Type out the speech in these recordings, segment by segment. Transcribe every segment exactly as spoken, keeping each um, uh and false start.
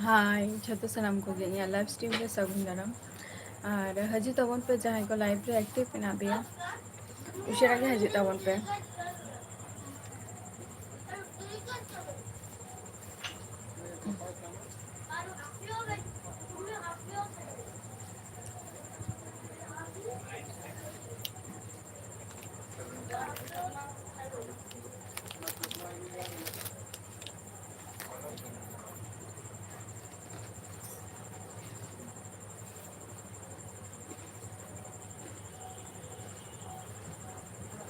ᱦᱟᱭ ᱡᱷᱚᱛᱚ ᱥᱟᱱᱟᱢ ᱠᱚᱜᱮ ᱤᱧᱟᱹᱜ live stream ᱨᱮ ᱥᱟᱹᱜᱩᱱ ᱫᱟᱨᱟᱢ᱾ ᱟᱨ ᱦᱤᱡᱩᱜ ᱛᱟᱵᱚᱱ ᱯᱮ, ᱡᱟᱦᱟᱸᱭ ᱠᱚ live ᱨᱮ active ᱢᱮᱱᱟᱜ ᱯᱮᱭᱟ, ᱩᱥᱟᱹᱨᱟ ᱜᱮ ᱦᱤᱡᱩᱜ ᱛᱟᱵᱚᱱ ᱯᱮ᱾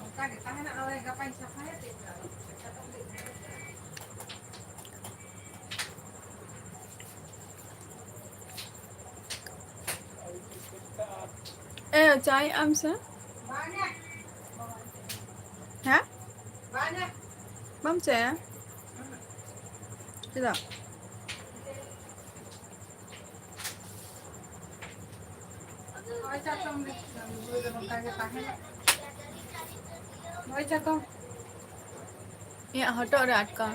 ᱚᱱᱠᱟ ᱜᱮ ᱛᱟᱦᱮᱱᱟ, ᱱᱚᱜᱼᱚᱭ ᱜᱟᱯᱟᱧ ᱥᱟᱯᱷᱟᱭᱟ, ᱪᱮᱫ ᱠᱟᱜ ᱟᱹᱧ᱾ ᱮ, ᱪᱟᱭ ᱟᱢ ᱥᱮ? ᱦᱮᱸ? ᱵᱟᱢ ᱪᱟᱭᱟ? ᱪᱮᱫᱟᱜ? ᱱᱚᱜᱼᱚᱭ ᱪᱟᱛᱚᱢ ᱨᱮ, ᱱᱚᱝᱠᱟ ᱜᱮ ᱛᱟᱦᱮᱱᱟ᱾ ᱱᱚᱜᱼᱚᱭ ᱪᱟᱛᱚᱢ᱾ ᱤᱧᱟᱹᱜ ᱦᱚᱴᱚᱜ ᱨᱮ ᱟᱴᱠᱟᱣ᱾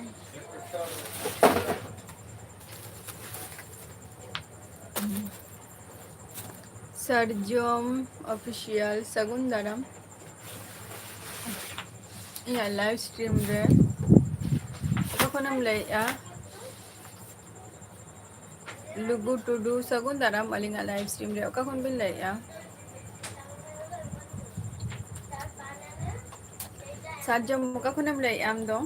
ᱥᱟᱨᱡᱚᱢ Official, ᱥᱟᱹᱜᱩᱱ ᱫᱟᱨᱟᱢ᱾ ᱤᱧᱟᱹᱜ live stream ᱨᱮ ᱚᱠᱟ ᱠᱷᱚᱱᱮᱢ ᱞᱟᱹᱭᱮᱫᱼᱟ? ᱞᱩᱜᱩ ᱴᱩᱰᱩ, ᱥᱟᱹᱜᱩᱱ ᱫᱟᱨᱟᱢ ᱟᱹᱞᱤᱧᱟᱜ live stream ᱨᱮ᱾ ᱚᱠᱟ ᱠᱷᱚᱱ ᱵᱤᱱ ᱞᱟᱹᱭᱮᱫᱼᱟ? ᱥᱟᱨᱡᱚᱢ, ᱚᱠᱟ ᱠᱷᱚᱱᱮᱢ ᱞᱟᱹᱭᱮᱫᱼᱟ ᱟᱢ ᱫᱚ?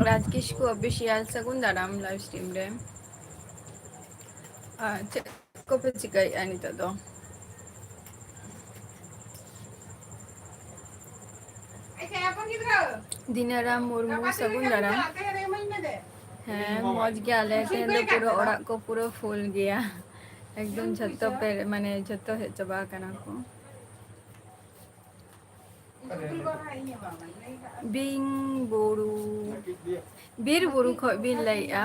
ᱨᱟᱡᱽ ᱠᱤᱥᱠᱩ Official, ᱥᱟᱹᱜᱩᱱ ᱫᱟᱨᱟᱢ live stream ᱨᱮ᱾ ᱟᱨ ᱪᱮᱫ ᱠᱚᱯᱮ ᱪᱤᱠᱟᱹᱭᱮᱫᱼᱟ ᱱᱤᱛᱚᱜ ᱫᱚ? ᱫᱤᱱᱟᱨᱟᱢ ᱢᱩᱨᱢᱩ, ᱥᱟᱹᱜᱩᱱ ᱫᱟᱨᱟᱢ᱾ ᱦᱮᱸ, ᱢᱚᱡᱽ ᱜᱮᱭᱟᱞᱮ᱾ ᱛᱮᱦᱮᱧ ᱫᱚ ᱯᱩᱨᱟᱹ ᱚᱲᱟᱜ ᱠᱚ ᱯᱩᱨᱟᱹ full ᱜᱮᱭᱟ, ᱮᱠᱫᱚᱢ ᱡᱷᱚᱛᱚ ᱯᱮ, ᱢᱟᱱᱮ ᱡᱷᱚᱛᱚ ᱦᱮᱡ ᱪᱟᱵᱟ ᱟᱠᱟᱱᱟ ᱠᱚ᱾ ᱵᱤᱝ ᱵᱩᱨᱩ, ᱵᱤᱨ ᱵᱩᱨᱩ ᱠᱷᱚᱡ ᱵᱤᱱ ᱞᱟᱹᱭᱮᱫᱼᱟ?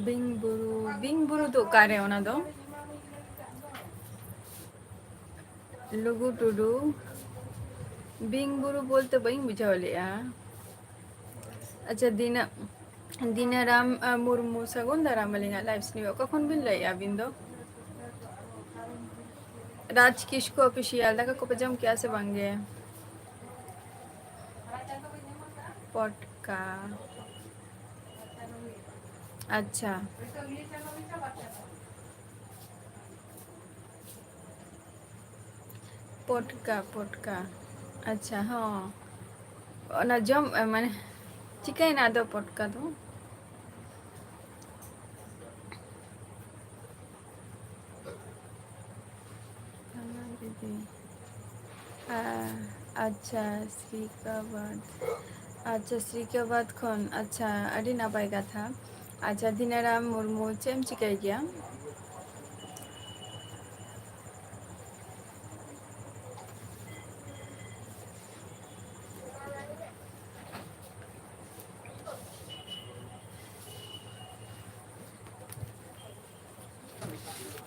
ᱵᱤᱧ ᱵᱩᱨᱩ, ᱵᱤᱧ ᱵᱩᱨᱩ ᱫᱚ ᱚᱠᱟᱨᱮ ᱚᱱᱟ ᱫᱚ? ᱞᱩᱜᱩ ᱴᱩᱰᱩ, ᱵᱤᱧ ᱵᱩᱨᱩ ᱵᱚᱞᱛᱮ ᱵᱟᱹᱧ ᱵᱩᱡᱷᱟᱹᱣ ᱞᱮᱜᱼᱟ᱾ ᱟᱪᱪᱷᱟ, ᱫᱤᱱᱟ-, ᱫᱤᱱᱟᱨᱟᱢ, ᱟ, ᱢᱩᱨᱢᱩ, ᱥᱟᱹᱜᱩᱱ ᱫᱟᱨᱟᱢ ᱟᱹᱞᱤᱧᱟᱜ live stream᱾ ᱚᱠᱟ ᱠᱷᱚᱱ ᱵᱤᱱ ᱞᱟᱹᱭᱮᱜᱼᱟ ᱟᱹᱵᱤᱱ ᱫᱚ? ᱨᱟᱡᱽ ᱠᱤᱥᱠᱩ Official, ᱫᱟᱠᱟ ᱠᱚᱯᱮ ᱡᱚᱢ ᱠᱮᱜᱼᱟ ᱥᱮ ᱵᱟᱝ ᱜᱮ? ᱯᱚᱴᱠᱟ᱾ ᱟᱪᱪᱷᱟ᱾ ᱯᱚᱴᱠᱟ, ᱯᱚᱴᱠᱟ᱾ ᱟᱪᱪᱷᱟ, ᱦᱚᱸ᱾ ᱚᱱᱟ ᱡᱚᱢ, ᱮ, ᱢᱟᱱᱮ, ᱪᱤᱠᱟᱹᱭᱮᱱᱟ ᱟᱫᱚ ᱯᱚᱴᱠᱟ ᱫᱚ? ᱦᱮᱸ, ᱫᱤᱫᱤ᱾ ᱦᱮᱸ, ᱟᱪᱪᱷᱟ, ᱥᱨᱤᱠᱟᱵᱟᱫᱽ᱾ ᱟᱪᱪᱷᱟ, ᱥᱨᱤᱠᱟᱵᱟᱫᱽ ᱠᱷᱚᱱ᱾ ᱟᱪᱪᱷᱟ, ᱟᱹᱰᱤ ᱱᱟᱯᱟᱭ ᱠᱟᱛᱷᱟ᱾ ᱟᱪᱪᱷᱟ, ᱫᱷᱤᱱᱟᱨᱟᱢ ᱢᱩᱨᱢᱩ, ᱪᱮᱫ ᱮᱢ ᱪᱤᱠᱟᱹᱭ ᱜᱮᱭᱟ?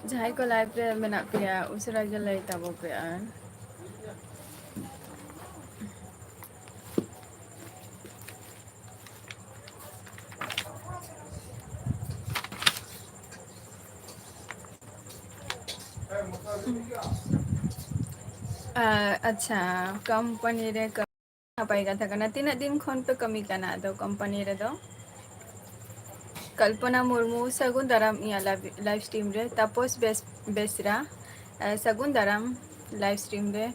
ᱡᱟᱦᱟᱸᱭ ᱠᱚ live ᱨᱮ ᱢᱮᱱᱟᱜ ᱯᱮᱭᱟ, ᱩᱥᱟᱹᱨᱟ ᱜᱮ ᱞᱟᱹᱭ ᱛᱟᱵᱚ ᱯᱮ ᱟᱨ᱾ ᱟ-, ᱟᱪᱪᱷᱟ, company ᱨᱮ ᱠᱟ-, ᱱᱟᱯᱟᱭ ᱠᱟᱛᱷᱟ ᱠᱟᱱᱟ᱾ ᱛᱤᱱᱟᱹᱜ ᱫᱤᱱ ᱠᱷᱚᱱ ᱯᱮ ᱠᱟᱹᱢᱤ ᱠᱟᱱᱟ ᱟᱫᱚ company ᱨᱮᱫᱚ? ᱠᱚᱞᱯᱚᱱᱟ ᱢᱩᱨᱢᱩ, ᱥᱟᱹᱜᱩᱱ ᱫᱟᱨᱟᱢ ᱤᱧᱟᱹᱜ live, live stream ᱨᱮ᱾ ᱛᱟᱯᱚᱥ ᱵᱮᱥ-, ᱵᱮᱥᱨᱟ, ᱮ, ᱥᱟᱹᱜᱩᱱ ᱫᱟᱨᱟᱢ live stream ᱨᱮ᱾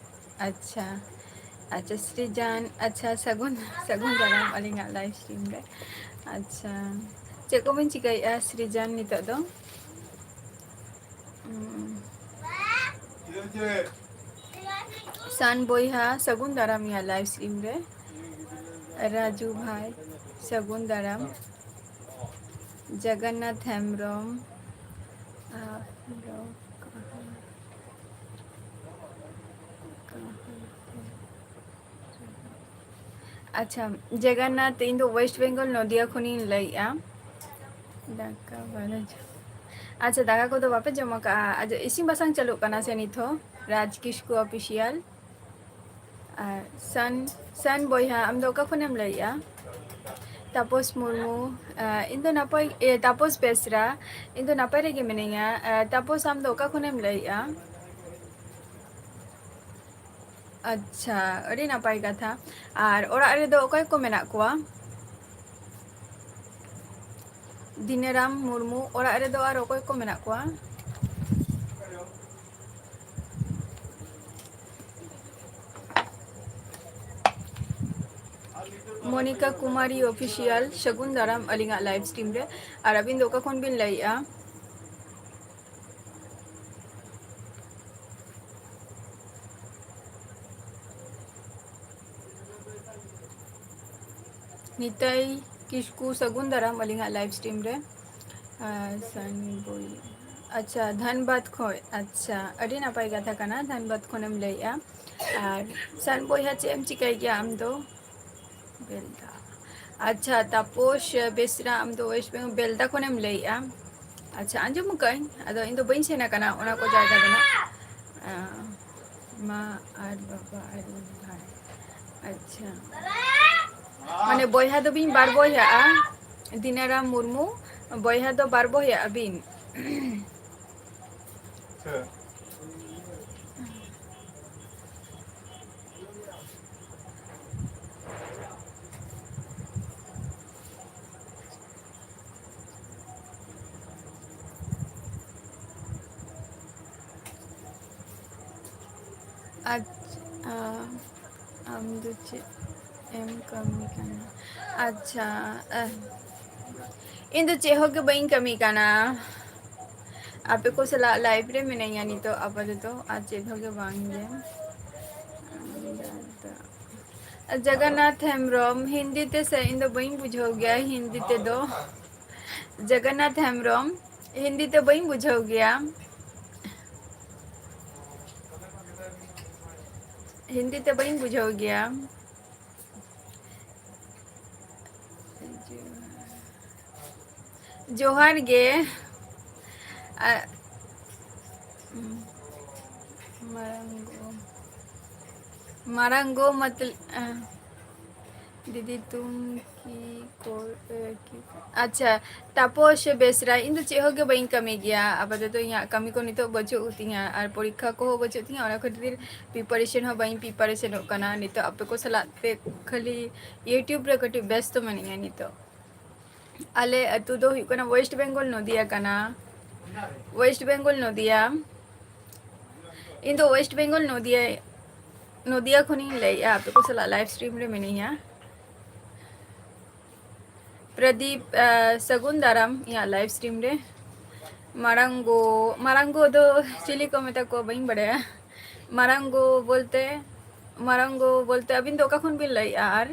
ᱟᱪᱪᱷᱟ, ᱟᱪᱪᱷᱟ, ᱥᱨᱤᱡᱟᱱ, ᱟᱪᱪᱷᱟ, ᱥᱟᱹᱜᱩᱱ, ᱥᱟᱹᱜᱩᱱ ᱫᱟᱨᱟᱢ ᱟᱹᱞᱤᱧᱟᱜ live stream ᱨᱮ᱾ ᱟᱪᱪᱷᱟ, ᱪᱮᱫ ᱠᱚᱵᱤᱱ ᱪᱤᱠᱟᱹᱭᱮᱫᱼᱟ ᱥᱨᱤᱡᱟᱱ ᱱᱤᱛᱚᱜ ᱫᱚ? ᱩᱸ᱾ ᱥᱟᱱ ᱵᱚᱭᱦᱟ, ᱥᱟᱹᱜᱩᱱ ᱫᱟᱨᱟᱢ ᱤᱧᱟᱹᱜ live stream ᱨᱮ᱾ ᱨᱟᱡᱩ ᱵᱷᱟᱭ, ᱥᱟᱹᱜᱩᱱ ᱫᱟᱨᱟᱢ᱾ ᱡᱚᱜᱚᱱᱱᱟᱛᱷ ᱦᱮᱢᱵᱨᱚᱢ, ᱟᱯ ᱞᱳᱜ ᱠᱟᱦᱟᱸ, ᱠᱟᱦᱟᱸ ᱥᱮ? ᱟᱪᱪᱷᱟ, ᱡᱚᱜᱚᱱᱱᱟᱛᱷ, ᱤᱧ ᱫᱚ West Bengal, ᱱᱚᱫᱤᱭᱟ ᱠᱷᱚᱱᱤᱧ ᱞᱟᱹᱭᱮᱜᱼᱟ᱾ ᱫᱟᱠᱟ ᱵᱟᱞᱮ ᱡᱚᱢ᱾ ᱟᱪᱪᱷᱟ, ᱫᱟᱠᱟ ᱠᱚᱫᱚ ᱵᱟᱯᱮ ᱡᱚᱢ ᱟᱠᱟᱜᱼᱟ? ᱟᱪᱪᱷᱟ, ᱤᱥᱤᱱ ᱵᱟᱥᱟᱝ ᱪᱟᱹᱞᱩᱜ ᱠᱟᱱᱟ ᱥᱮ ᱱᱤᱛ ᱦᱚᱸ? ᱨᱟᱡᱽ ᱠᱤᱥᱠᱩ ᱚᱯᱷᱤᱥᱤᱭᱟᱞ᱾ ᱟᱨ ᱥᱟᱱ, ᱥᱟᱱ ᱵᱚᱭᱦᱟ, ᱟᱢ ᱫᱚ ᱚᱠᱟ ᱠᱷᱚᱱᱮᱢ ᱞᱟᱹᱭᱮᱜᱼᱟ? ᱛᱟᱯᱚᱥ ᱢᱩᱨᱢᱩ, ᱟᱸ, ᱤᱧ ᱫᱚ ᱱᱟᱯᱟᱭ, ᱮ, ᱛᱟᱯᱚᱥ ᱵᱮᱥᱨᱟ, ᱤᱧ ᱫᱚ ᱱᱟᱯᱟᱭ ᱨᱮᱜᱮ ᱢᱤᱱᱟᱹᱧᱟ᱾ ᱟᱸ, ᱛᱟᱯᱚᱥ, ᱟᱢ ᱫᱚ ᱚᱠᱟ ᱠᱷᱚᱱᱮᱢ ᱞᱟᱹᱭᱮᱜᱼᱟ? ᱟᱪᱪᱷᱟ, ᱟᱹᱰᱤ ᱱᱟᱯᱟᱭ ᱠᱟᱛᱷᱟ᱾ ᱟᱨ ᱚᱲᱟᱜ ᱨᱮᱫᱚ ᱚᱠᱚᱭ ᱠᱚ ᱢᱮᱱᱟᱜ ᱠᱚᱣᱟ? ᱫᱤᱱᱟᱨᱟᱢ ᱢᱩᱨᱢᱩ, ᱚᱲᱟᱜ ᱨᱮᱫᱚ ᱟᱨ ᱚᱠᱚᱭ ᱠᱚ ᱢᱮᱱᱟᱜ ᱠᱚᱣᱟ? ᱢᱚᱱᱤᱠᱟ ᱠᱩᱢᱟᱨᱤ ᱚᱯᱷᱤᱥᱤᱭᱟᱞ, ᱥᱟᱹᱜᱩᱱ ᱫᱟᱨᱟᱢ ᱟᱹᱞᱤᱧᱟᱜ ᱞᱟᱭᱤᱵᱷ ᱥᱴᱨᱤᱢ ᱨᱮ᱾ ᱟᱨ ᱟᱹᱵᱤᱱ ᱫᱚ ᱚᱠᱟ ᱠᱷᱚᱱ ᱵᱤᱱ ᱞᱟᱹᱭᱮᱜᱼᱟ? ᱱᱤᱛᱟᱹᱭ ᱠᱤᱥᱠᱩ, ᱥᱟᱹᱜᱩᱱ ᱫᱟᱨᱟᱢ ᱟᱹᱞᱤᱧᱟᱜ ᱞᱟᱭᱤᱵᱷ ᱥᱴᱨᱤᱢ ᱨᱮ᱾ ᱟᱨ ᱥᱟᱱ ᱵᱚᱭ-, ᱟᱪᱪᱷᱟ, ᱫᱷᱟᱱᱵᱟᱫᱽ ᱠᱷᱚᱡ᱾ ᱟᱪᱪᱷᱟ, ᱟᱹᱰᱤ ᱱᱟᱯᱟᱭ ᱠᱟᱛᱷᱟ ᱠᱟᱱᱟ, ᱫᱷᱟᱱᱵᱟᱫᱽ ᱠᱷᱚᱱᱮᱢ ᱞᱟᱹᱭᱮᱜᱼᱟ᱾ ᱟᱨ ᱥᱟᱱ ᱵᱚᱭᱦᱟ, ᱪᱮᱫ ᱮᱢ ᱪᱤᱠᱟᱹᱭ ᱜᱮᱭᱟ ᱟᱢ ᱫᱚ? ᱵᱮᱞᱫᱟ᱾ ᱟᱪᱪᱷᱟ, ᱛᱟᱯᱚᱥ ᱵᱮᱥᱨᱟ, ᱟᱢ ᱫᱚ ᱳᱭᱮᱥᱴ ᱵᱮᱝᱜᱚᱞ, ᱵᱮᱞᱫᱟ ᱠᱷᱚᱱᱮᱢ ᱞᱟᱹᱭᱮᱜᱼᱟ? ᱟᱪᱪᱷᱟ, ᱟᱸᱡᱚᱢ ᱟᱠᱟᱫᱟᱹᱧ, ᱟᱫᱚ ᱤᱧ ᱫᱚ ᱵᱟᱹᱧ ᱥᱮᱱ ᱟᱠᱟᱱᱟ ᱚᱱᱟ ᱠᱚ ᱡᱟᱭᱜᱟ ᱫᱚ ᱱᱟᱜ᱾ ᱟᱸ, ᱢᱟ ᱟᱨ ᱵᱟᱵᱟ ᱟᱨ ᱤᱧ ᱵᱷᱟᱭ᱾ ᱟᱪᱪᱷᱟ, ᱢᱟᱱᱮ ᱵᱚᱭᱦᱟ ᱫᱚᱵᱤᱱ ᱵᱟᱨ ᱵᱚᱭᱦᱟᱜᱼᱟ, ᱫᱤᱱᱟᱨᱟᱢ ᱢᱩᱨᱢᱩ, ᱵᱚᱭᱦᱟ ᱫᱚ ᱵᱟᱨ ᱵᱚᱭᱦᱟᱜ ᱟᱹᱵᱤᱱ? ᱟᱪᱪᱷᱟ, ᱟᱢ ᱫᱚ ᱪᱮᱫ ᱮᱢ ᱠᱟᱹᱢᱤ ᱠᱟᱱᱟ? ᱟᱪᱪᱷᱟ, ᱟᱦ, ᱤᱧ ᱫᱚ ᱪᱮᱫ ᱦᱚᱸ ᱜᱮ ᱵᱟᱹᱧ ᱠᱟᱹᱢᱤ ᱠᱟᱱᱟ᱾ ᱟᱯᱮ ᱠᱚ ᱥᱟᱞᱟᱜ ᱞᱟᱭᱤᱵᱷ ᱨᱮ ᱢᱤᱱᱟᱹᱧᱟ ᱱᱤᱛᱚᱜ ᱟᱯᱟᱛᱚᱛᱚ, ᱟᱨ ᱪᱮᱫ ᱦᱚᱸ ᱜᱮ ᱵᱟᱝ ᱜᱮ᱾ ᱡᱚᱜᱚᱱᱱᱟᱛᱷ ᱦᱮᱢᱵᱨᱚᱢ, ᱦᱤᱱᱫᱤ ᱛᱮ ᱥᱮ? ᱤᱧ ᱫᱚ ᱵᱟᱹᱧ ᱵᱩᱡᱷᱟᱹᱣ ᱜᱮᱭᱟ ᱦᱤᱱᱫᱤ ᱛᱮᱫᱚ᱾ ᱡᱚᱜᱚᱱᱱᱟᱛᱷ ᱦᱮᱢᱵᱨᱚᱢ, ᱦᱤᱱᱫᱤ ᱛᱮ ᱵᱟᱹᱧ ᱵᱩᱡᱷᱟᱹᱣ ᱜᱮᱭᱟ᱾ ᱦᱤᱱᱫᱤ ᱛᱮ ᱵᱟᱹᱧ ᱵᱩᱡᱷᱟᱹᱣ ᱜᱮᱭᱟ᱾ ᱡᱚᱦᱟᱨ ᱜᱮ᱾ ᱟ, ᱢᱟᱨᱟᱝ ᱜᱚ, ᱢᱟᱨᱟᱝ ᱜᱚ ᱢᱚᱛᱞ-, ᱟ, ᱫᱤᱫᱤ ᱛᱩᱢ ᱠᱤ ᱠᱚ-, ᱮ, ᱠᱤ, ᱟᱪᱪᱷᱟ, ᱛᱟᱯᱚᱥ ᱵᱮᱥᱨᱟ, ᱤᱧ ᱫᱚ ᱪᱮᱫ ᱦᱚᱸ ᱜᱮ ᱵᱟᱹᱧ ᱠᱟᱹᱢᱤ ᱜᱮᱭᱟ ᱟᱯᱟᱛᱚᱛᱚ᱾ ᱤᱧᱟᱹᱜ ᱠᱟᱹᱢᱤ ᱠᱚ ᱱᱤᱛᱚᱜ ᱵᱟᱹᱪᱩᱜ ᱛᱤᱧᱟᱹ ᱟᱨ ᱯᱚᱨᱤᱠᱠᱷᱟ ᱠᱚᱦᱚᱸ ᱵᱟᱹᱪᱩᱜ ᱛᱤᱧᱟᱹ, ᱚᱱᱟ ᱠᱷᱟᱹᱛᱤᱨ preparation ᱦᱚᱸ ᱵᱟᱹᱧ preparationᱚᱜ ᱠᱟᱱᱟ᱾ ᱱᱤᱛᱚᱜ ᱟᱯᱮ ᱠᱚ ᱥᱟᱞᱟᱜ ᱛᱮ ᱠᱷᱟᱹᱞᱤ YouTube ᱨᱮ ᱠᱟᱹᱴᱤᱡ ᱵᱮᱥᱛᱚ ᱢᱤᱱᱟᱹᱧᱟ ᱱᱤᱛᱚᱜ᱾ ᱟᱞᱮ ᱟᱹᱛᱩ ᱫᱚ ᱦᱩᱭᱩᱜ ᱠᱟᱱᱟ West Bengal ᱱᱚᱫᱤᱭᱟ ᱠᱟᱱᱟ᱾ West Bengal ᱱᱚᱫᱤᱭᱟ᱾ ᱤᱧ ᱫᱚ West Bengal ᱱᱚᱫᱤᱭᱟ, ᱱᱚᱫᱤᱭᱟ ᱠᱷᱚᱱᱤᱧ ᱞᱟᱹᱭᱮᱫᱼᱟ, ᱟᱯᱮ ᱠᱚ ᱥᱟᱞᱟᱜ live stream ᱨᱮ ᱢᱤᱱᱟᱹᱧᱟ᱾ ᱯᱨᱚᱫᱤᱯ, ᱟᱸ, ᱥᱟᱹᱜᱩᱱ ᱫᱟᱨᱟᱢ ᱤᱧᱟᱹᱜ live stream ᱨᱮ᱾ ᱢᱟᱨᱟᱝ ᱜᱚ, ᱢᱟᱨᱟᱝ ᱜᱚ ᱫᱚ ᱪᱤᱞᱤ ᱠᱚ ᱢᱮᱛᱟ ᱠᱚᱣᱟ ᱵᱟᱹᱧ ᱵᱟᱲᱟᱭᱟ᱾ ᱢᱟᱨᱟᱝ ᱜᱚ ᱵᱚᱞᱛᱮ, ᱢᱟᱨᱟᱝ ᱜᱚ ᱵᱚᱞᱛᱮ ᱟᱹᱵᱤᱱ ᱫᱚ ᱚᱠᱟ ᱠᱷᱚᱱ ᱵᱤᱱ ᱞᱟᱹᱭᱮᱫᱼᱟ? ᱟᱨ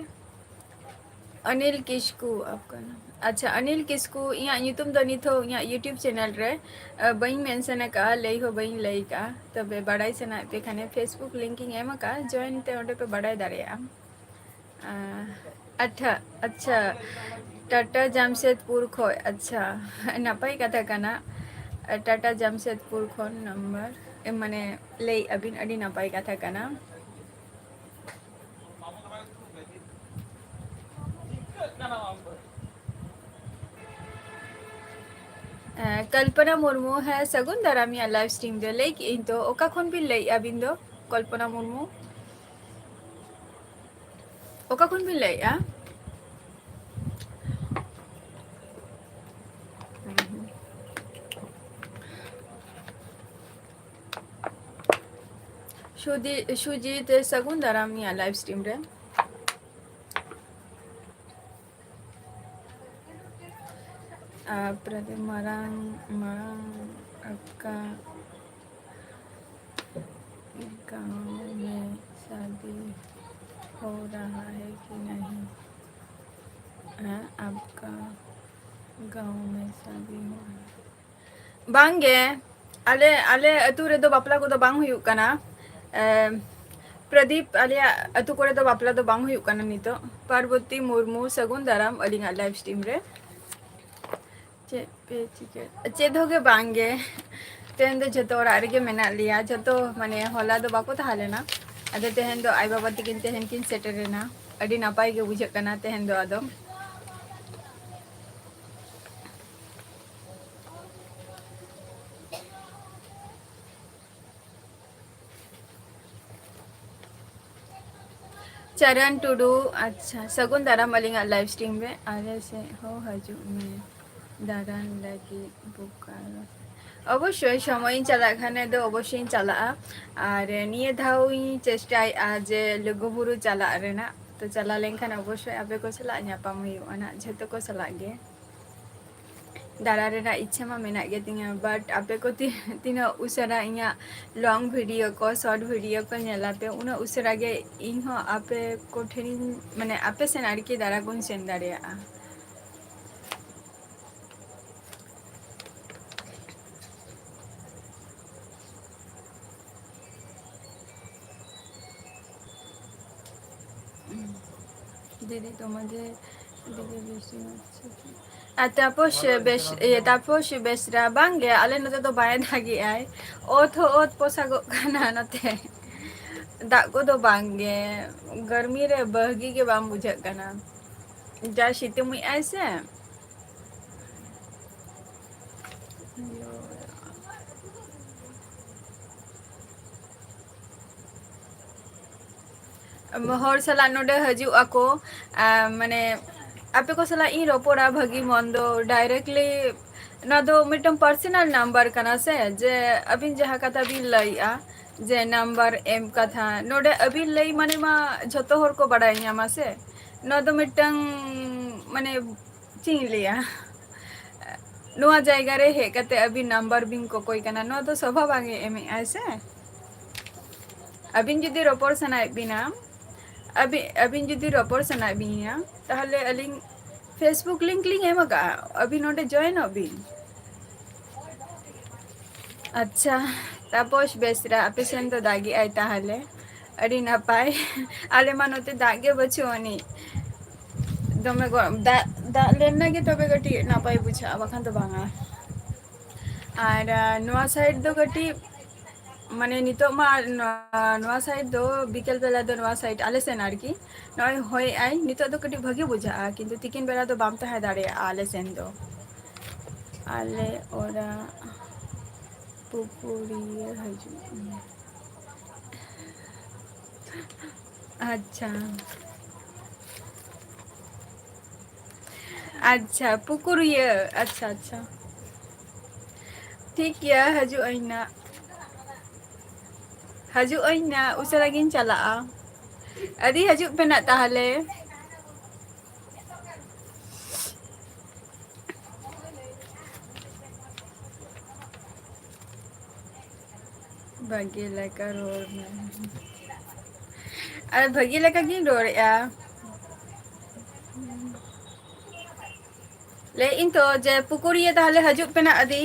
ᱚᱱᱤᱞ ᱠᱤᱥᱠᱩ, ᱟᱯᱠᱟ ᱱᱟᱢ? ᱟᱪᱪᱷᱟ, ᱚᱱᱤᱞ ᱠᱤᱥᱠᱩ, ᱤᱧᱟᱹᱜ ᱧᱩᱛᱩᱢ ᱫᱚ ᱱᱤᱛ ᱦᱚᱸ ᱤᱧᱟᱹᱜ YouTube channel ᱨᱮ, ᱟ, ᱵᱟᱹᱧ mention ᱟᱠᱟᱫᱼᱟ, ᱞᱟᱹᱭ ᱦᱚᱸ ᱵᱟᱹᱧ ᱞᱟᱹᱭ ᱟᱠᱟᱫᱼᱟ᱾ ᱛᱚᱵᱮ ᱵᱟᱲᱟᱭ ᱥᱟᱱᱟᱭᱮᱫ ᱯᱮ ᱠᱷᱟᱱ Facebook link ᱤᱧ ᱮᱢ ᱟᱠᱟᱫᱼᱟ, join ᱛᱮ ᱚᱸᱰᱮ ᱯᱮ ᱵᱟᱲᱟᱭ ᱫᱟᱲᱮᱭᱟᱜᱼᱟ᱾ ᱟ, ᱟᱪᱪᱷᱟ, ᱟᱪᱪᱷᱟ, ᱴᱟᱴᱟ ᱡᱟᱢᱥᱮᱫᱽᱯᱩᱨ ᱠᱷᱚᱡ, ᱟᱪᱪᱷᱟ, ᱱᱟᱯᱟᱭ ᱠᱟᱛᱷᱟ ᱠᱟᱱᱟ᱾ ᱴᱟᱴᱟ ᱡᱟᱢᱥᱮᱫᱽᱯᱩᱨ ᱠᱷᱚᱱ number, ᱮ, ᱢᱟᱱᱮ, ᱞᱟᱹᱭᱮᱫ ᱟᱹᱵᱤᱱ, ᱟᱹᱰᱤ ᱱᱟᱯᱟᱭ ᱠᱟᱛᱷᱟ ᱠᱟᱱᱟ᱾ ᱮ, ᱠᱚᱞᱯᱚᱱᱟ ᱢᱩᱨᱢᱩ, ᱦᱮᱸ, ᱥᱟᱹᱜᱩᱱ ᱫᱟᱨᱟᱢ ᱤᱧᱟᱹᱜ live stream ᱨᱮ᱾ ᱞᱟᱹᱭ ᱠᱮᱜ ᱟᱹᱧ ᱛᱚ, ᱚᱠᱟ ᱠᱷᱚᱱ ᱵᱤᱱ ᱞᱟᱹᱭᱮᱜᱼᱟ ᱟᱹᱵᱤᱱ ᱫᱚ? ᱠᱚᱞᱯᱚᱱᱟ ᱢᱩᱨᱢᱩ, ᱚᱠᱟ ᱠᱷᱚᱱ ᱵᱤᱱ ᱞᱟᱹᱭᱮᱜᱼᱟ? ᱥᱩᱫᱤ-, ᱥᱩᱡᱤᱛ, ᱥᱟᱹᱜᱩᱱ ᱫᱟᱨᱟᱢ ᱤᱧᱟᱹᱜ live stream ᱨᱮ᱾ ᱟᱨ ᱯᱨᱚᱫᱤᱯ, ᱢᱟᱨᱟᱝ, ᱢᱟᱨᱟᱝ ᱟᱠᱟ ᱜᱟᱶ ᱢᱮ ᱥᱟᱫᱤ ᱦᱳ ᱨᱟᱦᱟ ᱦᱮ ᱠᱤ ᱱᱟᱦᱤ? ᱦᱮᱸ, ᱟᱯᱠᱟ ᱜᱟᱶ ᱢᱮ ᱥᱟᱫᱤ ᱦᱳ ᱨᱟᱦᱟ? ᱵᱟᱝ ᱜᱮ, ᱟᱞᱮ, ᱟᱞᱮ ᱟᱹᱛᱩ ᱨᱮᱫᱚ ᱵᱟᱯᱞᱟ ᱠᱚᱫᱚ ᱵᱟᱝ ᱦᱩᱭᱩᱜ ᱠᱟᱱᱟ᱾ ᱮᱢ, ᱯᱨᱚᱫᱤᱯ, ᱟᱞᱮᱭᱟᱜ ᱟᱹᱛᱩ ᱠᱚᱨᱮ ᱫᱚ ᱵᱟᱯᱞᱟ ᱫᱚ ᱵᱟᱝ ᱦᱩᱭᱩᱜ ᱠᱟᱱᱟ ᱱᱤᱛᱚᱜ᱾ ᱯᱟᱨᱵᱚᱛᱤ ᱢᱩᱨᱢᱩ, ᱥᱟᱹᱜᱩᱱ ᱫᱟᱨᱟᱢ ᱟᱹᱞᱤᱧᱟᱜ live stream ᱨᱮ᱾ ᱪᱮᱫ ᱯᱮ ᱪᱤᱠᱟᱹ? ᱪᱮᱫ ᱦᱚᱸ ᱜᱮ ᱵᱟᱝ ᱜᱮ᱾ ᱛᱮᱦᱮᱧ ᱫᱚ ᱡᱷᱚᱛᱚ ᱚᱲᱟᱜ ᱨᱮᱜᱮ ᱢᱮᱱᱟᱜ ᱞᱮᱭᱟ᱾ ᱡᱷᱚᱛᱚ, ᱢᱟᱱᱮ, ᱦᱚᱞᱟ ᱫᱚ ᱵᱟᱠᱚ ᱛᱟᱦᱮᱸ ᱞᱮᱱᱟ᱾ ᱟᱫᱚ ᱛᱮᱦᱮᱧ ᱫᱚ ᱟᱭᱳ ᱵᱟᱵᱟ ᱛᱟᱹᱠᱤᱱ ᱛᱮᱦᱮᱧ ᱠᱤᱱ ᱥᱮᱴᱮᱨᱮᱱᱟ᱾ ᱟᱹᱰᱤ ᱱᱟᱯᱟᱭ ᱜᱮ ᱵᱩᱡᱷᱟᱹᱜ ᱠᱟᱱᱟ ᱛᱮᱦᱮᱧ ᱫᱚ᱾ ᱟᱫᱚ ᱪᱟᱨᱟᱱ ᱴᱩᱰᱩ, ᱟᱪᱪᱷᱟ, ᱥᱟᱹᱜᱩᱱ ᱫᱟᱨᱟᱢ ᱟᱹᱞᱤᱧᱟᱜ live stream ᱨᱮ, ᱟᱞᱮ ᱥᱮᱫ ᱦᱚᱸ ᱦᱤᱡᱩᱜ ᱢᱮ, ᱫᱟᱬᱟᱱ ᱞᱟᱹᱜᱤᱫ ᱵᱳᱠᱟᱨᱳ᱾ ᱚᱵᱚᱥᱥᱳᱭ, ᱥᱚᱢᱚᱭᱤᱧ ᱪᱟᱞᱟᱜ ᱠᱷᱟᱱ ᱫᱚ ᱚᱵᱚᱥᱥᱳᱭᱤᱧ ᱪᱟᱞᱟᱜᱼᱟ᱾ ᱟᱨ ᱱᱤᱭᱟᱹ ᱫᱷᱟᱣ ᱤᱧ ᱪᱮᱥᱴᱟᱭᱮᱫᱼᱟ ᱡᱮ ᱞᱩᱜᱩᱵᱩᱨᱩ ᱪᱟᱞᱟᱜ ᱨᱮᱱᱟᱜ, ᱛᱚ ᱪᱟᱞᱟᱣ ᱞᱮᱱᱠᱷᱟᱱ ᱚᱵᱚᱥᱥᱳᱭ ᱟᱯᱮ ᱠᱚ ᱥᱟᱞᱟᱜ ᱧᱟᱯᱟᱢ ᱦᱩᱭᱩᱜᱼᱟ ᱱᱟᱜ, ᱡᱷᱚᱛᱚ ᱠᱚ ᱥᱟᱞᱟᱜ ᱜᱮ᱾ ᱫᱟᱬᱟ ᱨᱮᱱᱟᱜ ᱤᱪᱪᱷᱟᱹ ᱢᱟ ᱢᱮᱱᱟᱜ ᱜᱮ ᱛᱤᱧᱟᱹ, but ᱟᱯᱮ ᱠᱚ ᱛᱤ-, ᱛᱤᱱᱟᱹᱜ ᱩᱥᱟᱹᱨᱟ ᱤᱧᱟᱹᱜ long video ᱠᱚ, short video ᱠᱚ ᱧᱮᱞᱟ ᱯᱮ, ᱩᱱᱟᱹᱜ ᱩᱥᱟᱹᱨᱟ ᱜᱮ ᱤᱧ ᱦᱚᱸ ᱟᱯᱮ ᱠᱚ ᱴᱷᱮᱱᱤᱧ, ᱢᱟᱱᱮ, ᱟᱯᱮ ᱥᱮᱱ ᱟᱨᱠᱤ ᱫᱟᱬᱟ ᱠᱚᱧ ᱥᱮᱱ ᱫᱟᱲᱮᱭᱟᱜᱼᱟ᱾ ᱫᱤᱫᱤ ᱛᱚᱢᱟᱫᱮ ᱫᱤᱫᱤ ᱵᱮᱥᱤ ᱟᱨ ᱛᱟᱯᱚᱥ ᱵᱮᱥ-, ᱤᱭᱟᱹ, ᱛᱟᱯᱚᱥ ᱵᱮᱥᱨᱟ, ᱵᱟᱝ ᱜᱮ, ᱟᱞᱮ ᱱᱚᱛᱮ ᱫᱚ ᱵᱟᱭ ᱫᱟᱜᱮᱜᱼᱟᱭ᱾ ᱚᱛ ᱦᱚᱸ ᱚᱛ ᱯᱚᱥᱟᱜᱚᱜ ᱠᱟᱱᱟ ᱱᱚᱛᱮ᱾ ᱫᱟᱜ ᱠᱚᱫᱚ ᱵᱟᱝ ᱜᱮ, ᱜᱟᱨᱢᱤ ᱨᱮ ᱵᱷᱟᱹᱜᱤ ᱜᱮ ᱵᱟᱝ ᱵᱩᱡᱷᱟᱹᱜ ᱠᱟᱱᱟ, ᱡᱟ ᱥᱤᱛᱩᱝ ᱮᱜᱼᱟᱭ ᱥᱮ᱾ ᱦᱚᱲ ᱥᱟᱞᱟᱜ ᱱᱚᱰᱮ ᱦᱤᱡᱩᱜ ᱟᱠᱚ, ᱟᱨ ᱢᱟᱱᱮ ᱟᱯᱮ ᱠᱚ ᱥᱟᱞᱟᱜ ᱤᱧ ᱨᱚᱯᱚᱲᱟ ᱵᱷᱟᱹᱜᱤ ᱢᱚᱱᱫᱚ, directly᱾ ᱱᱚᱣᱟ ᱫᱚ ᱢᱤᱫᱴᱟᱝ personal number ᱠᱟᱱᱟ ᱥᱮ, ᱡᱮ ᱟᱹᱵᱤᱱ ᱡᱟᱦᱟᱸ ᱠᱟᱛᱷᱟ ᱵᱤᱱ ᱞᱟᱹᱭᱮᱜᱼᱟ, ᱡᱮ number ᱮᱢ ᱠᱟᱛᱷᱟ, ᱱᱚᱰᱮ ᱟᱹᱵᱤᱱ ᱞᱟᱹᱭ ᱢᱟᱱᱮ ᱢᱟ ᱡᱷᱚᱛᱚ ᱦᱚᱲ ᱠᱚ ᱵᱟᱲᱟᱭ ᱧᱟᱢᱟ ᱥᱮ᱾ ᱱᱚᱣᱟ ᱫᱚ ᱢᱤᱫᱴᱟᱝ, ᱢᱟᱱᱮ, ᱪᱮᱫ ᱤᱧ ᱞᱟᱹᱭᱟ, ᱱᱚᱣᱟ ᱡᱟᱭᱜᱟ ᱨᱮ ᱦᱮᱡ ᱠᱟᱛᱮ ᱟᱹᱵᱤᱱ number ᱵᱤᱱ ᱠᱚᱠᱚᱭ ᱠᱟᱱᱟ, ᱱᱚᱣᱟ ᱫᱚ ᱥᱚᱵᱷᱟ ᱵᱟᱝ ᱮ ᱮᱢᱮᱜᱼᱟᱭ ᱥᱮ᱾ ᱟᱹᱵᱤᱱ ᱡᱩᱫᱤ ᱨᱚᱯᱚᱲ ᱥᱟᱱᱟᱭᱮᱫ ᱵᱤᱱᱟ, ᱟᱹᱵᱤ-, ᱟᱹᱵᱤᱱ ᱡᱩᱫᱤ ᱨᱚᱯᱚᱲ ᱥᱟᱱᱟᱭᱮᱫ ᱵᱤᱱᱟ, ᱛᱟᱦᱚᱞᱮ ᱟᱹᱞᱤᱧ Facebook link ᱞᱤᱧ ᱮᱢ ᱟᱠᱟᱫᱼᱟ, ᱟᱹᱵᱤᱱ ᱚᱸᱰᱮ joinᱚᱜ ᱵᱤᱱ᱾ ᱟᱪᱪᱷᱟ, ᱛᱟᱯᱚᱥ ᱵᱮᱥᱨᱟ, ᱟᱯᱮ ᱥᱮᱱ ᱫᱚ ᱫᱟᱜᱮᱜᱼᱟᱭ ᱛᱟᱦᱚᱞᱮ? ᱟᱹᱰᱤ ᱱᱟᱯᱟᱭ᱾ ᱟᱞᱮ ᱢᱟ ᱱᱚᱛᱮ ᱫᱟᱜ ᱜᱮ ᱵᱟᱹᱪᱩᱜ ᱟᱹᱱᱤᱡ, ᱫᱚᱢᱮ ᱜᱚᱨᱚᱢ᱾ ᱫᱟᱜ, ᱫᱟᱜ ᱞᱮᱱ ᱜᱮ ᱛᱚᱵᱮ ᱠᱟᱹᱴᱤᱡ ᱱᱟᱯᱟᱭ ᱵᱩᱡᱷᱟᱹᱜᱼᱟ, ᱵᱟᱠᱷᱟᱱ ᱫᱚ ᱵᱟᱝᱟ᱾ ᱟᱨ, ᱟᱨ ᱱᱚᱣᱟ side ᱫᱚ ᱠᱟᱹᱴᱤᱡ, ᱢᱟᱱᱮ, ᱱᱤᱛᱚᱜ ᱢᱟ ᱟᱨ ᱱᱚᱣᱟ, ᱱᱚᱣᱟ side ᱫᱚ ᱵᱤᱠᱮᱞ ᱵᱮᱞᱟ ᱫᱚ ᱱᱚᱣᱟ side ᱟᱞᱮ ᱥᱮᱱ ᱟᱨᱠᱤ ᱱᱚᱜᱼᱚᱭ ᱦᱚᱭᱮᱜᱼᱟᱭ, ᱱᱤᱛᱚᱜ ᱫᱚ ᱠᱟᱹᱴᱤᱡ ᱵᱷᱟᱹᱜᱤ ᱵᱩᱡᱷᱟᱹᱜᱼᱟ, ᱠᱤᱱᱛᱩ ᱛᱤᱠᱤᱱ ᱵᱮᱲᱟ ᱫᱚ ᱵᱟᱢ ᱛᱟᱦᱮᱸ ᱫᱟᱲᱮᱭᱟᱜᱼᱟ ᱟᱞᱮ ᱥᱮᱱ ᱫᱚ᱾ ᱟᱞᱮ ᱚᱲᱟᱜ ᱯᱩᱠᱩᱨᱤᱭᱟᱹ ᱦᱤᱡᱩᱜ ᱢᱮ᱾ ᱟᱪᱪᱷᱟ, ᱟᱪᱪᱷᱟ, ᱯᱩᱠᱩᱨᱤᱭᱟᱹ, ᱟᱪᱪᱷᱟ, ᱟᱪᱪᱷᱟ, ᱴᱷᱤᱠ ᱜᱮᱭᱟ, ᱦᱤᱡᱩᱜ ᱟᱹᱧ ᱱᱟᱜ, ᱦᱤᱡᱩᱜ ᱟᱹᱧ ᱱᱟᱜ, ᱩᱥᱟᱹᱨᱟ ᱜᱤᱧ ᱪᱟᱞᱟᱜᱼᱟ᱾ ᱟᱹᱰᱤ ᱦᱤᱡᱩᱜ ᱯᱮ ᱱᱟᱜ ᱛᱟᱦᱚᱞᱮ᱾ ᱵᱷᱟᱹᱜᱤ ᱞᱮᱠᱟ ᱨᱚᱲ ᱢᱮ᱾ ᱟᱨ ᱵᱷᱟᱹᱜᱤ ᱞᱮᱠᱟ ᱜᱤᱧ ᱨᱚᱲᱮᱫᱼᱟ᱾ ᱞᱟᱹᱭᱮᱫ ᱟᱹᱧ ᱛᱚ ᱡᱮ ᱯᱩᱠᱩᱨᱤᱭᱟᱹ ᱛᱟᱦᱚᱞᱮ ᱦᱤᱡᱩᱜ ᱯᱮ ᱱᱟᱜ ᱟᱹᱫᱤ,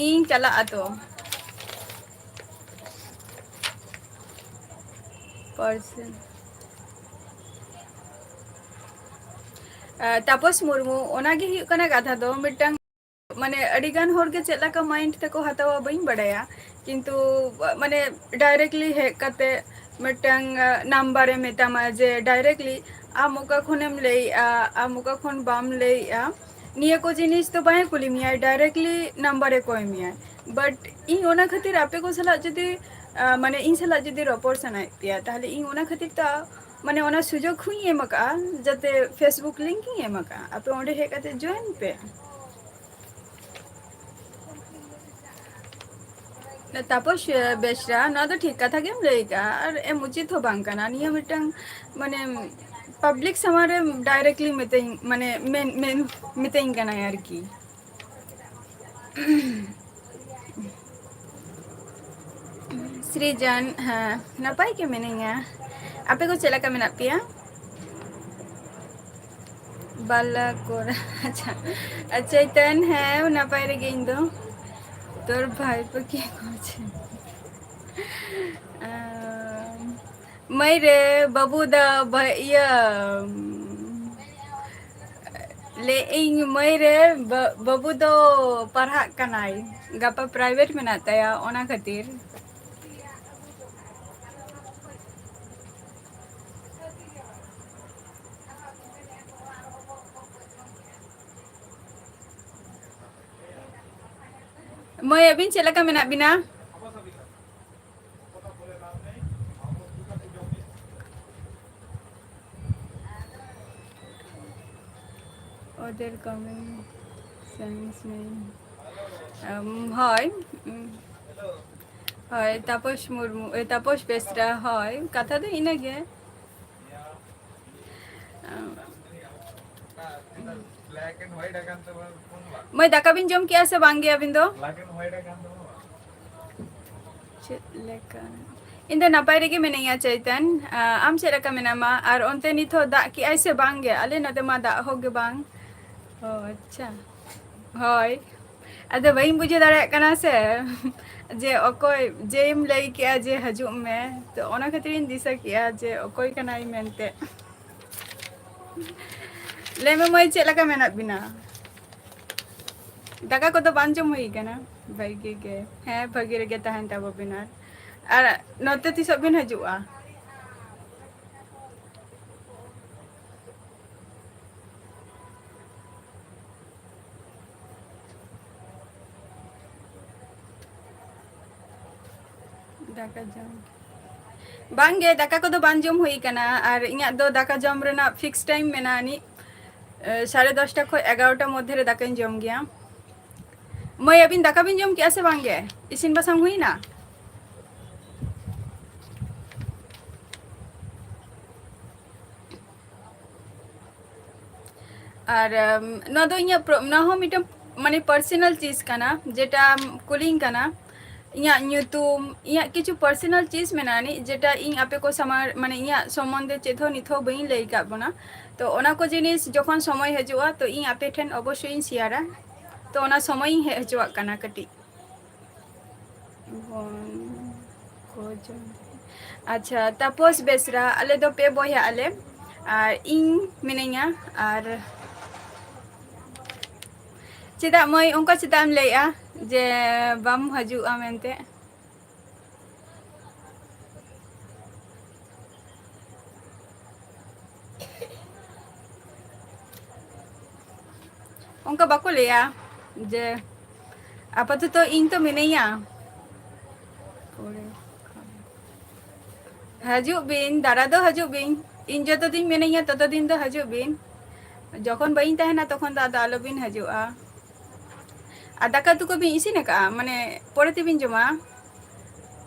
ᱤᱧ ᱪᱟᱞᱟᱜᱼᱟ ᱛᱚ᱾ ᱯᱟᱨᱥᱮᱞ᱾ ᱟᱨ ᱛᱟᱯᱚᱥ ᱢᱩᱨᱢᱩ, ᱚᱱᱟᱜᱮ ᱦᱩᱭᱩᱜ ᱠᱟᱱᱟ ᱠᱟᱛᱷᱟ ᱫᱚ, ᱢᱤᱫᱴᱟᱝ, ᱢᱟᱱᱮ, ᱟᱹᱰᱤ ᱜᱟᱱ ᱦᱚᱲ ᱜᱮ ᱪᱮᱫ ᱞᱮᱠᱟ mind ᱛᱮᱠᱚ ᱦᱟᱛᱟᱣᱟ ᱵᱟᱹᱧ ᱵᱟᱰᱟᱭᱟ, ᱠᱤᱱᱛᱩ, ᱢᱟᱱᱮ, directly ᱦᱮᱡ ᱠᱟᱛᱮ ᱢᱤᱫᱴᱟᱝ, ᱟᱸ, number ᱮ ᱢᱮᱛᱟᱢᱟ ᱡᱮ directly ᱟᱢ ᱚᱠᱟ ᱠᱷᱚᱱᱮᱢ ᱞᱟᱹᱭᱮᱜᱼᱟ, ᱟᱢ ᱚᱠᱟ ᱠᱷᱚᱱ ᱵᱟᱢ ᱞᱟᱹᱭᱮᱜᱼᱟ, ᱱᱤᱭᱟᱹ ᱠᱚ ᱡᱤᱱᱤᱥ ᱫᱚ ᱵᱟᱭ ᱠᱩᱞᱤ ᱢᱮᱭᱟ, directly number ᱮ ᱠᱚᱭ ᱢᱮᱭᱟ᱾ But ᱤᱧ ᱚᱱᱟ ᱠᱷᱟᱹᱛᱤᱨ ᱟᱯᱮ ᱠᱚ ᱥᱟᱞᱟᱜ ᱡᱩᱫᱤ, ᱟᱸ, ᱢᱟᱱᱮ, ᱤᱧ ᱥᱟᱞᱟᱜ ᱡᱩᱫᱤ ᱨᱚᱯᱚᱲ ᱥᱟᱱᱟᱭᱮᱫ ᱯᱮᱭᱟ, ᱛᱟᱦᱞᱮ ᱤᱧ ᱚᱱᱟ ᱠᱷᱟᱹᱛᱤᱨ ᱛᱮ, ᱢᱟᱱᱮ, ᱚᱱᱟ ᱥᱩᱡᱳᱜᱽ ᱦᱚᱸᱧ ᱮᱢ ᱟᱠᱟᱫᱼᱟ, ᱡᱟᱛᱮ Facebook link ᱤᱧ ᱮᱢ ᱟᱠᱟᱫᱼᱟ, ᱟᱯᱮ ᱚᱸᱰᱮ ᱦᱮᱡ ᱠᱟᱛᱮ join ᱯᱮ᱾ ᱛᱟᱯᱚᱥ, ᱮ, ᱵᱮᱥᱨᱟ, ᱱᱚᱣᱟ ᱫᱚ ᱴᱷᱤᱠ ᱠᱟᱛᱷᱟ ᱜᱮᱢ ᱞᱟᱹᱭ ᱠᱟᱜᱼᱟ, ᱟᱨ ᱮᱢ ᱩᱪᱤᱛ ᱦᱚᱸ ᱵᱟᱝ ᱠᱟᱱᱟ᱾ ᱱᱤᱭᱟᱹ ᱢᱤᱫᱴᱟᱝ, ᱢᱟᱱᱮ, public ᱥᱟᱢᱟᱝ ᱨᱮ directly ᱢᱤᱛᱟᱹᱧ, ᱢᱟᱱᱮ, ᱢᱮᱱ, ᱢᱮᱱ, ᱢᱤᱛᱟᱹᱧ ᱠᱟᱱᱟᱭ ᱟᱨᱠᱤ᱾ ᱥᱨᱤᱡᱚᱱ, ᱦᱮᱸ, ᱱᱟᱯᱟᱭ ᱜᱮ ᱢᱤᱱᱟᱹᱧᱟ᱾ ᱟᱯᱮ ᱠᱚ ᱪᱮᱫ ᱞᱮᱠᱟ ᱢᱮᱱᱟᱜ ᱯᱮᱭᱟ? ᱵᱟᱞᱟ ᱠᱚᱨᱟ, ᱟᱪᱪᱷᱟ, ᱟᱪᱪᱷᱟ, ᱪᱳᱭᱛᱚᱱ, ᱦᱮᱸ, ᱱᱟᱯᱟᱭ ᱨᱮᱜᱮ ᱤᱧ ᱫᱚ᱾ ᱛᱳᱨ ᱵᱷᱟᱭ ᱯᱚ ᱠᱮ ᱠᱚᱪᱮ? ᱟᱢ, ᱢᱟᱹᱭ ᱨᱮ, ᱵᱟᱹᱵᱩ ᱫᱟ, ᱵᱷᱟᱭ, ᱤᱭᱟᱹ, ᱞᱟᱹᱭᱮᱫ ᱟᱹᱧ ᱢᱟᱹᱭ ᱨᱮ ᱵᱟ-, ᱵᱟᱹᱵᱩ ᱫᱚ ᱯᱟᱲᱦᱟᱜ ᱠᱟᱱᱟᱭ, ᱜᱟᱯᱟ private ᱢᱮᱱᱟᱜ ᱛᱟᱭᱟ, ᱚᱱᱟ ᱠᱷᱟᱹᱛᱤᱨ᱾ ᱢᱟᱹᱭ, ᱟᱹᱵᱤᱱ ᱪᱮᱫ ᱞᱮᱠᱟ ᱢᱮᱱᱟᱜ ᱵᱤᱱᱟ? ওদের কমেন্ট সেন্স নেই। উম, হয়। উম, হয়, তাপস মুর্মু, এ, তাপস বেসরা, হয়। কথা তো ইনাগে। ᱟᱢ, ᱢᱟᱹᱭ, ᱫᱟᱠᱟ ᱵᱤᱱ ᱡᱚᱢ ᱠᱮᱜᱼᱟ ᱥᱮ ᱵᱟᱝ ᱜᱮ ᱟᱹᱵᱤᱱ ᱫᱚ? ᱪᱮᱫ ᱞᱮᱠᱟ? ᱤᱧ ᱫᱚ ᱱᱟᱯᱟᱭ ᱨᱮᱜᱮ ᱢᱤᱱᱟᱹᱧᱟ, ᱪᱟᱹᱭᱛᱟᱱ᱾ ᱟ, ᱟᱢ ᱪᱮᱫ ᱞᱮᱠᱟ ᱢᱮᱱᱟᱢᱟ? ᱟᱨ ᱚᱱᱛᱮ ᱱᱤᱛ ᱦᱚᱸ ᱫᱟᱜ ᱠᱮᱜᱼᱟᱭ ᱥᱮ ᱵᱟᱝ ᱜᱮ? ᱟᱞᱮ ᱱᱚᱛᱮ ᱢᱟ ᱫᱟᱜ ᱦᱚᱸ ᱜᱮ ᱵᱟᱝ᱾ ᱚ, ᱟᱪᱪᱷᱟ᱾ ᱦᱳᱭ᱾ ᱟᱫᱚ ᱵᱟᱹᱧ ᱵᱩᱡᱷᱟᱹᱣ ᱫᱟᱲᱮᱭᱟᱜ ᱠᱟᱱᱟ ᱥᱮ, ᱡᱮ ᱚᱠᱚᱭ, ᱡᱮᱢ ᱞᱟᱹᱭ ᱠᱮᱜᱼᱟ ᱡᱮ ᱦᱤᱡᱩᱜ ᱢᱮ, ᱛᱚ ᱚᱱᱟ ᱠᱷᱟᱹᱛᱤᱨᱤᱧ ᱫᱤᱥᱟᱹ ᱠᱮᱜᱼᱟ ᱡᱮ ᱚᱠᱚᱭ ᱠᱟᱱᱟᱭ ᱢᱮᱱᱛᱮ᱾ ᱞᱟᱹᱭ ᱢᱮ ᱢᱟᱹᱭ, ᱪᱮᱫ ᱞᱮᱠᱟ ᱢᱮᱱᱟᱜ ᱵᱤᱱᱟ? ᱫᱟᱠᱟ ᱠᱚᱫᱚ ᱵᱟᱝ ᱡᱚᱢ ᱦᱩᱭ ᱠᱟᱱᱟ? ᱵᱷᱟᱹᱜᱤ ᱜᱮ᱾ ᱦᱮᱸ, ᱵᱷᱟᱹᱜᱤ ᱨᱮᱜᱮ ᱛᱟᱦᱮᱱ ᱛᱟᱵᱚ ᱵᱤᱱ᱾ ᱟᱨ, ᱟᱨ ᱱᱚᱛᱮ ᱛᱤᱥᱚᱜ ᱵᱤᱱ ᱦᱤᱡᱩᱜᱼᱟ? ᱫᱟᱠᱟ ᱡᱚᱢ᱾ ᱵᱟᱝ ᱜᱮ, ᱫᱟᱠᱟ ᱠᱚᱫᱚ ᱵᱟᱝ ᱡᱚᱢ ᱦᱩᱭ ᱠᱟᱱᱟ᱾ ᱟᱨ ᱤᱧᱟᱹᱜ ᱫᱚ ᱫᱟᱠᱟ ᱡᱚᱢ ᱨᱮᱱᱟᱜ fix time ᱢᱮᱱᱟᱜᱼᱟ ᱱᱤᱡ, ᱮ, ᱥᱟᱲᱮ ᱫᱚᱥᱴᱟ ᱠᱷᱚᱱ ᱮᱜᱟᱨᱚᱴᱟ ᱢᱚᱫᱽᱫᱷᱮ ᱨᱮ ᱫᱟᱠᱟᱧ ᱡᱚᱢ ᱜᱮᱭᱟ᱾ ᱢᱟᱹᱭ, ᱟᱹᱵᱤᱱ ᱫᱟᱠᱟ ᱵᱤᱱ ᱡᱚᱢ ᱠᱮᱜᱼᱟ ᱥᱮ ᱵᱟᱝ ᱜᱮ? ᱤᱥᱤᱱ ᱵᱟᱥᱟᱝ ᱦᱩᱭᱱᱟ? ᱟᱨ, ᱟᱢ, ᱱᱚᱣᱟ ᱫᱚ ᱤᱧᱟᱹᱜ ᱯᱨᱚ-, ᱱᱚᱣᱟ ᱦᱚᱸ ᱢᱤᱫᱴᱟᱝ, ᱢᱟᱱᱮ, personal ᱪᱤᱡᱽ ᱠᱟᱱᱟ, ᱡᱮᱴᱟ ᱟᱢ ᱠᱩᱞᱤᱧ ᱠᱟᱱᱟ᱾ ᱤᱧᱟᱹᱜ ᱧᱩᱛᱩᱢ, ᱤᱧᱟᱹᱜ ᱠᱤᱪᱷᱩ personal ᱪᱤᱡᱽ ᱢᱮᱱᱟᱜᱼᱟ ᱱᱤᱡ, ᱡᱮᱴᱟ ᱤᱧ ᱟᱯᱮ ᱠᱚ ᱥᱟᱢᱟᱝ, ᱢᱟᱱᱮ, ᱤᱧᱟᱹᱜ ᱥᱚᱢᱵᱚᱱᱫᱷᱮ ᱪᱮᱫ ᱦᱚᱸ ᱱᱤᱛ ᱦᱚᱸ ᱵᱟᱹᱧ ᱞᱟᱹᱭ ᱟᱠᱟᱫ ᱵᱚᱱᱟ᱾ ᱛᱚ, ᱚᱱᱟ ᱠᱚ ᱡᱤᱱᱤᱥ ᱡᱚᱠᱷᱚᱱ ᱥᱚᱢᱚᱭ ᱦᱤᱡᱩᱜᱼᱟ, ᱛᱚ, ᱤᱧ ᱟᱯᱮ ᱴᱷᱮᱱ ᱚᱵᱚᱥᱥᱳᱭ ᱤᱧ ᱥᱮᱭᱟᱨᱟ᱾ ᱛᱚ, ᱚᱱᱟ ᱥᱚᱢᱚᱭ ᱤᱧ ᱦᱮᱡ ᱦᱚᱪᱚᱣᱟᱜ ᱠᱟᱱᱟ ᱠᱟᱹᱴᱤᱡ᱾ ᱵᱚᱱ ᱠᱚ ᱡᱚᱢ᱾ ᱟᱪᱪᱷᱟ, ᱛᱟᱯᱚᱥ ᱵᱮᱥᱨᱟ, ᱟᱞᱮ ᱫᱚ ᱯᱮ ᱵᱚᱭᱦᱟᱜ ᱟᱞᱮ, ᱟᱨ ᱤᱧ ᱢᱤᱱᱟᱹᱧᱟ, ᱟᱨ ᱪᱮᱫᱟᱜ ᱢᱟᱹᱭ, ᱚᱱᱠᱟ ᱪᱮᱫᱟᱜ ᱮᱢ ᱞᱟᱹᱭᱮᱜᱼᱟ ᱡᱮ ᱵᱟᱢ ᱦᱤᱡᱩᱜᱼᱟ ᱢᱮᱱᱛᱮ? ᱚᱱᱠᱟ ᱵᱟᱠᱚ ᱞᱟᱹᱭᱟ ᱡᱮ, ᱟᱯᱟᱛᱚᱛᱚ ᱤᱧ ᱛᱚ ᱢᱤᱱᱟᱹᱧᱟ᱾ ᱦᱤᱡᱩᱜ ᱵᱤᱱ, ᱫᱟᱬᱟ ᱫᱚ ᱦᱤᱡᱩᱜ ᱵᱤᱱ᱾ ᱤᱧ ᱡᱚᱛᱚ ᱫᱤᱱ ᱢᱤᱱᱟᱹᱧᱟ, ᱛᱚᱛᱚ ᱫᱤᱱ ᱫᱚ ᱦᱤᱡᱩᱜ ᱵᱤᱱ᱾ ᱡᱚᱠᱷᱚᱱ ᱵᱟᱹᱧ ᱛᱟᱦᱮᱱᱟ, ᱛᱚᱠᱷᱚᱱ ᱫᱚ ᱟᱫᱚ ᱟᱞᱚᱵᱤᱱ ᱦᱤᱡᱩᱜᱼᱟ᱾ ᱟᱨ ᱫᱟᱠᱟ ᱩᱛᱩ ᱠᱚᱵᱤᱱ ᱤᱥᱤᱱ ᱟᱠᱟᱫᱼᱟ? ᱢᱟᱱᱮ, ᱯᱚᱨᱮ ᱛᱮᱵᱤᱱ ᱡᱚᱢᱟ?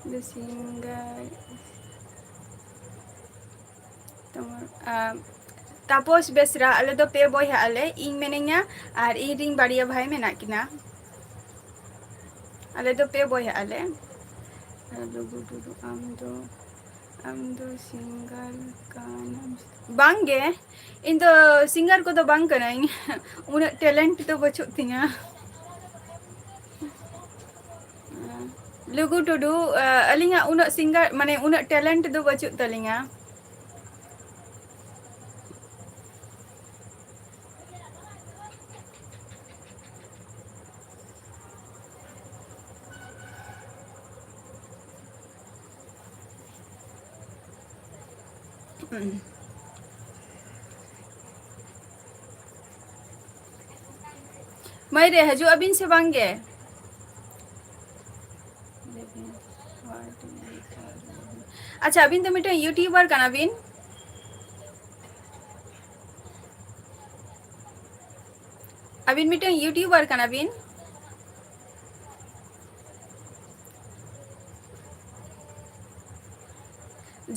The singer, ᱛᱟᱯᱚᱥ ᱵᱮᱥᱨᱟ, ᱟᱞᱮ ᱫᱚ ᱯᱮ ᱵᱚᱭᱦᱟᱜ ᱟᱞᱮ, ᱤᱧ ᱢᱤᱱᱟᱹᱧᱟ ᱟᱨ ᱤᱧ ᱨᱤᱱ ᱵᱟᱨᱭᱟ ᱵᱷᱟᱭ ᱢᱮᱱᱟᱜ ᱠᱤᱱᱟ᱾ ᱟᱞᱮ ᱫᱚ ᱯᱮ ᱵᱚᱭᱦᱟᱜ ᱟᱞᱮ᱾ ᱞᱩᱜᱩ ᱴᱩᱰᱩ, ᱟᱢ ᱫᱚ, ᱟᱢ ᱫᱚ ᱥᱤᱝᱜᱟᱨ ᱠᱟᱱᱟᱢ? ᱵᱟᱝ ᱜᱮ, ᱤᱧ ᱫᱚ ᱥᱤᱝᱜᱟᱨ ᱠᱚᱫᱚ ᱵᱟᱝ ᱠᱟᱹᱱᱟᱹᱧ᱾ ᱩᱱᱟᱹᱜ ᱴᱮᱞᱮᱱᱴ ᱫᱚ ᱵᱟᱹᱪᱩᱜ ᱛᱤᱧᱟᱹ᱾ ᱞᱩᱜᱩ ᱴᱩᱰᱩ, ᱟᱹᱞᱤᱧᱟᱜ ᱩᱱᱟᱹᱜ ᱥᱤᱝᱜᱟᱨ, ᱢᱟᱱᱮ, ᱩᱱᱟᱹᱜ ᱴᱮᱞᱮᱱᱴ ᱫᱚ ᱵᱟᱹᱪᱩᱜ ᱛᱟᱹᱞᱤᱧᱟ᱾ ᱢᱟᱹᱭ ᱨᱮ, ᱦᱤᱡᱩᱜ ᱟᱹᱵᱤᱱ ᱥᱮ ᱵᱟᱝ ᱜᱮ? ᱟᱪᱪᱷᱟ, ᱟᱹᱵᱤᱱ ᱫᱚ ᱢᱤᱫᱴᱟᱝ YouTuber ᱠᱟᱱᱟ ᱵᱤᱱ? ᱟᱹᱵᱤᱱ ᱢᱤᱫᱴᱟᱝ YouTuber ᱠᱟᱱᱟ ᱵᱤᱱ?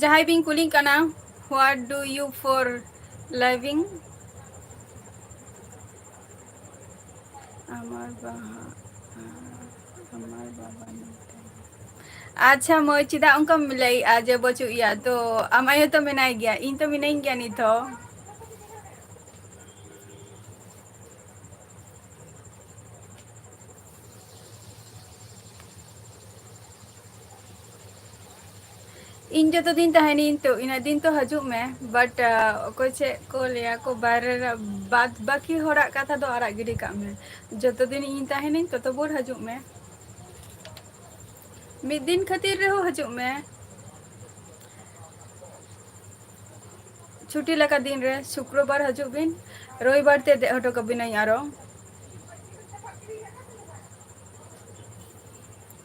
ᱡᱟᱦᱟᱸᱭ ᱵᱤᱱ ᱠᱩᱞᱤ ᱠᱟᱱᱟ, "What do you for living?" ᱟᱢᱟᱨ ᱵᱟᱦᱟ, ᱟᱢᱟᱨ ᱵᱟᱵᱟ ᱢᱮᱱᱛᱮ᱾ ᱟᱪᱪᱷᱟ ᱢᱟᱹᱭ, ᱪᱮᱫᱟᱜ ᱚᱱᱠᱟᱢ ᱞᱟᱹᱭᱮᱜᱼᱟ ᱡᱮ ᱵᱟᱹᱪᱩᱜ ᱮᱭᱟ? ᱛᱚ ᱟᱢ ᱟᱭᱳ ᱛᱚ ᱢᱮᱱᱟᱭ ᱜᱮᱭᱟ, ᱤᱧ ᱛᱚ ᱢᱤᱱᱟᱹᱧ ᱜᱮᱭᱟ ᱱᱤᱛ ᱦᱚᱸ᱾ ᱤᱧ ᱡᱚᱛᱚ ᱫᱤᱱ ᱛᱟᱦᱮᱱᱤᱧ ᱛᱚ, ᱤᱱᱟᱹᱜ ᱫᱤᱱ ᱛᱚ ᱦᱤᱡᱩᱜ ᱢᱮ᱾ But ᱚᱠᱚᱭ ᱪᱮᱫ ᱠᱚ ᱞᱟᱹᱭᱟ ᱠᱚ, ᱵᱟᱭᱨᱮ ᱨᱮ ᱵᱟᱫ ᱵᱟᱹᱠᱤ ᱦᱚᱲᱟᱜ ᱠᱟᱛᱷᱟ ᱫᱚ ᱟᱲᱟᱜ ᱜᱤᱰᱤ ᱠᱟᱜ ᱢᱮ᱾ ᱡᱚᱛᱚ ᱫᱤᱱ ᱤᱧ ᱛᱟᱦᱮᱱᱤᱧ, ᱛᱚᱛᱚ ᱵᱷᱳᱨ ᱦᱤᱡᱩᱜ ᱢᱮ᱾ ᱢᱤᱫ ᱫᱤᱱ ᱠᱷᱟᱹᱛᱤᱨ ᱨᱮᱦᱚᱸ ᱦᱤᱡᱩᱜ ᱢᱮ᱾ ᱪᱷᱩᱴᱤ ᱞᱮᱠᱟ ᱫᱤᱱ ᱨᱮ ᱥᱩᱠᱨᱚᱵᱟᱨ ᱦᱤᱡᱩᱜ ᱵᱤᱱ, ᱨᱚᱵᱤᱵᱟᱨ ᱛᱮ ᱫᱮᱡ ᱦᱚᱴᱚ ᱠᱟᱵᱤᱱᱟᱹᱧ ᱟᱨᱚ᱾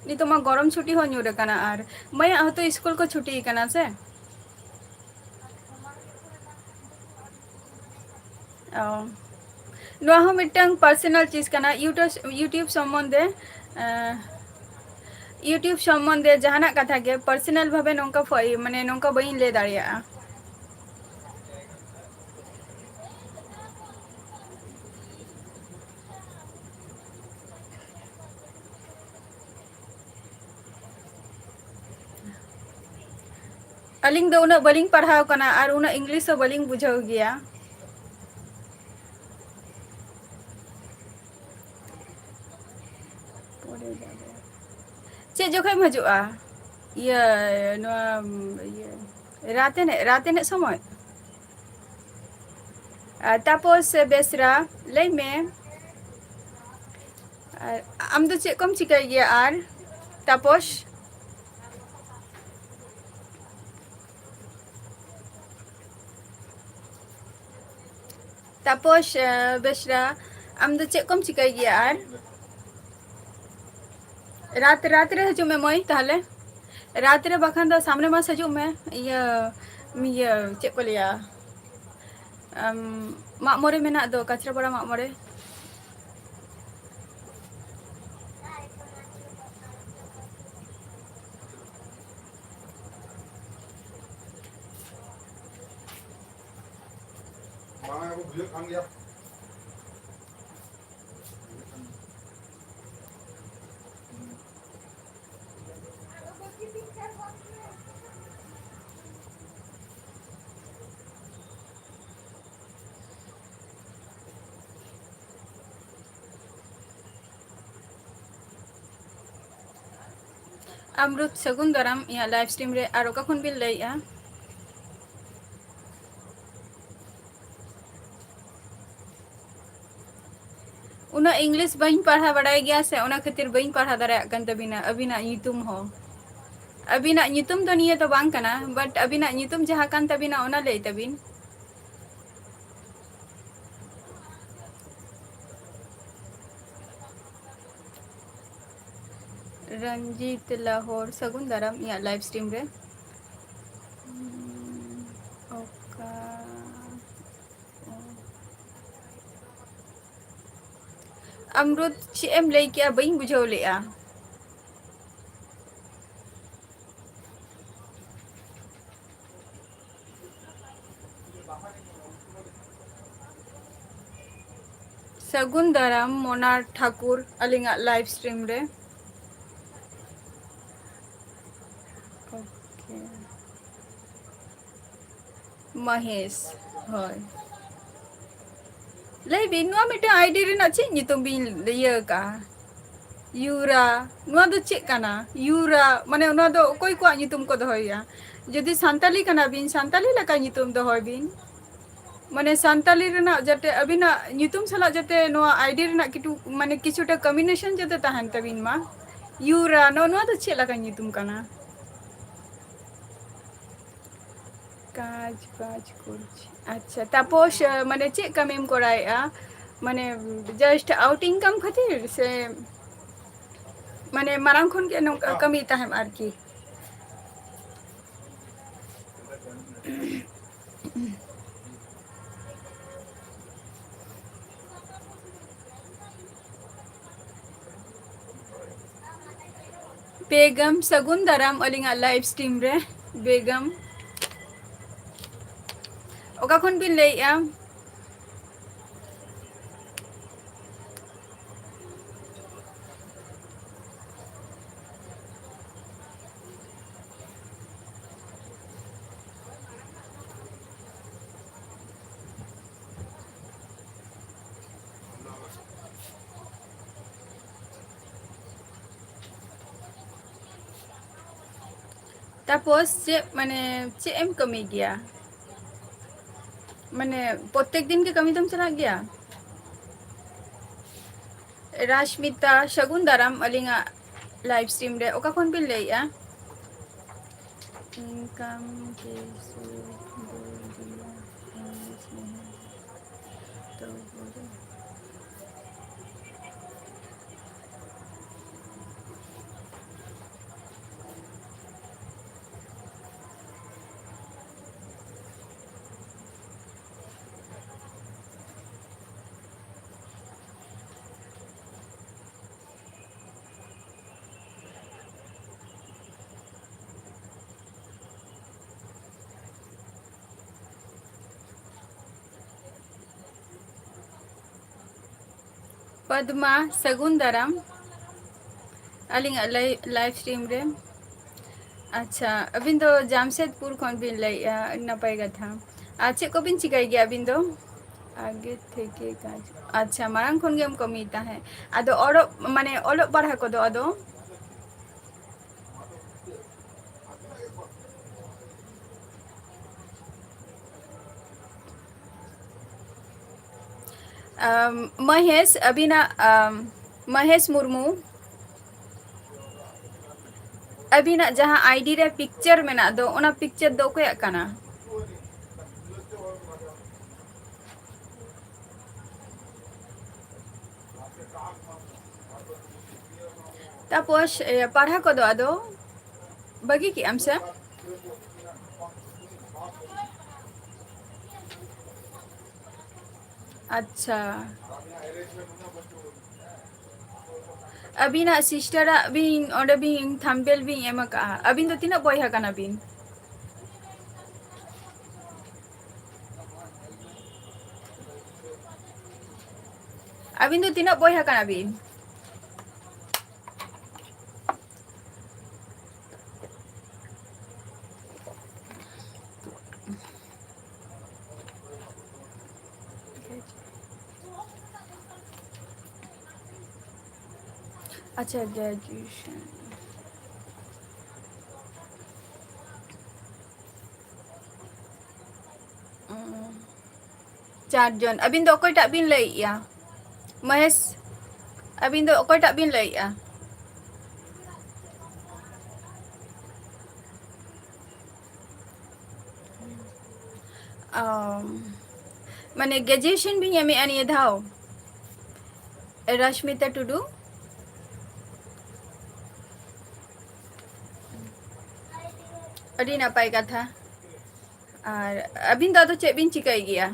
ᱱᱤᱛᱚᱜ ᱢᱟ ᱜᱚᱨᱚᱢ ᱪᱷᱩᱴᱤ ᱦᱚᱸ ᱧᱩᱨ ᱟᱠᱟᱱᱟ, ᱟᱨ ᱢᱟᱹᱭᱟᱜ ᱦᱚᱸᱛᱚ ᱥᱠᱩᱞ ᱠᱚ ᱪᱷᱩᱴᱤ ᱠᱟᱱᱟ ᱥᱮ᱾ ᱚ, ᱱᱚᱣᱟ ᱦᱚᱸ ᱢᱤᱫᱴᱟᱝ personal ᱪᱤᱡᱽ ᱠᱟᱱᱟ, YouTube, YouTube ᱥᱚᱢᱵᱚᱱᱫᱷᱮ, ᱮᱸ, YouTube ᱥᱚᱢᱵᱚᱱᱫᱷᱮ ᱡᱟᱦᱟᱱᱟᱜ ᱠᱟᱛᱷᱟ ᱜᱮ personal ᱵᱷᱟᱵᱮ ᱱᱚᱝᱠᱟ ᱯᱷᱚ-, ᱢᱟᱱᱮ ᱱᱚᱝᱠᱟ ᱵᱟᱹᱧ ᱞᱟᱹᱭ ᱫᱟᱲᱮᱭᱟᱜᱼᱟ᱾ ᱟᱹᱞᱤᱧ ᱫᱚ ᱩᱱᱟᱹᱜ ᱵᱟᱹᱞᱤᱧ ᱯᱟᱲᱦᱟᱣ ᱠᱟᱱᱟ ᱟᱨ ᱩᱱᱟᱹᱜ English ᱦᱚᱸ ᱵᱟᱹᱞᱤᱧ ᱵᱩᱡᱷᱟᱹᱣ ᱜᱮᱭᱟ᱾ ᱪᱮᱫ ᱡᱚᱠᱷᱚᱡ ᱮᱢ ᱦᱤᱡᱩᱜᱼᱟ? ᱤᱭᱟᱹ, ᱱᱚᱣᱟ, ᱤᱭᱟᱹ, ᱨᱟᱛ ᱮᱱᱮᱡ, ᱨᱟᱛ ᱮᱱᱮᱡ ᱥᱚᱢᱚᱭ? ᱟᱨ ᱛᱟᱯᱚᱥ ᱵᱮᱥᱨᱟ, ᱞᱟᱹᱭ ᱢᱮ᱾ ᱟᱨ ᱟᱢ ᱫᱚ ᱪᱮᱫ ᱠᱚᱢ ᱪᱤᱠᱟᱹᱭ ᱜᱮᱭᱟ ᱟᱨ, ᱛᱟᱯᱚᱥ? ᱛᱟᱯᱚᱥ, ᱮ, ᱵᱮᱥᱨᱟ, ᱟᱢ ᱫᱚ ᱪᱮᱫ ᱠᱚᱢ ᱪᱤᱠᱟᱹᱭ ᱜᱮᱭᱟ ᱟᱨ? ᱨᱟᱛ, ᱨᱟᱛ ᱨᱮ ᱦᱤᱡᱩᱜ ᱢᱮ ᱢᱟᱹᱭ, ᱛᱟᱦᱞᱮ᱾ ᱨᱟᱛ ᱨᱮ ᱵᱟᱠᱷᱟᱱ ᱫᱚ ᱥᱟᱢᱱᱮ ᱢᱟᱥ ᱦᱤᱡᱩᱜ ᱢᱮ᱾ ᱤᱭᱟᱹ, ᱤᱭᱟᱹ, ᱪᱮᱫ ᱠᱚ ᱞᱟᱹᱭᱟ? ᱟᱢ, ᱢᱟᱜ ᱢᱚᱬᱮ ᱢᱮᱱᱟᱜ ᱫᱚ, ᱠᱟᱪᱨᱟᱯᱟᱲᱟ ᱢᱟᱜ ᱢᱚᱬᱮ᱾ ᱵᱟᱝ, ᱟᱵᱚ ᱵᱩᱡᱷᱟᱹᱜ ᱠᱟᱱ ᱜᱮᱭᱟ᱾ ᱟᱢᱨᱩᱛ, ᱥᱟᱹᱜᱩᱱ ᱫᱟᱨᱟᱢ ᱤᱧᱟᱹᱜ live stream ᱨᱮ᱾ ᱟᱨ ᱚᱠᱟ ᱠᱷᱚᱱ ᱵᱤᱱ ᱞᱟᱹᱭᱮᱜᱼᱟ? ᱩᱱᱟᱹᱜ English ᱵᱟᱹᱧ ᱯᱟᱲᱦᱟᱣ ᱵᱟᱲᱟᱭ ᱜᱮᱭᱟ ᱥᱮ, ᱚᱱᱟ ᱠᱷᱟᱹᱛᱤᱨ ᱵᱟᱹᱧ ᱯᱟᱲᱦᱟᱣ ᱫᱟᱲᱮᱭᱟᱜ ᱠᱟᱱ ᱛᱟᱵᱤᱱᱟ ᱟᱹᱵᱤᱱᱟᱜ ᱧᱩᱛᱩᱢ ᱦᱚᱸ᱾ ᱟᱹᱵᱤᱱᱟᱜ ᱧᱩᱛᱩᱢ ᱫᱚ ᱱᱤᱭᱟᱹ ᱫᱚ ᱵᱟᱝ ᱠᱟᱱᱟ, but ᱟᱹᱵᱤᱱᱟᱜ ᱧᱩᱛᱩᱢ ᱡᱟᱦᱟᱸ ᱠᱟᱱ ᱛᱟᱵᱤᱱᱟ, ᱚᱱᱟ ᱞᱟᱹᱭ ᱛᱟᱵᱤᱱ᱾ ᱨᱚᱧᱡᱤᱛ ᱞᱟᱦᱳᱨ, ᱥᱟᱹᱜᱩᱱ ᱫᱟᱨᱟᱢ ᱤᱧᱟᱹᱜ live stream ᱨᱮ᱾ ᱚᱠᱟ ᱟᱢᱨᱩᱛ, ᱪᱮᱫ ᱮᱢ ᱞᱟᱹᱭ ᱠᱮᱜᱼᱟ? ᱵᱟᱹᱧ ᱵᱩᱡᱷᱟᱹᱣ ᱞᱮᱜᱼᱟ᱾ ᱥᱟᱹᱜᱩᱱ ᱫᱟᱨᱟᱢ ᱢᱳᱱᱟ ᱴᱷᱟᱠᱩᱨ ᱟᱹᱞᱤᱧᱟᱜ live stream ᱨᱮ᱾ Okay. ᱢᱚᱦᱮᱥ, ᱦᱳᱭ᱾ ᱞᱟᱹᱭ ᱵᱤᱱ, ᱱᱚᱣᱟ ᱢᱤᱫᱴᱟᱝ ID ᱨᱮᱱᱟᱜ ᱪᱮᱫ ᱧᱩᱛᱩᱢ ᱵᱤᱱ ᱤᱭᱟᱹ ᱠᱟᱜᱼᱟ? ᱭᱩᱨᱟ, ᱱᱚᱣᱟ ᱫᱚ ᱪᱮᱫ ᱠᱟᱱᱟ? ᱭᱩᱨᱟ, ᱢᱟᱱᱮ ᱱᱚᱣᱟ ᱫᱚ ᱚᱠᱚᱭ ᱠᱚᱣᱟᱜ ᱧᱩᱛᱩᱢ ᱠᱚ ᱫᱚᱦᱚᱭᱟ? ᱡᱩᱫᱤ ᱥᱟᱱᱛᱟᱞᱤ ᱠᱟᱱᱟ ᱵᱤᱱ, ᱥᱟᱱᱛᱟᱞᱤ ᱞᱮᱠᱟ ᱧᱩᱛᱩᱢ ᱫᱚᱦᱚᱭ ᱵᱤᱱ᱾ ᱢᱟᱱᱮ ᱥᱟᱱᱛᱟᱞᱤ ᱨᱮᱱᱟᱜ ᱡᱟᱛᱮ ᱟᱹᱵᱤᱱᱟᱜ ᱧᱩᱛᱩᱢ ᱥᱟᱞᱟᱜ ᱡᱟᱛᱮ ᱱᱚᱣᱟ ID ᱨᱮᱱᱟᱜ ᱠᱤᱪᱷᱩ, ᱢᱟᱱᱮ ᱠᱤᱪᱷᱩᱴᱟ combination ᱡᱟᱛᱮ ᱛᱟᱦᱮᱱ ᱛᱟᱹᱵᱤᱱ ᱢᱟ᱾ ᱭᱩᱨᱟ, ᱱᱚᱜᱼᱚ ᱱᱚᱣᱟ ᱫᱚ ᱪᱮᱫ ᱞᱮᱠᱟ ᱧᱩᱛᱩᱢ ᱠᱟᱱᱟ? ᱠᱟᱡᱽ ᱵᱟᱡᱽ ᱠᱚᱨᱪᱷᱤ᱾ ᱟᱪᱪᱷᱟ, ᱛᱟᱯᱚᱥ, ᱢᱟᱱᱮ ᱪᱮᱫ ᱠᱟᱹᱢᱤᱢ ᱠᱚᱨᱟᱣᱮᱫᱼᱟ? ᱢᱟᱱᱮ just out income ᱠᱷᱟᱹᱛᱤᱨ ᱥᱮ ᱢᱟᱱᱮ ᱢᱟᱲᱟᱝ ᱠᱷᱚᱱ ᱜᱮ ᱱᱚᱝᱠᱟ ᱠᱟᱹᱢᱤ ᱛᱟᱦᱮᱸᱢ ᱟᱨᱠᱤ? ᱵᱮᱜᱚᱢ, ᱥᱟᱹᱜᱩᱱ ᱫᱟᱨᱟᱢ ᱟᱹᱞᱤᱧᱟᱜ live stream ᱨᱮ᱾ ᱵᱮᱜᱚᱢ, ᱚᱠᱟ ᱠᱷᱚᱱ ᱵᱤᱱ ᱞᱟᱹᱭᱮᱜᱼᱟ? ᱛᱟᱯᱚᱥ, ᱪᱮᱫ, ᱢᱟᱱᱮ, ᱪᱮᱫ ᱮᱢ ᱠᱟᱹᱢᱤ ᱜᱮᱭᱟ? ᱢᱟᱱᱮ, ᱯᱨᱚᱛᱮᱠ ᱫᱤᱱ ᱜᱮ ᱠᱟᱹᱢᱤ ᱫᱚᱢ ᱪᱟᱞᱟᱜ ᱜᱮᱭᱟ? ᱨᱟᱥᱢᱤᱛᱟ, ᱥᱟᱹᱜᱩᱱ ᱫᱟᱨᱟᱢ ᱟᱹᱞᱤᱧᱟᱜ live stream ᱨᱮ᱾ ᱚᱠᱟ ᱠᱷᱚᱱ ᱵᱤᱱ ᱞᱟᱹᱭᱮᱜᱼᱟ? ᱤᱱᱠᱟᱢ ᱠᱮᱥᱮ ᱫᱩ ᱫᱤᱭᱟ ᱛᱚ ᱵᱚᱞᱮ᱾ ᱯᱚᱫᱽᱢᱟ, ᱥᱟᱹᱜᱩᱱ ᱫᱟᱨᱟᱢ ᱟᱹᱞᱤᱧᱟᱜ ᱞᱟᱭ-, live stream ᱨᱮ᱾ ᱟᱪᱪᱷᱟ, ᱟᱹᱵᱤᱱ ᱫᱚ ᱡᱟᱢᱥᱮᱫᱽᱯᱩᱨ ᱠᱷᱚᱱ ᱵᱤᱱ ᱞᱟᱹᱭᱮᱜᱼᱟ, ᱟᱹᱰᱤ ᱱᱟᱯᱟᱭ ᱠᱟᱛᱷᱟ᱾ ᱟᱨ ᱪᱮᱫ ᱠᱚᱵᱤᱱ ᱪᱤᱠᱟᱹᱭ ᱜᱮᱭᱟ ᱟᱹᱵᱤᱱ ᱫᱚ? ᱟᱜᱮ ᱛᱷᱮᱠᱮ ᱠᱟᱡᱽ᱾ ᱟᱪᱪᱷᱟ, ᱢᱟᱲᱟᱝ ᱠᱷᱚᱱ ᱜᱮᱢ ᱠᱟᱹᱢᱤᱭ ᱛᱟᱦᱮᱸᱫ᱾ ᱟᱫᱚ ᱚᱞᱚᱜ, ᱢᱟᱱᱮ, ᱚᱞᱚᱜ ᱯᱟᱲᱦᱟᱜ ᱠᱚᱫᱚ ᱟᱫᱚ? ᱟᱢ, ᱢᱚᱦᱮᱥ, ᱟᱹᱵᱤᱱᱟᱜ, ᱟᱢ, ᱢᱚᱦᱮᱥ ᱢᱩᱨᱢᱩ, ᱟᱹᱵᱤᱱᱟᱜ ᱡᱟᱦᱟᱸ ID ᱨᱮ picture ᱢᱮᱱᱟᱜ ᱫᱚ, ᱚᱱᱟ picture ᱫᱚ ᱚᱠᱚᱭᱟᱜ ᱠᱟᱱᱟ? ᱛᱟᱯᱚᱥ, ᱮ, ᱯᱟᱲᱦᱟᱣ ᱠᱚᱫᱚ ᱟᱫᱚ ᱵᱟᱹᱜᱤ ᱠᱮᱜ ᱟᱢ ᱥᱮ? ᱟᱪᱪᱷᱟ᱾ ᱟᱹᱵᱤᱱᱟᱜ sister ᱟᱜ ᱵᱤᱱ, ᱚᱸᱰᱮ ᱵᱤᱱ thumbnail ᱵᱤᱱ ᱮᱢ ᱟᱠᱟᱜᱼᱟ᱾ ᱟᱹᱵᱤᱱ ᱫᱚ ᱛᱤᱱᱟᱹᱜ ᱵᱚᱭᱦᱟ ᱠᱟᱱᱟ ᱵᱤᱱ? ᱟᱹᱵᱤᱱ ᱫᱚ ᱛᱤᱱᱟᱹᱜ ᱵᱚᱭᱦᱟ ᱠᱟᱱᱟ ᱵᱤᱱ? ᱟᱪᱪᱷᱟ, graduation᱾ ᱪᱟᱨ ᱡᱚᱱ᱾ ᱟᱹᱵᱤᱱ ᱫᱚ ᱚᱠᱚᱭᱴᱟᱜ ᱵᱤᱱ ᱞᱟᱹᱭᱮᱜᱼᱟ? ᱢᱚᱦᱮᱥ, ᱟᱹᱵᱤᱱ ᱫᱚ ᱚᱠᱚᱭᱴᱟᱜ ᱵᱤᱱ ᱞᱟᱹᱭᱮᱜᱼᱟ? ᱚ, ᱢᱟᱱᱮ graduation ᱵᱤᱱ ᱮᱢᱮᱜᱼᱟ ᱱᱤᱭᱟᱹ ᱫᱷᱟᱣ? ᱨᱟᱥᱢᱤᱛᱟ ᱴᱩᱰᱩ᱾ ᱟᱹᱰᱤ ᱱᱟᱯᱟᱭ ᱠᱟᱛᱷᱟ᱾ ᱟᱨ ᱟᱹᱵᱤᱱ ᱫᱚ ᱟᱫᱚ ᱪᱮᱫ ᱵᱤᱱ ᱪᱤᱠᱟᱹᱭ ᱜᱮᱭᱟ?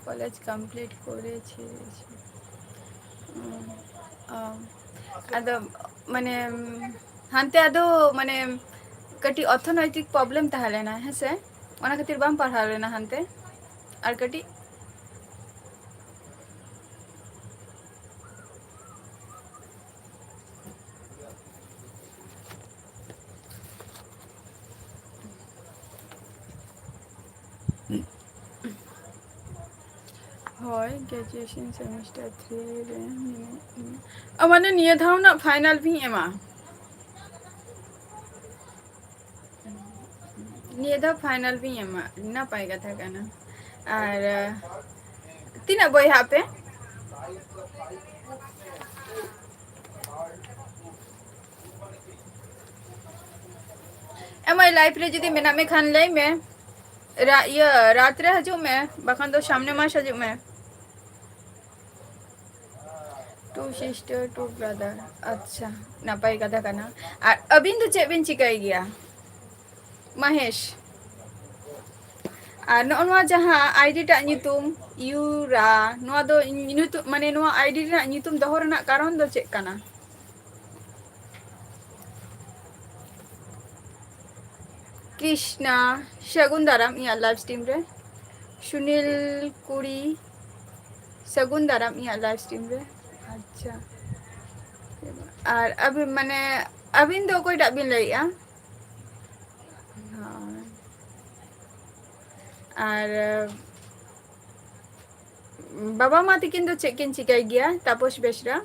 ᱠᱚᱞᱮᱡᱽ complete ᱠᱚᱨᱮ ᱪᱷᱮ-, ᱚ, ᱟᱫᱚ ᱢᱟᱱᱮ ᱦᱟᱱᱛᱮ ᱟᱫᱚ ᱢᱟᱱᱮ ᱠᱟᱹᱴᱤᱡ ᱚᱨᱛᱷᱚᱱᱳᱭᱛᱤᱠ problem ᱛᱟᱦᱮᱸ ᱞᱮᱱᱟ, ᱦᱮᱸ ᱥᱮ? ᱚᱱᱟ ᱠᱷᱟᱹᱛᱤᱨ ᱵᱟᱢ ᱯᱟᱲᱦᱟᱣ ᱞᱮᱱᱟ ᱦᱟᱱᱛᱮ? ᱟᱨ ᱠᱟᱹᱴᱤᱡ ᱦᱳᱭ, graduation semester three ᱨᱮ ᱢᱮᱱᱟᱜ ᱞᱤᱧᱟ᱾ ᱚ, ᱢᱟᱱᱮ ᱱᱤᱭᱟᱹ ᱫᱷᱟᱣ ᱨᱮᱱᱟᱜ final ᱵᱤᱱ ᱮᱢᱟ? ᱱᱤᱭᱟᱹ ᱫᱷᱟᱣ final ᱵᱤᱱ ᱮᱢᱟ, ᱱᱟᱯᱟᱭ ᱠᱟᱛᱷᱟ ᱠᱟᱱᱟ᱾ ᱟᱨ, ᱛᱤᱱᱟᱹᱜ ᱵᱚᱭᱦᱟ ᱟᱯᱮ? ᱮ ᱢᱟᱹᱭ, live ᱨᱮ ᱡᱩᱫᱤ ᱢᱮᱱᱟᱜ ᱢᱮ ᱠᱷᱟᱱ ᱞᱟᱹᱭ ᱢᱮ᱾ ᱨᱟ-, ᱤᱭᱟᱹ, ᱨᱟᱛ ᱨᱮ ᱦᱤᱡᱩᱜ ᱢᱮ, ᱵᱟᱠᱷᱟᱱ ᱫᱚ ᱥᱟᱢᱱᱮ ᱢᱟᱥ ᱦᱤᱡᱩᱜ ᱢᱮ᱾ Two sister, two brother. ᱟᱪᱪᱷᱟ, ᱱᱟᱯᱟᱭ ᱠᱟᱛᱷᱟ ᱠᱟᱱᱟ᱾ ᱟᱨ ᱟᱹᱵᱤᱱ ᱫᱚ ᱪᱮᱫ ᱵᱤᱱ ᱪᱤᱠᱟᱹᱭ ᱜᱮᱭᱟ? ᱢᱚᱦᱮᱥ᱾ ᱟᱨ ᱱᱚᱜᱼᱚ ᱱᱚᱣᱟ ᱡᱟᱦᱟᱸ ID ᱴᱟᱜ ᱧᱩᱛᱩᱢ ᱤᱭᱩᱨᱟ, ᱱᱚᱣᱟ ᱫᱚ ᱧᱩᱛᱩᱢ, ᱢᱟᱱᱮ ᱱᱚᱣᱟ ID ᱨᱮᱱᱟᱜ ᱧᱩᱛᱩᱢ ᱫᱚᱦᱚ ᱨᱮᱱᱟᱜ ᱠᱟᱨᱚᱱ ᱫᱚ ᱪᱮᱫ ᱠᱟᱱᱟ? ᱠᱨᱤᱥᱱᱟ, ᱥᱟᱹᱜᱩᱱ ᱫᱟᱨᱟᱢ ᱤᱧᱟᱹᱜ live stream ᱨᱮ᱾ ᱥᱩᱱᱤᱞ ᱠᱩᱲᱤ, ᱥᱟᱹᱜᱩᱱ ᱫᱟᱨᱟᱢ ᱤᱧᱟᱹᱜ live stream ᱨᱮ᱾ ᱟᱪᱪᱷᱟ, ᱟᱨ ᱟᱹᱵᱤᱱ, ᱢᱟᱱᱮ, ᱟᱹᱵᱤᱱ ᱫᱚ ᱚᱠᱚᱭᱴᱟᱜ ᱵᱤᱱ ᱞᱟᱹᱭᱮᱜᱼᱟ? ᱦᱳᱭ᱾ ᱟᱨ ᱵᱟᱵᱟ ᱢᱟ ᱛᱟᱹᱠᱤᱱ ᱫᱚ ᱪᱮᱫ ᱠᱤᱱ ᱪᱤᱠᱟᱹᱭ ᱜᱮᱭᱟ, ᱛᱟᱯᱚᱥ ᱵᱮᱥᱨᱟ?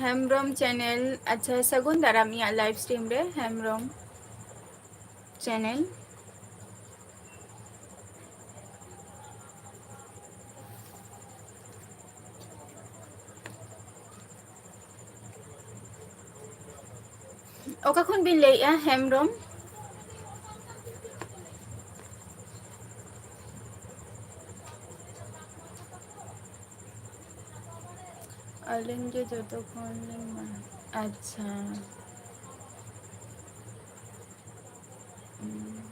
ᱦᱮᱢᱵᱨᱚᱢ ᱪᱮᱱᱮᱞ᱾ ᱟᱪᱪᱷᱟ, ᱥᱟᱹᱜᱩᱱ ᱫᱟᱨᱟᱢ ᱤᱧᱟᱹᱜ ᱞᱟᱭᱤᱵᱷ ᱥᱴᱨᱤᱢ ᱨᱮ, ᱦᱮᱢᱵᱨᱚᱢ ᱪᱮᱱᱮᱞ᱾ ᱚᱠᱟ ᱠᱷᱚᱱ ᱵᱤᱱ ᱞᱟᱹᱭᱮᱜᱼᱟ, ᱦᱮᱢᱵᱨᱚᱢ? ᱟᱹᱞᱤᱧ ᱜᱮ ᱡᱚᱛᱚ ᱠᱷᱚᱱ ᱞᱤᱧ ᱢᱟᱲᱟᱝ᱾ ᱟᱪᱪᱷᱟ᱾ ᱩᱸ᱾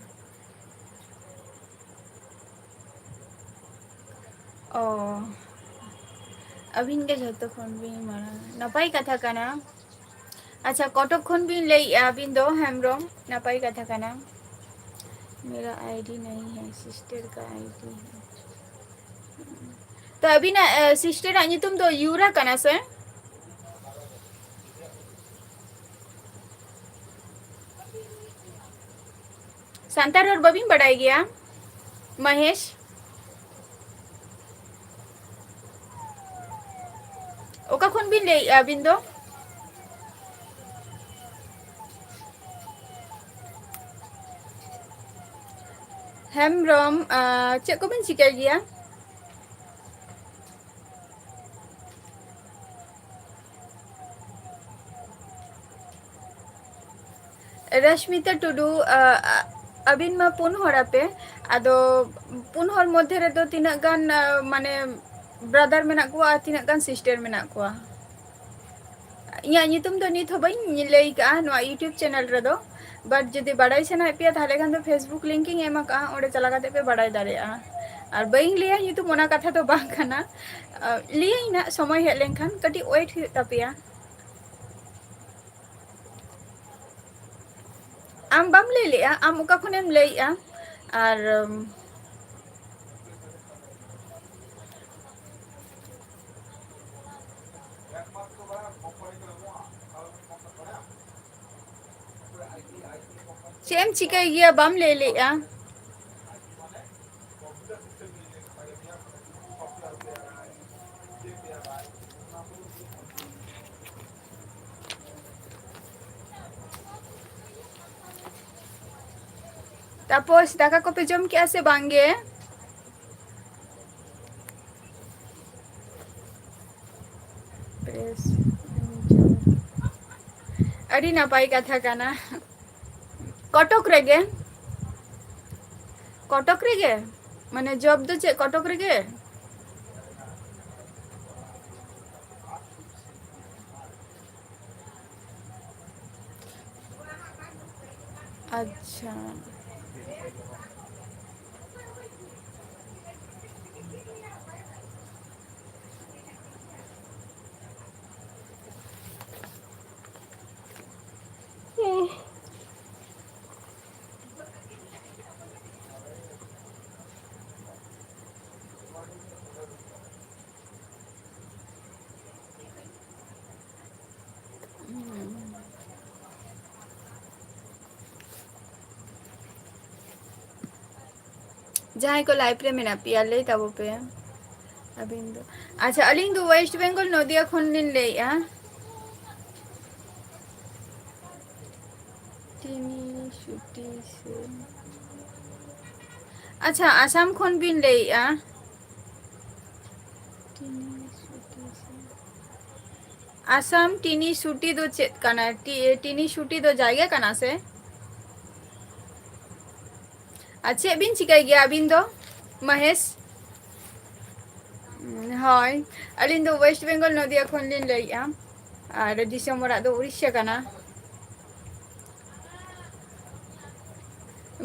ᱚ, ᱟᱹᱵᱤᱱ ᱜᱮ ᱡᱷᱚᱛᱚ ᱠᱷᱚᱱ ᱵᱤᱱ ᱢᱟᱲᱟᱝ, ᱱᱟᱯᱟᱭ ᱠᱟᱛᱷᱟ ᱠᱟᱱᱟ᱾ ᱟᱪᱪᱷᱟ, ᱠᱚᱴᱚᱠ ᱠᱷᱚᱱ ᱵᱤᱱ ᱞᱟᱹᱭᱮᱜᱼᱟ ᱟᱹᱵᱤᱱ ᱫᱚ, ᱦᱮᱢᱵᱨᱚᱢ, ᱱᱟᱯᱟᱭ ᱠᱟᱛᱷᱟ ᱠᱟᱱᱟ᱾ मेरा आईडी नहीं है, सिस्टर का आईडी है। ᱛᱚ, ᱟᱹᱵᱤᱱᱟᱜ, ᱮ, ᱥᱤᱥᱴᱟᱨᱟᱜ ᱧᱩᱛᱩᱢ ᱫᱚ ᱭᱩᱨᱟ ᱠᱟᱱᱟ ᱥᱮ? ᱥᱟᱱᱛᱟᱲ ᱨᱚᱲ ᱵᱟᱹᱵᱤᱱ ᱵᱟᱰᱟᱭ ᱜᱮᱭᱟ, ᱢᱚᱦᱮᱥ? ᱚᱠᱟ ᱠᱷᱚᱱ ᱵᱤᱱ ᱞᱟᱹᱭᱮᱜᱼᱟ ᱟᱹᱵᱤᱱ ᱫᱚ? ᱦᱮᱢᱵᱨᱚᱢ, ᱟ, ᱪᱮᱫ ᱠᱚᱵᱤᱱ ᱪᱤᱠᱟᱹᱭ ᱜᱮᱭᱟ? ᱨᱚᱥᱢᱤᱛᱟ ᱴᱩᱰᱩ, ᱟ, ᱟ, ᱟᱹᱵᱤᱱ ᱢᱟ ᱯᱩᱱ ᱦᱚᱲ ᱟᱯᱮ, ᱟᱫᱚ ᱯᱩᱱ ᱦᱚᱲ ᱢᱚᱫᱽᱫᱷᱮ ᱨᱮᱫᱚ ᱛᱤᱱᱟᱹᱜ ᱜᱟᱱ, ᱟ, ᱢᱟᱱᱮ brother ᱢᱮᱱᱟᱜ ᱠᱚᱣᱟ ᱟᱨ ᱛᱤᱱᱟᱹᱜ ᱜᱟᱱ sister ᱢᱮᱱᱟᱜ ᱠᱚᱣᱟ? ᱤᱧᱟᱹᱜ ᱧᱩᱛᱩᱢ ᱫᱚ ᱱᱤᱛ ᱦᱚᱸ ᱵᱟᱹᱧ ᱞᱟᱹᱭ ᱠᱟᱜᱼᱟ ᱱᱚᱣᱟ YouTube channel ᱨᱮᱫᱚ, but ᱡᱩᱫᱤ ᱵᱟᱰᱟᱭ ᱥᱟᱱᱟᱭᱮᱫ ᱯᱮᱭᱟ, ᱛᱟᱦᱞᱮ ᱠᱷᱟᱱ ᱫᱚ Facebook link ᱤᱧ ᱮᱢ ᱟᱠᱟᱜᱼᱟ, ᱚᱸᱰᱮ ᱪᱟᱞᱟᱣ ᱠᱟᱛᱮ ᱯᱮ ᱵᱟᱰᱟᱭ ᱫᱟᱲᱮᱭᱟᱜᱼᱟ᱾ ᱟᱨ ᱵᱟᱹᱧ ᱞᱟᱹᱭᱟ ᱧᱩᱛᱩᱢ, ᱚᱱᱟ ᱠᱟᱛᱷᱟ ᱫᱚ ᱵᱟᱝ ᱠᱟᱱᱟ᱾ ᱟ, ᱞᱟᱹᱭᱟᱹᱧ ᱱᱟᱜ, ᱥᱚᱢᱚᱭ ᱦᱮᱡ ᱞᱮᱱᱠᱷᱟᱱ᱾ ᱠᱟᱹᱴᱤᱡ wait ᱦᱩᱭᱩᱜ ᱛᱟᱯᱮᱭᱟ᱾ ᱟᱢ ᱵᱟᱢ ᱞᱟᱹᱭ ᱞᱮᱜᱼᱟ, ᱟᱢ ᱚᱠᱟ ᱠᱷᱚᱱᱮᱢ ᱞᱟᱹᱭᱮᱜᱼᱟ? ᱟᱨ, ᱩᱢ, ᱪᱮᱫ ᱮᱢ ᱪᱤᱠᱟᱹᱭ ᱜᱮᱭᱟ, ᱵᱟᱢ ᱞᱟᱹᱭ ᱞᱮᱜᱼᱟ? ᱛᱟᱯᱚᱥ, ᱫᱟᱠᱟ ᱠᱚᱯᱮ ᱡᱚᱢ ᱠᱮᱜᱼᱟ ᱥᱮ ᱵᱟᱝ ᱜᱮ? ᱯᱨᱮᱥ, ᱟᱹᱰᱤ ᱱᱟᱯᱟᱭ ᱠᱟᱛᱷᱟ ᱠᱟᱱᱟ᱾ ᱠᱚᱴᱚᱠ ᱨᱮᱜᱮ? ᱠᱚᱴᱚᱠ ᱨᱮᱜᱮ? ᱢᱟᱱᱮ job ᱫᱚ ᱪᱮᱫ ᱠᱚᱴᱚᱠ ᱨᱮᱜᱮ? ᱟᱪᱪᱷᱟ᱾ ᱡᱟᱦᱟᱸᱭ ᱠᱚ live ᱨᱮ ᱢᱮᱱᱟᱜ ᱯᱮᱭᱟ, ᱞᱟᱹᱭ ᱛᱟᱵᱚ ᱯᱮ ᱟᱹᱵᱤᱱ ᱫᱚ᱾ ᱟᱪᱪᱷᱟ, ᱟᱹᱞᱤᱧ ᱫᱚ West Bengal, ᱱᱚᱫᱤᱭᱟ ᱠᱷᱚᱱ ᱞᱤᱧ ᱞᱟᱹᱭᱮᱫᱼᱟ᱾ ᱴᱤᱱᱤ ᱥᱩᱴᱤ ᱥᱮ, ᱟᱪᱪᱷᱟ, ᱟᱥᱟᱢ ᱠᱷᱚᱱ ᱵᱤᱱ ᱞᱟᱹᱭᱮᱫᱼᱟ? ᱴᱤᱱᱤ ᱥᱩᱴᱤ ᱥᱮ, ᱟᱥᱟᱢ ᱴᱤᱱᱤ ᱥᱩᱴᱤ ᱫᱚ ᱪᱮᱫ ᱠᱟᱱᱟ? ᱴᱤ-, ᱴᱤᱱᱤ ᱥᱩᱴᱤ ᱫᱚ ᱡᱟᱭᱜᱟ ᱠᱟᱱᱟ ᱥᱮ? ᱟᱨ ᱪᱮᱫ ᱵᱤᱱ ᱪᱤᱠᱟᱹᱭ ᱜᱮᱭᱟ ᱟᱹᱵᱤᱱ ᱫᱚ, ᱢᱚᱦᱮᱥ? ᱦᱳᱭ, ᱟᱹᱞᱤᱧ ᱫᱚ West Bengal, ᱱᱚᱫᱤᱭᱟ ᱠᱷᱚᱱ ᱞᱤᱧ ᱞᱟᱹᱭᱮᱫᱼᱟ᱾ ᱟᱨ ᱫᱤᱥᱚᱢ ᱚᱲᱟᱜ ᱫᱚ ᱩᱲᱤᱥᱥᱟ ᱠᱟᱱᱟ᱾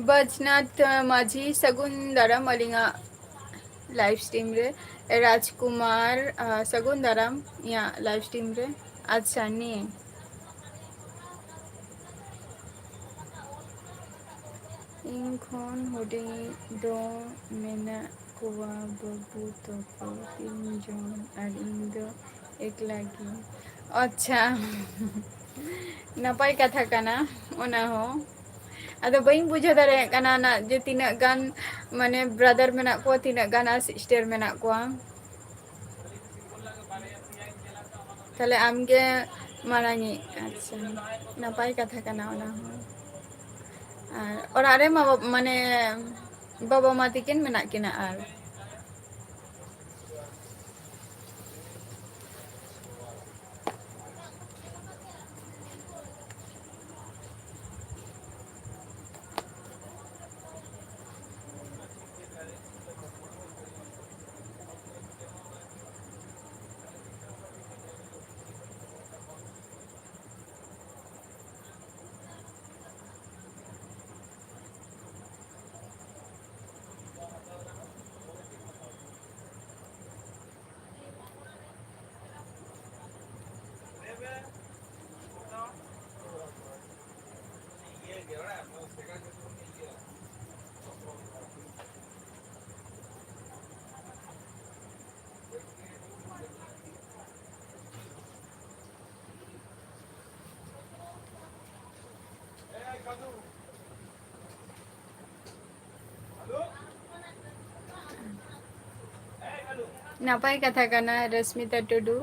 ᱵᱟᱡᱽᱱᱟᱛᱷ ᱢᱟᱹᱡᱷᱤ, ᱥᱟᱹᱜᱩᱱ ᱫᱟᱨᱟᱢ ᱟᱹᱞᱤᱧᱟᱜ live stream ᱨᱮ᱾ ᱨᱟᱡᱽᱠᱩᱢᱟᱨ, ᱟ, ᱥᱟᱹᱜᱩᱱ ᱫᱟᱨᱟᱢ ᱤᱧᱟᱹᱜ live stream ᱨᱮ᱾ ᱟᱪᱪᱷᱟ, ᱱᱤᱭᱟᱹ᱾ ᱤᱧ ᱠᱷᱚᱱ ᱦᱩᱰᱤᱧ ᱫᱚ ᱢᱮᱱᱟᱜ ᱠᱚᱣᱟ ᱵᱟᱹᱵᱩ ᱛᱟᱠᱚ ᱛᱤᱱ ᱡᱚᱱ, ᱟᱨ ᱤᱧ ᱫᱚ ᱮᱠᱞᱟ ᱜᱮ᱾ ᱟᱪᱪᱷᱟ᱾ ᱱᱟᱯᱟᱭ ᱠᱟᱛᱷᱟ ᱠᱟᱱᱟ ᱚᱱᱟ ᱦᱚᱸ᱾ ᱟᱫᱚ ᱵᱟᱹᱧ ᱵᱩᱡᱷᱟᱹᱣ ᱫᱟᱲᱮᱭᱟᱜ ᱠᱟᱱᱟ ᱱᱟ, ᱡᱮ ᱛᱤᱱᱟᱹᱜ ᱜᱟᱱ, ᱢᱟᱱᱮ, brother ᱢᱮᱱᱟᱜ ᱠᱚᱣᱟ, ᱛᱤᱱᱟᱹᱜ ᱜᱟᱱ ᱟᱨ sister ᱢᱮᱱᱟᱜ ᱠᱚᱣᱟ᱾ ᱛᱟᱦᱞᱮ ᱟᱢᱜᱮ ᱢᱟᱲᱟᱝᱤᱡ᱾ ᱟᱪᱪᱷᱟ, ᱱᱟᱯᱟᱭ ᱠᱟᱛᱷᱟ ᱠᱟᱱᱟ ᱚᱱᱟ ᱦᱚᱸ᱾ ᱟᱨ ᱚᱲᱟᱜ ᱨᱮ ᱢᱟ ᱵᱟᱵ-, ᱢᱟᱱᱮ ᱵᱟᱵᱟ ᱢᱟ ᱛᱤᱠᱤᱱ ᱢᱮᱱᱟᱜ ᱠᱤᱱᱟ᱾ ᱟᱨ ᱱᱟᱯᱟᱭ ᱠᱟᱛᱷᱟ ᱠᱟᱱᱟ, ᱨᱚᱥᱢᱤᱛᱟ ᱴᱩᱰᱩ᱾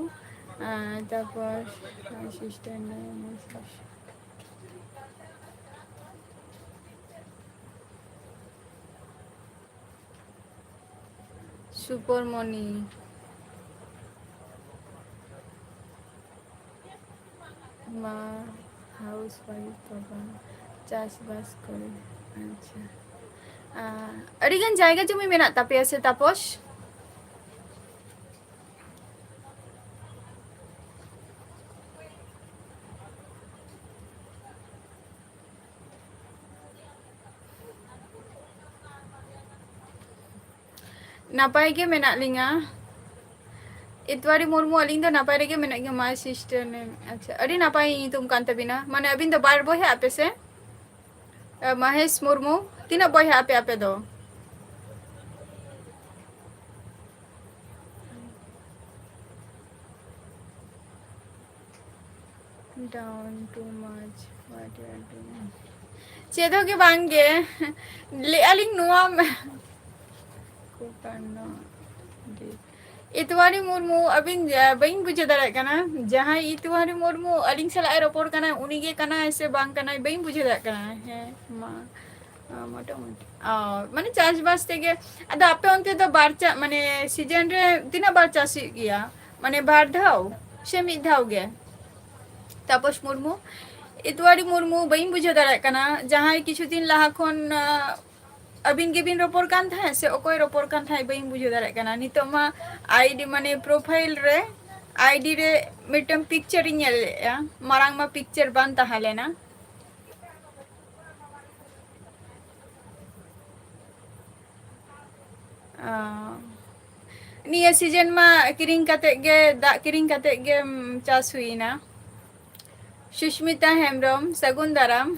ᱟᱨ ᱛᱟᱨᱯᱚᱨ my sister name is ᱥᱩᱯᱚᱨᱢᱚᱱᱤ᱾ ᱢᱟ ᱦᱟᱣᱩᱥ ᱣᱟᱭᱤᱯ ᱵᱟᱵᱟ, ᱪᱟᱥᱵᱟᱥ ᱠᱚᱨᱮ᱾ ᱟᱪᱪᱷᱟ᱾ ᱟ, ᱟᱹᱰᱤᱜᱟᱱ ᱡᱟᱭᱜᱟ ᱡᱚᱢᱤ ᱢᱮᱱᱟᱜ ᱛᱟᱯᱮᱭᱟ ᱥᱮ ᱛᱟᱯᱚᱥ? ᱱᱟᱯᱟᱭ ᱜᱮ ᱢᱮᱱᱟᱜ ᱞᱤᱧᱟ᱾ ᱤᱛᱣᱟᱨᱤ ᱢᱩᱨᱢᱩ, ᱟᱹᱞᱤᱧ ᱫᱚ ᱱᱟᱯᱟᱭ ᱨᱮᱜᱮ ᱢᱮᱱᱟᱜ ᱞᱤᱧᱟ᱾ My sister name, ᱟᱪᱪᱷᱟ, ᱟᱹᱰᱤ ᱱᱟᱯᱟᱭ ᱧᱩᱛᱩᱢ ᱠᱟᱱ ᱛᱟᱵᱤᱱᱟ᱾ ᱢᱟᱱᱮ, ᱟᱹᱵᱤᱱ ᱫᱚ ᱵᱟᱨ ᱵᱚᱭᱦᱟ ᱟᱯᱮ ᱥᱮ? ᱟ, ᱢᱚᱦᱮᱥ ᱢᱩᱨᱢᱩ, ᱛᱤᱱᱟᱹᱜ ᱵᱚᱭᱦᱟ ᱟᱯᱮ, ᱟᱯᱮ ᱫᱚ? Down too much. What you are doing? ᱪᱮᱫ ᱦᱚᱸ ᱜᱮ ᱵᱟᱝ ᱜᱮ᱾ ᱞᱟᱹᱭᱮᱫᱼᱟ ᱞᱤᱧ ᱱᱚᱣᱟ ᱢᱮ-, ᱠᱚᱯᱟᱱᱚ ᱫᱤ-, ᱤᱛᱣᱟᱨᱤ ᱢᱩᱨᱢᱩ, ᱟᱹᱵᱤᱱ, ᱟ, ᱵᱟᱹᱧ ᱵᱩᱡᱷᱟᱹᱣ ᱫᱟᱲᱮᱭᱟᱜ ᱠᱟᱱᱟ᱾ ᱡᱟᱦᱟᱸᱭ ᱤᱛᱣᱟᱨᱤ ᱢᱩᱨᱢᱩ ᱟᱹᱞᱤᱧ ᱥᱟᱞᱟᱜ ᱮ ᱨᱚᱯᱚᱲ ᱠᱟᱱᱟ, ᱩᱱᱤ ᱜᱮ ᱠᱟᱱᱟᱭ ᱥᱮ ᱵᱟᱝ ᱠᱟᱱᱟᱭ, ᱵᱟᱹᱧ ᱵᱩᱡᱷᱟᱹᱣ ᱫᱟᱲᱮᱭᱟᱜ ᱠᱟᱱᱟ᱾ ᱦᱮᱸ, ᱢᱟ, ᱟ, ᱢᱚᱴᱟᱢᱩᱴᱤ᱾ ᱚ, ᱢᱟᱱᱮ ᱪᱟᱥᱵᱟᱥ ᱛᱮᱜᱮ᱾ ᱟᱫᱚ ᱟᱯᱮ ᱚᱱᱛᱮ ᱫᱚ ᱵᱟᱨ ᱪᱟ-, ᱢᱟᱱᱮ season ᱨᱮ ᱛᱤᱱᱟᱹᱜ ᱵᱟᱨ ᱪᱟᱥ ᱦᱩᱭᱩᱜ ᱜᱮᱭᱟ? ᱢᱟᱱᱮ ᱵᱟᱨ ᱫᱷᱟᱣ ᱥᱮ ᱢᱤᱫ ᱫᱷᱟᱣ ᱜᱮ? ᱛᱟᱯᱚᱥ ᱢᱩᱨᱢᱩ, ᱤᱛᱣᱟᱨᱤ ᱢᱩᱨᱢᱩ, ᱵᱟᱹᱧ ᱵᱩᱡᱷᱟᱹᱣ ᱫᱟᱲᱮᱭᱟᱜ ᱠᱟᱱᱟ᱾ ᱡᱟᱦᱟᱸᱭ ᱠᱤᱪᱷᱩ ᱫᱤᱱ ᱞᱟᱦᱟ ᱠᱷᱚᱱ, ᱟ, ᱟᱹᱵᱤᱱ ᱜᱮᱵᱤᱱ ᱨᱚᱯᱚᱲ ᱠᱟᱱ ᱛᱟᱦᱮᱸᱫ ᱥᱮ ᱚᱠᱚᱭ ᱨᱚᱯᱚᱲ ᱠᱟᱱ ᱛᱟᱦᱮᱸᱫ, ᱵᱟᱹᱧ ᱵᱩᱡᱷᱟᱹᱣ ᱫᱟᱲᱮᱭᱟᱜ ᱠᱟᱱᱟ᱾ ᱱᱤᱛᱚᱜ ᱢᱟ ᱟᱭᱰᱤ, ᱢᱟᱱᱮ profile ᱨᱮ, ᱟᱭᱰᱤ ᱨᱮ ᱢᱤᱫᱴᱟᱝ picture ᱤᱧ ᱧᱮᱞᱮᱫᱼᱟ᱾ ᱢᱟᱲᱟᱝ ᱢᱟ picture ᱵᱟᱝ ᱛᱟᱦᱮᱸ ᱞᱮᱱᱟ᱾ ᱚ, ᱱᱤᱭᱟᱹ season ᱢᱟ ᱠᱤᱨᱤᱧ ᱠᱟᱛᱮᱫ ᱜᱮ, ᱫᱟᱜ ᱠᱤᱨᱤᱧ ᱠᱟᱛᱮᱫ ᱜᱮ, ᱩᱢ, ᱪᱟᱥ ᱦᱩᱭᱱᱟ᱾ ᱥᱩᱥᱢᱤᱛᱟ ᱦᱮᱢᱵᱨᱚᱢ, ᱥᱟᱹᱜᱩᱱ ᱫᱟᱨᱟᱢ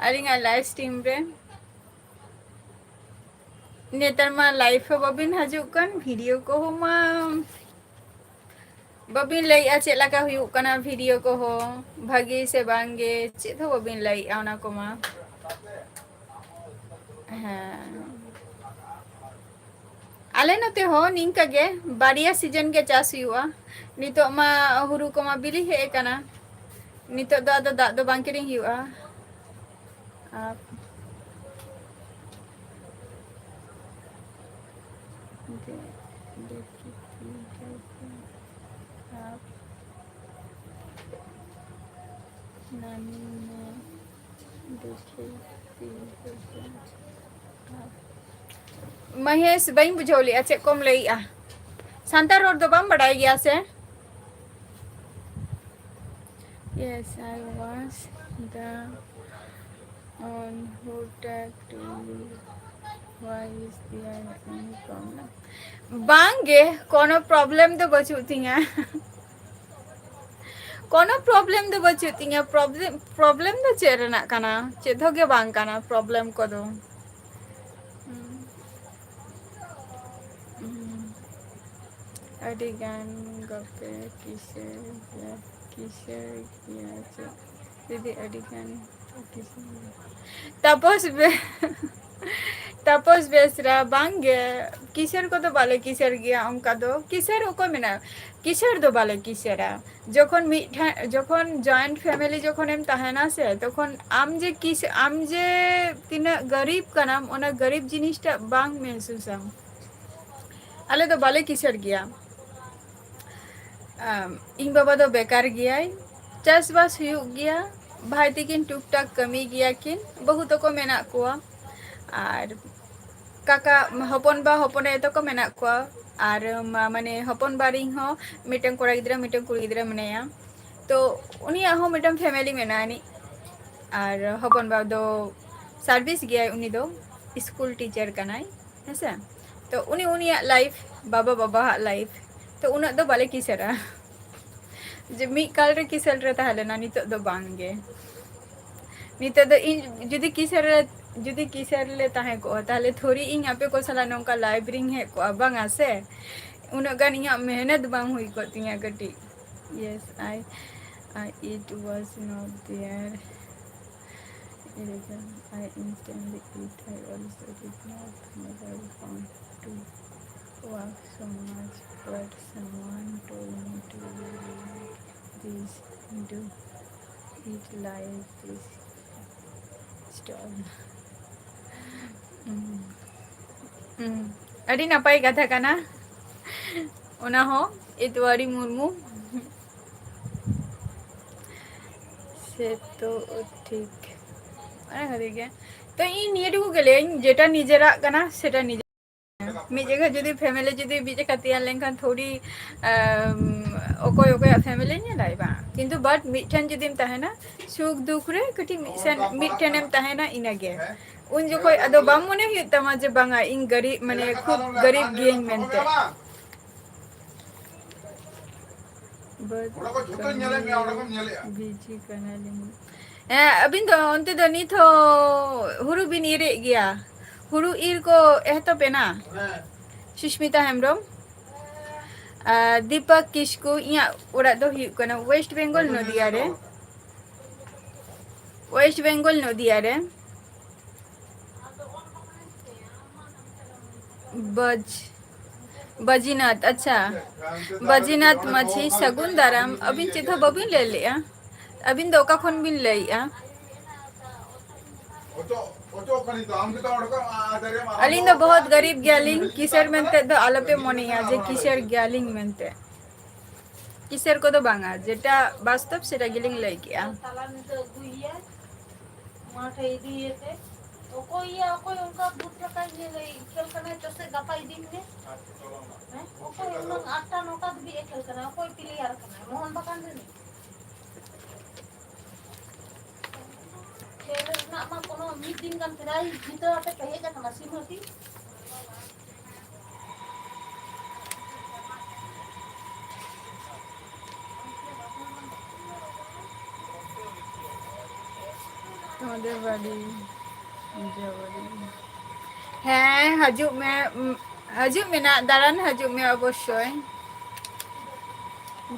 ᱟᱹᱞᱤᱧᱟᱜ live stream ᱨᱮ᱾ ᱱᱮᱛᱟᱨ ᱢᱟ live ᱦᱚᱸ ᱵᱟᱵᱤᱱ ᱦᱤᱡᱩᱜ ᱠᱟᱱ, video ᱠᱚᱦᱚᱸ ᱢᱟ ᱵᱟᱵᱤᱱ ᱞᱟᱹᱭᱮᱜᱼᱟ ᱪᱮᱫ ᱞᱮᱠᱟ ᱦᱩᱭᱩᱜ ᱠᱟᱱᱟ video ᱠᱚᱦᱚᱸ, ᱵᱷᱟᱜᱮ ᱥᱮ ᱵᱟᱝ ᱜᱮ, ᱪᱮᱫ ᱦᱚᱸ ᱵᱟᱵᱤᱱ ᱞᱟᱹᱭᱮᱜᱼᱟ ᱚᱱᱟ ᱠᱚᱢᱟ᱾ ᱦᱮᱸ, ᱟᱞᱮ ᱱᱚᱛᱮ ᱦᱚᱸ ᱱᱤᱝᱠᱟ ᱜᱮ ᱵᱟᱨᱭᱟ season ᱜᱮ ᱪᱟᱥ ᱦᱩᱭᱩᱜᱼᱟ᱾ ᱱᱤᱛᱚᱜ ᱢᱟ ᱦᱩᱲᱩ ᱠᱚᱢᱟ ᱵᱤᱞᱤ ᱦᱮᱡ ᱟᱠᱟᱱᱟ, ᱱᱤᱛᱚᱜ ᱫᱚ ᱟᱫᱚ ᱫᱟᱜ ᱫᱚ ᱵᱟᱝ ᱠᱤᱨᱤᱧ ᱦᱩᱭᱩᱜᱼᱟ᱾ ᱟᱨ ᱫᱮ-, ᱫᱮᱠᱷᱤ ᱛᱤᱱ ᱨᱮ ᱟᱨ ᱱᱟᱱᱤ ᱢᱮ ᱫᱮᱠᱷᱤ ᱛᱤᱱ ᱨᱮ ᱟᱨ ᱢᱚᱦᱮᱥ, ᱵᱟᱹᱧ ᱵᱩᱡᱷᱟᱹᱣ ᱞᱮᱜᱼᱟ, ᱪᱮᱫ ᱠᱚᱢ ᱞᱟᱹᱭᱮᱜᱼᱟ? ᱥᱟᱱᱛᱟᱲ ᱨᱚᱲ ᱫᱚ ᱵᱟᱢ ᱵᱟᱰᱟᱭ ᱜᱮᱭᱟ ᱥᱮ? Yes, I was the one who talked to you. Why is there any problem? ᱵᱟᱝ ᱜᱮ, ᱠᱳᱱᱳ problem ᱫᱚ ᱵᱟᱹᱪᱩᱜ ᱛᱤᱧᱟ᱾ ᱠᱳᱱᱳ problem ᱫᱚ ᱵᱟᱹᱪᱩᱜ ᱛᱤᱧᱟ᱾ Problem, problem ᱫᱚ ᱪᱮᱫ ᱨᱮᱱᱟᱜ ᱠᱟᱱᱟ? ᱪᱮᱫ ᱦᱚᱸ ᱜᱮ ᱵᱟᱝ ᱠᱟᱱᱟ problem ᱠᱚᱫᱚ᱾ ᱦᱩᱸ᱾ ᱦᱩᱸ᱾ ᱟᱹᱰᱤ ᱜᱟᱱ ᱜᱟᱯᱮ ᱠᱤᱥᱟᱹᱬ ᱜᱮᱭᱟ, ᱠᱤᱥᱟᱹᱬ ᱜᱮᱭᱟ ᱪᱮᱫ? ᱫᱤᱫᱤ, ᱟᱹᱰᱤ ᱜᱟᱱ ᱠᱤᱥᱟᱹᱬ ᱜᱮᱭᱟ᱾ ᱛᱟᱯᱚᱥ ᱵᱮ-, ᱛᱟᱯᱚᱥ ᱵᱮᱥᱨᱟ, ᱵᱟᱝ ᱜᱮ, ᱠᱤᱥᱟᱹᱬ ᱠᱚᱫᱚ ᱵᱟᱞᱮ ᱠᱤᱥᱟᱹᱬ ᱜᱮᱭᱟ ᱚᱱᱠᱟ ᱫᱚ᱾ ᱠᱤᱥᱟᱹᱬ ᱚᱠᱚᱭ ᱢᱮᱱᱟ? ᱠᱤᱥᱟᱹᱬ ᱫᱚ ᱵᱟᱞᱮ ᱠᱤᱥᱟᱹᱬᱟ᱾ ᱡᱚᱠᱷᱚᱱ ᱢᱤᱫ ᱴᱷᱮᱱ, ᱡᱚᱠᱷᱚᱱ joint family ᱡᱚᱠᱷᱚᱱᱮᱢ ᱛᱟᱦᱮᱱᱟ ᱥᱮ, ᱛᱚᱠᱷᱚᱱ ᱟᱢ ᱡᱮ ᱠᱤᱥ-, ᱟᱢ ᱡᱮ ᱛᱤᱱᱟᱹᱜ ᱜᱟᱨᱤᱵ ᱠᱟᱱᱟᱢ, ᱚᱱᱟ ᱜᱟᱨᱤᱵ ᱡᱤᱱᱤᱥᱴᱟᱜ ᱵᱟᱝ ᱢᱮᱦᱥᱩᱥᱟᱢ᱾ ᱟᱞᱮ ᱫᱚ ᱵᱟᱞᱮ ᱠᱤᱥᱟᱹᱬ ᱜᱮᱭᱟ᱾ ᱟᱢ, ᱤᱧ ᱵᱟᱵᱟ ᱫᱚ ᱵᱮᱠᱟᱨ ᱜᱮᱭᱟᱭ, ᱪᱟᱥᱵᱟᱥ ᱦᱩᱭᱩᱜ ᱜᱮᱭᱟ, ᱵᱷᱟᱭ ᱛᱤᱠᱤᱱ ᱴᱩᱠ ᱴᱟᱠ ᱠᱟᱹᱢᱤ ᱜᱮᱭᱟ ᱠᱤᱱ, ᱵᱟᱹᱦᱩ ᱛᱟᱠᱚ ᱢᱮᱱᱟᱜ ᱠᱚᱣᱟ᱾ ᱟᱨ ᱠᱟᱠᱟ, ᱦᱚᱯᱚᱱ ᱵᱟ, ᱦᱚᱯᱚᱱ ᱟᱭᱳ ᱛᱟᱠᱚ ᱢᱮᱱᱟᱜ ᱠᱚᱣᱟ᱾ ᱟᱨ ᱢᱟ-, ᱢᱟᱱᱮ ᱦᱚᱯᱚᱱ ᱵᱟ ᱨᱤᱧ ᱦᱚᱸ ᱢᱤᱫᱴᱟᱝ ᱠᱚᱲᱟ ᱜᱤᱫᱽᱨᱟᱹ, ᱢᱤᱫᱴᱟᱝ ᱠᱩᱲᱤ ᱜᱤᱫᱽᱨᱟᱹ ᱢᱮᱱᱟᱭᱟ᱾ ᱛᱚ ᱩᱱᱤᱭᱟᱜ ᱦᱚᱸ ᱢᱤᱫᱴᱟᱝ family ᱢᱮᱱᱟᱜ ᱟᱹᱱᱤᱡ᱾ ᱟᱨ ᱦᱚᱯᱚᱱ ᱵᱟ ᱫᱚ service ᱜᱮᱭᱟᱭ, ᱩᱱᱤ ᱫᱚ school teacher ᱠᱟᱱᱟᱭ, ᱦᱮᱸᱥᱮ᱾ ᱛᱚ ᱩᱱᱤ ᱩᱱᱤᱭᱟᱜ life, ᱵᱟᱵᱟ ᱵᱟᱵᱟᱣᱟᱜ life, ᱛᱚ ᱩᱱᱟᱹᱜ ᱫᱚ ᱵᱟᱞᱮ ᱠᱤᱥᱟᱹᱬᱟ᱾ ᱡᱮ ᱢᱤᱫ ᱠᱟᱞ ᱨᱮ ᱠᱤᱥᱟᱹᱬ ᱨᱮ ᱛᱟᱦᱮᱸ ᱞᱮᱱᱟ, ᱱᱤᱛᱚᱜ ᱫᱚ ᱵᱟᱝ ᱜᱮ᱾ ᱱᱤᱛᱚᱜ ᱫᱚ ᱤᱧ ᱡᱩᱫᱤ ᱠᱤᱥᱟᱹᱬ ᱨᱮ, ᱡᱩᱫᱤ ᱠᱤᱥᱟᱹᱬ ᱞᱮ ᱛᱟᱦᱮᱸ ᱠᱚᱜᱼᱟ, ᱛᱟᱦᱞᱮ ᱛᱷᱚᱲᱤ ᱤᱧ ᱟᱯᱮ ᱠᱚ ᱥᱟᱞᱟᱜ ᱱᱚᱝᱠᱟ live ᱨᱤᱧ ᱦᱮᱡ ᱠᱚᱜᱼᱟ, ᱵᱟᱝᱟ ᱥᱮ? ᱩᱱᱟᱹᱜ ᱜᱟᱱ ᱤᱧᱟᱹᱜ ᱢᱮᱦᱱᱚᱛ ᱵᱟᱝ ᱦᱩᱭ ᱠᱚᱜ ᱛᱤᱧᱟᱹ ᱠᱟᱹᱴᱤᱡ᱾ Yes, I, I, it was not there. Even I instantly eat. I also did not mobile phone to work so much, but someone told me to do this, do it like this. Stop. ᱦᱩᱸ᱾ ᱦᱩᱸ᱾ ᱟᱹᱰᱤ ᱱᱟᱯᱟᱭ ᱠᱟᱛᱷᱟ ᱠᱟᱱᱟ ᱚᱱᱟ ᱦᱚᱸ, ᱤᱛᱣᱟᱨᱤ ᱢᱩᱨᱢᱩ᱾ ᱥᱮ ᱛᱚ ᱴᱷᱤᱠ᱾ ᱚᱱᱟ ᱠᱷᱟᱹᱛᱤᱨ ᱜᱮ᱾ ᱛᱚ ᱤᱧ ᱱᱤᱭᱟᱹ ᱴᱩᱠᱩ ᱜᱮ ᱞᱟᱹᱭᱟᱹᱧ, ᱡᱮᱴᱟ ᱱᱤᱡᱮᱨᱟᱜ ᱠᱟᱱᱟ, ᱥᱮᱴᱟ ᱱᱤᱡᱮ᱾ ᱢᱤᱫ ᱡᱟᱭᱜᱟ ᱡᱩᱫᱤ family ᱡᱩᱫᱤ ᱢᱤᱫ ᱡᱟᱭᱜᱟ ᱛᱮᱭᱟᱨ ᱞᱮᱱᱠᱷᱟᱱ ᱛᱷᱚᱲᱤ, ᱟᱢ, ᱚᱠᱚᱭ ᱚᱠᱚᱭᱟᱜ family ᱧᱮᱞᱟᱭ ᱵᱟᱝ᱾ ᱠᱤᱱᱛᱩ but ᱢᱤᱫᱴᱷᱮᱱ ᱡᱩᱫᱤᱢ ᱛᱟᱦᱮᱱᱟ, ᱥᱩᱠ ᱫᱩᱠ ᱨᱮ ᱠᱟᱹᱴᱤᱡ ᱢᱤᱫ ᱥᱮᱱ, ᱢᱤᱫᱴᱷᱮᱱᱮᱢ ᱛᱟᱦᱮᱱᱟ, ᱤᱱᱟᱹᱜᱮ᱾ ᱩᱱ ᱡᱚᱠᱷᱚᱡ ᱟᱫᱚ ᱵᱟᱝ ᱢᱚᱱᱮ ᱦᱩᱭᱩᱜ ᱛᱟᱢᱟ ᱡᱮ ᱵᱟᱝᱟ, ᱤᱧ ᱜᱟᱹᱨᱤᱵ, ᱢᱟᱱᱮ ᱠᱷᱩᱵ ᱜᱟᱹᱨᱤᱵ ᱜᱤᱭᱟᱹᱧ ᱢᱮᱱᱛᱮ᱾ ᱵᱟᱹᱫᱽ ᱚᱱᱟ ᱠᱚ ᱡᱷᱚᱛᱚᱧ ᱧᱮᱞᱮᱫ ᱢᱮᱭᱟ, ᱚᱸᱰᱮ ᱠᱷᱚᱱ ᱧᱮᱞᱮᱫᱼᱟ᱾ ᱠᱟᱹᱢᱤ busy ᱠᱟᱱᱟᱞᱤᱧ᱾ ᱦᱮᱸ, ᱟᱹᱵᱤᱱ ᱫᱚ ᱚᱱᱛᱮ ᱫᱚ ᱱᱤᱛ ᱦᱚᱸ ᱦᱩᱲᱩ ᱵᱤᱱ ᱤᱨᱮᱫ ᱜᱮᱭᱟ? ᱦᱩᱲᱩ ᱤᱨ ᱠᱚ ᱮᱛᱚᱦᱚᱵ ᱮᱱᱟ? ᱦᱮᱸ᱾ ᱥᱩᱥᱢᱤᱛᱟ ᱦᱮᱢᱵᱨᱚᱢ, ᱟᱨ ᱫᱤᱯᱚᱠ ᱠᱤᱥᱠᱩ, ᱤᱧᱟᱹᱜ ᱚᱲᱟᱜ ᱫᱚ ᱦᱩᱭᱩᱜ ᱠᱟᱱᱟ West Bengal, ᱱᱚᱫᱤᱭᱟ ᱨᱮ᱾ West Bengal, ᱱᱚᱫᱤᱭᱟ ᱨᱮ᱾ ᱵᱟᱡᱽ-, ᱵᱟᱡᱤᱱᱟᱛᱷ, ᱟᱪᱪᱷᱟ᱾ ᱵᱟᱡᱤᱱᱟᱛᱷ ᱢᱟᱹᱡᱷᱤ, ᱥᱟᱹᱜᱩᱱ ᱫᱟᱨᱟᱢ᱾ ᱟᱹᱵᱤᱱ ᱪᱮᱫ ᱦᱚᱸ ᱵᱟᱹᱵᱤᱱ ᱞᱟᱹᱭ ᱞᱮᱜᱼᱟ᱾ ᱟᱹᱵᱤᱱ ᱫᱚ ᱚᱠᱟ ᱠᱷᱚᱱ ᱵᱤᱱ ᱞᱟᱹᱭᱮᱜᱼᱟ? ᱟᱹᱞᱤᱧ ᱫᱚ ᱵᱚᱦᱚᱛ ᱜᱟᱨᱤᱵ ᱜᱮᱭᱟᱞᱤᱧ, ᱠᱤᱥᱟᱹᱬ ᱢᱮᱱᱛᱮ ᱫᱚ ᱟᱞᱚᱯᱮ ᱢᱚᱱᱮᱭᱟ ᱡᱮ ᱠᱤᱥᱟᱹᱬ ᱜᱮᱭᱟᱞᱤᱧ ᱢᱮᱱᱛᱮ᱾ ᱠᱤᱥᱟᱹᱬ ᱠᱚᱫᱚ ᱵᱟᱝᱟ, ᱡᱮᱴᱟ ᱵᱟᱥᱛᱚᱵ ᱥᱮᱴᱟ ᱜᱮᱞᱤᱧ ᱞᱟᱹᱭ ᱠᱮᱜᱼᱟ᱾ ᱛᱟᱞᱟ ᱧᱤᱫᱟᱹ ᱟᱹᱜᱩᱭᱮᱭᱟᱭ, ᱢᱟᱴᱷᱮ ᱤᱫᱤᱭᱮᱛᱮ᱾ ᱚᱠᱚᱭ ᱭᱟ, ᱚᱠᱚᱭ ᱚᱱᱠᱟ ᱵᱩᱴ ᱨᱟᱠᱟᱵ ᱧᱮᱞᱮ ᱠᱷᱮᱞ ᱠᱟᱱᱟᱭ, ᱪᱚᱥᱮ ᱜᱟᱯᱟ ᱤᱫᱤ ᱢᱮ᱾ ᱦᱮᱸ? ᱚᱠᱚᱭ ᱩᱱᱟᱹᱜ ᱟᱴᱴᱟ ᱱᱚᱴᱟ ᱫᱷᱟᱹᱵᱤᱡ ᱮ ᱠᱷᱮᱞ ᱠᱟᱱᱟ? ᱚᱠᱚᱭ ᱯᱞᱮᱭᱟᱨ ᱠᱟᱱᱟᱭ? ᱢᱳᱦᱚᱱ ᱵᱟᱜᱟᱱ ᱨᱤᱱᱤᱡ? ᱠᱷᱮᱞ ᱨᱮᱱᱟᱜ ᱢᱟ ᱠᱳᱱᱳ ᱢᱤᱫ ᱫᱤᱱ ᱜᱟᱱ ᱯᱨᱟᱭᱤᱡᱽ ᱡᱤᱛᱟᱹᱣ ᱟᱛᱮ ᱯᱮ ᱦᱮᱡ ᱟᱠᱟᱱᱟ, ᱥᱤᱢᱟᱹᱛᱤ᱾ তোমাদের বাড়ি, নিজের বাড়ি। ᱦᱮᱸ, ᱦᱤᱡᱩᱜ ᱢᱮ, ᱩᱢ, ᱦᱤᱡᱩᱜ ᱢᱮ ᱱᱟᱜ, ᱫᱟᱬᱟᱱ ᱦᱤᱡᱩᱜ ᱢᱮ ᱚᱵᱚᱥᱥᱳᱭ᱾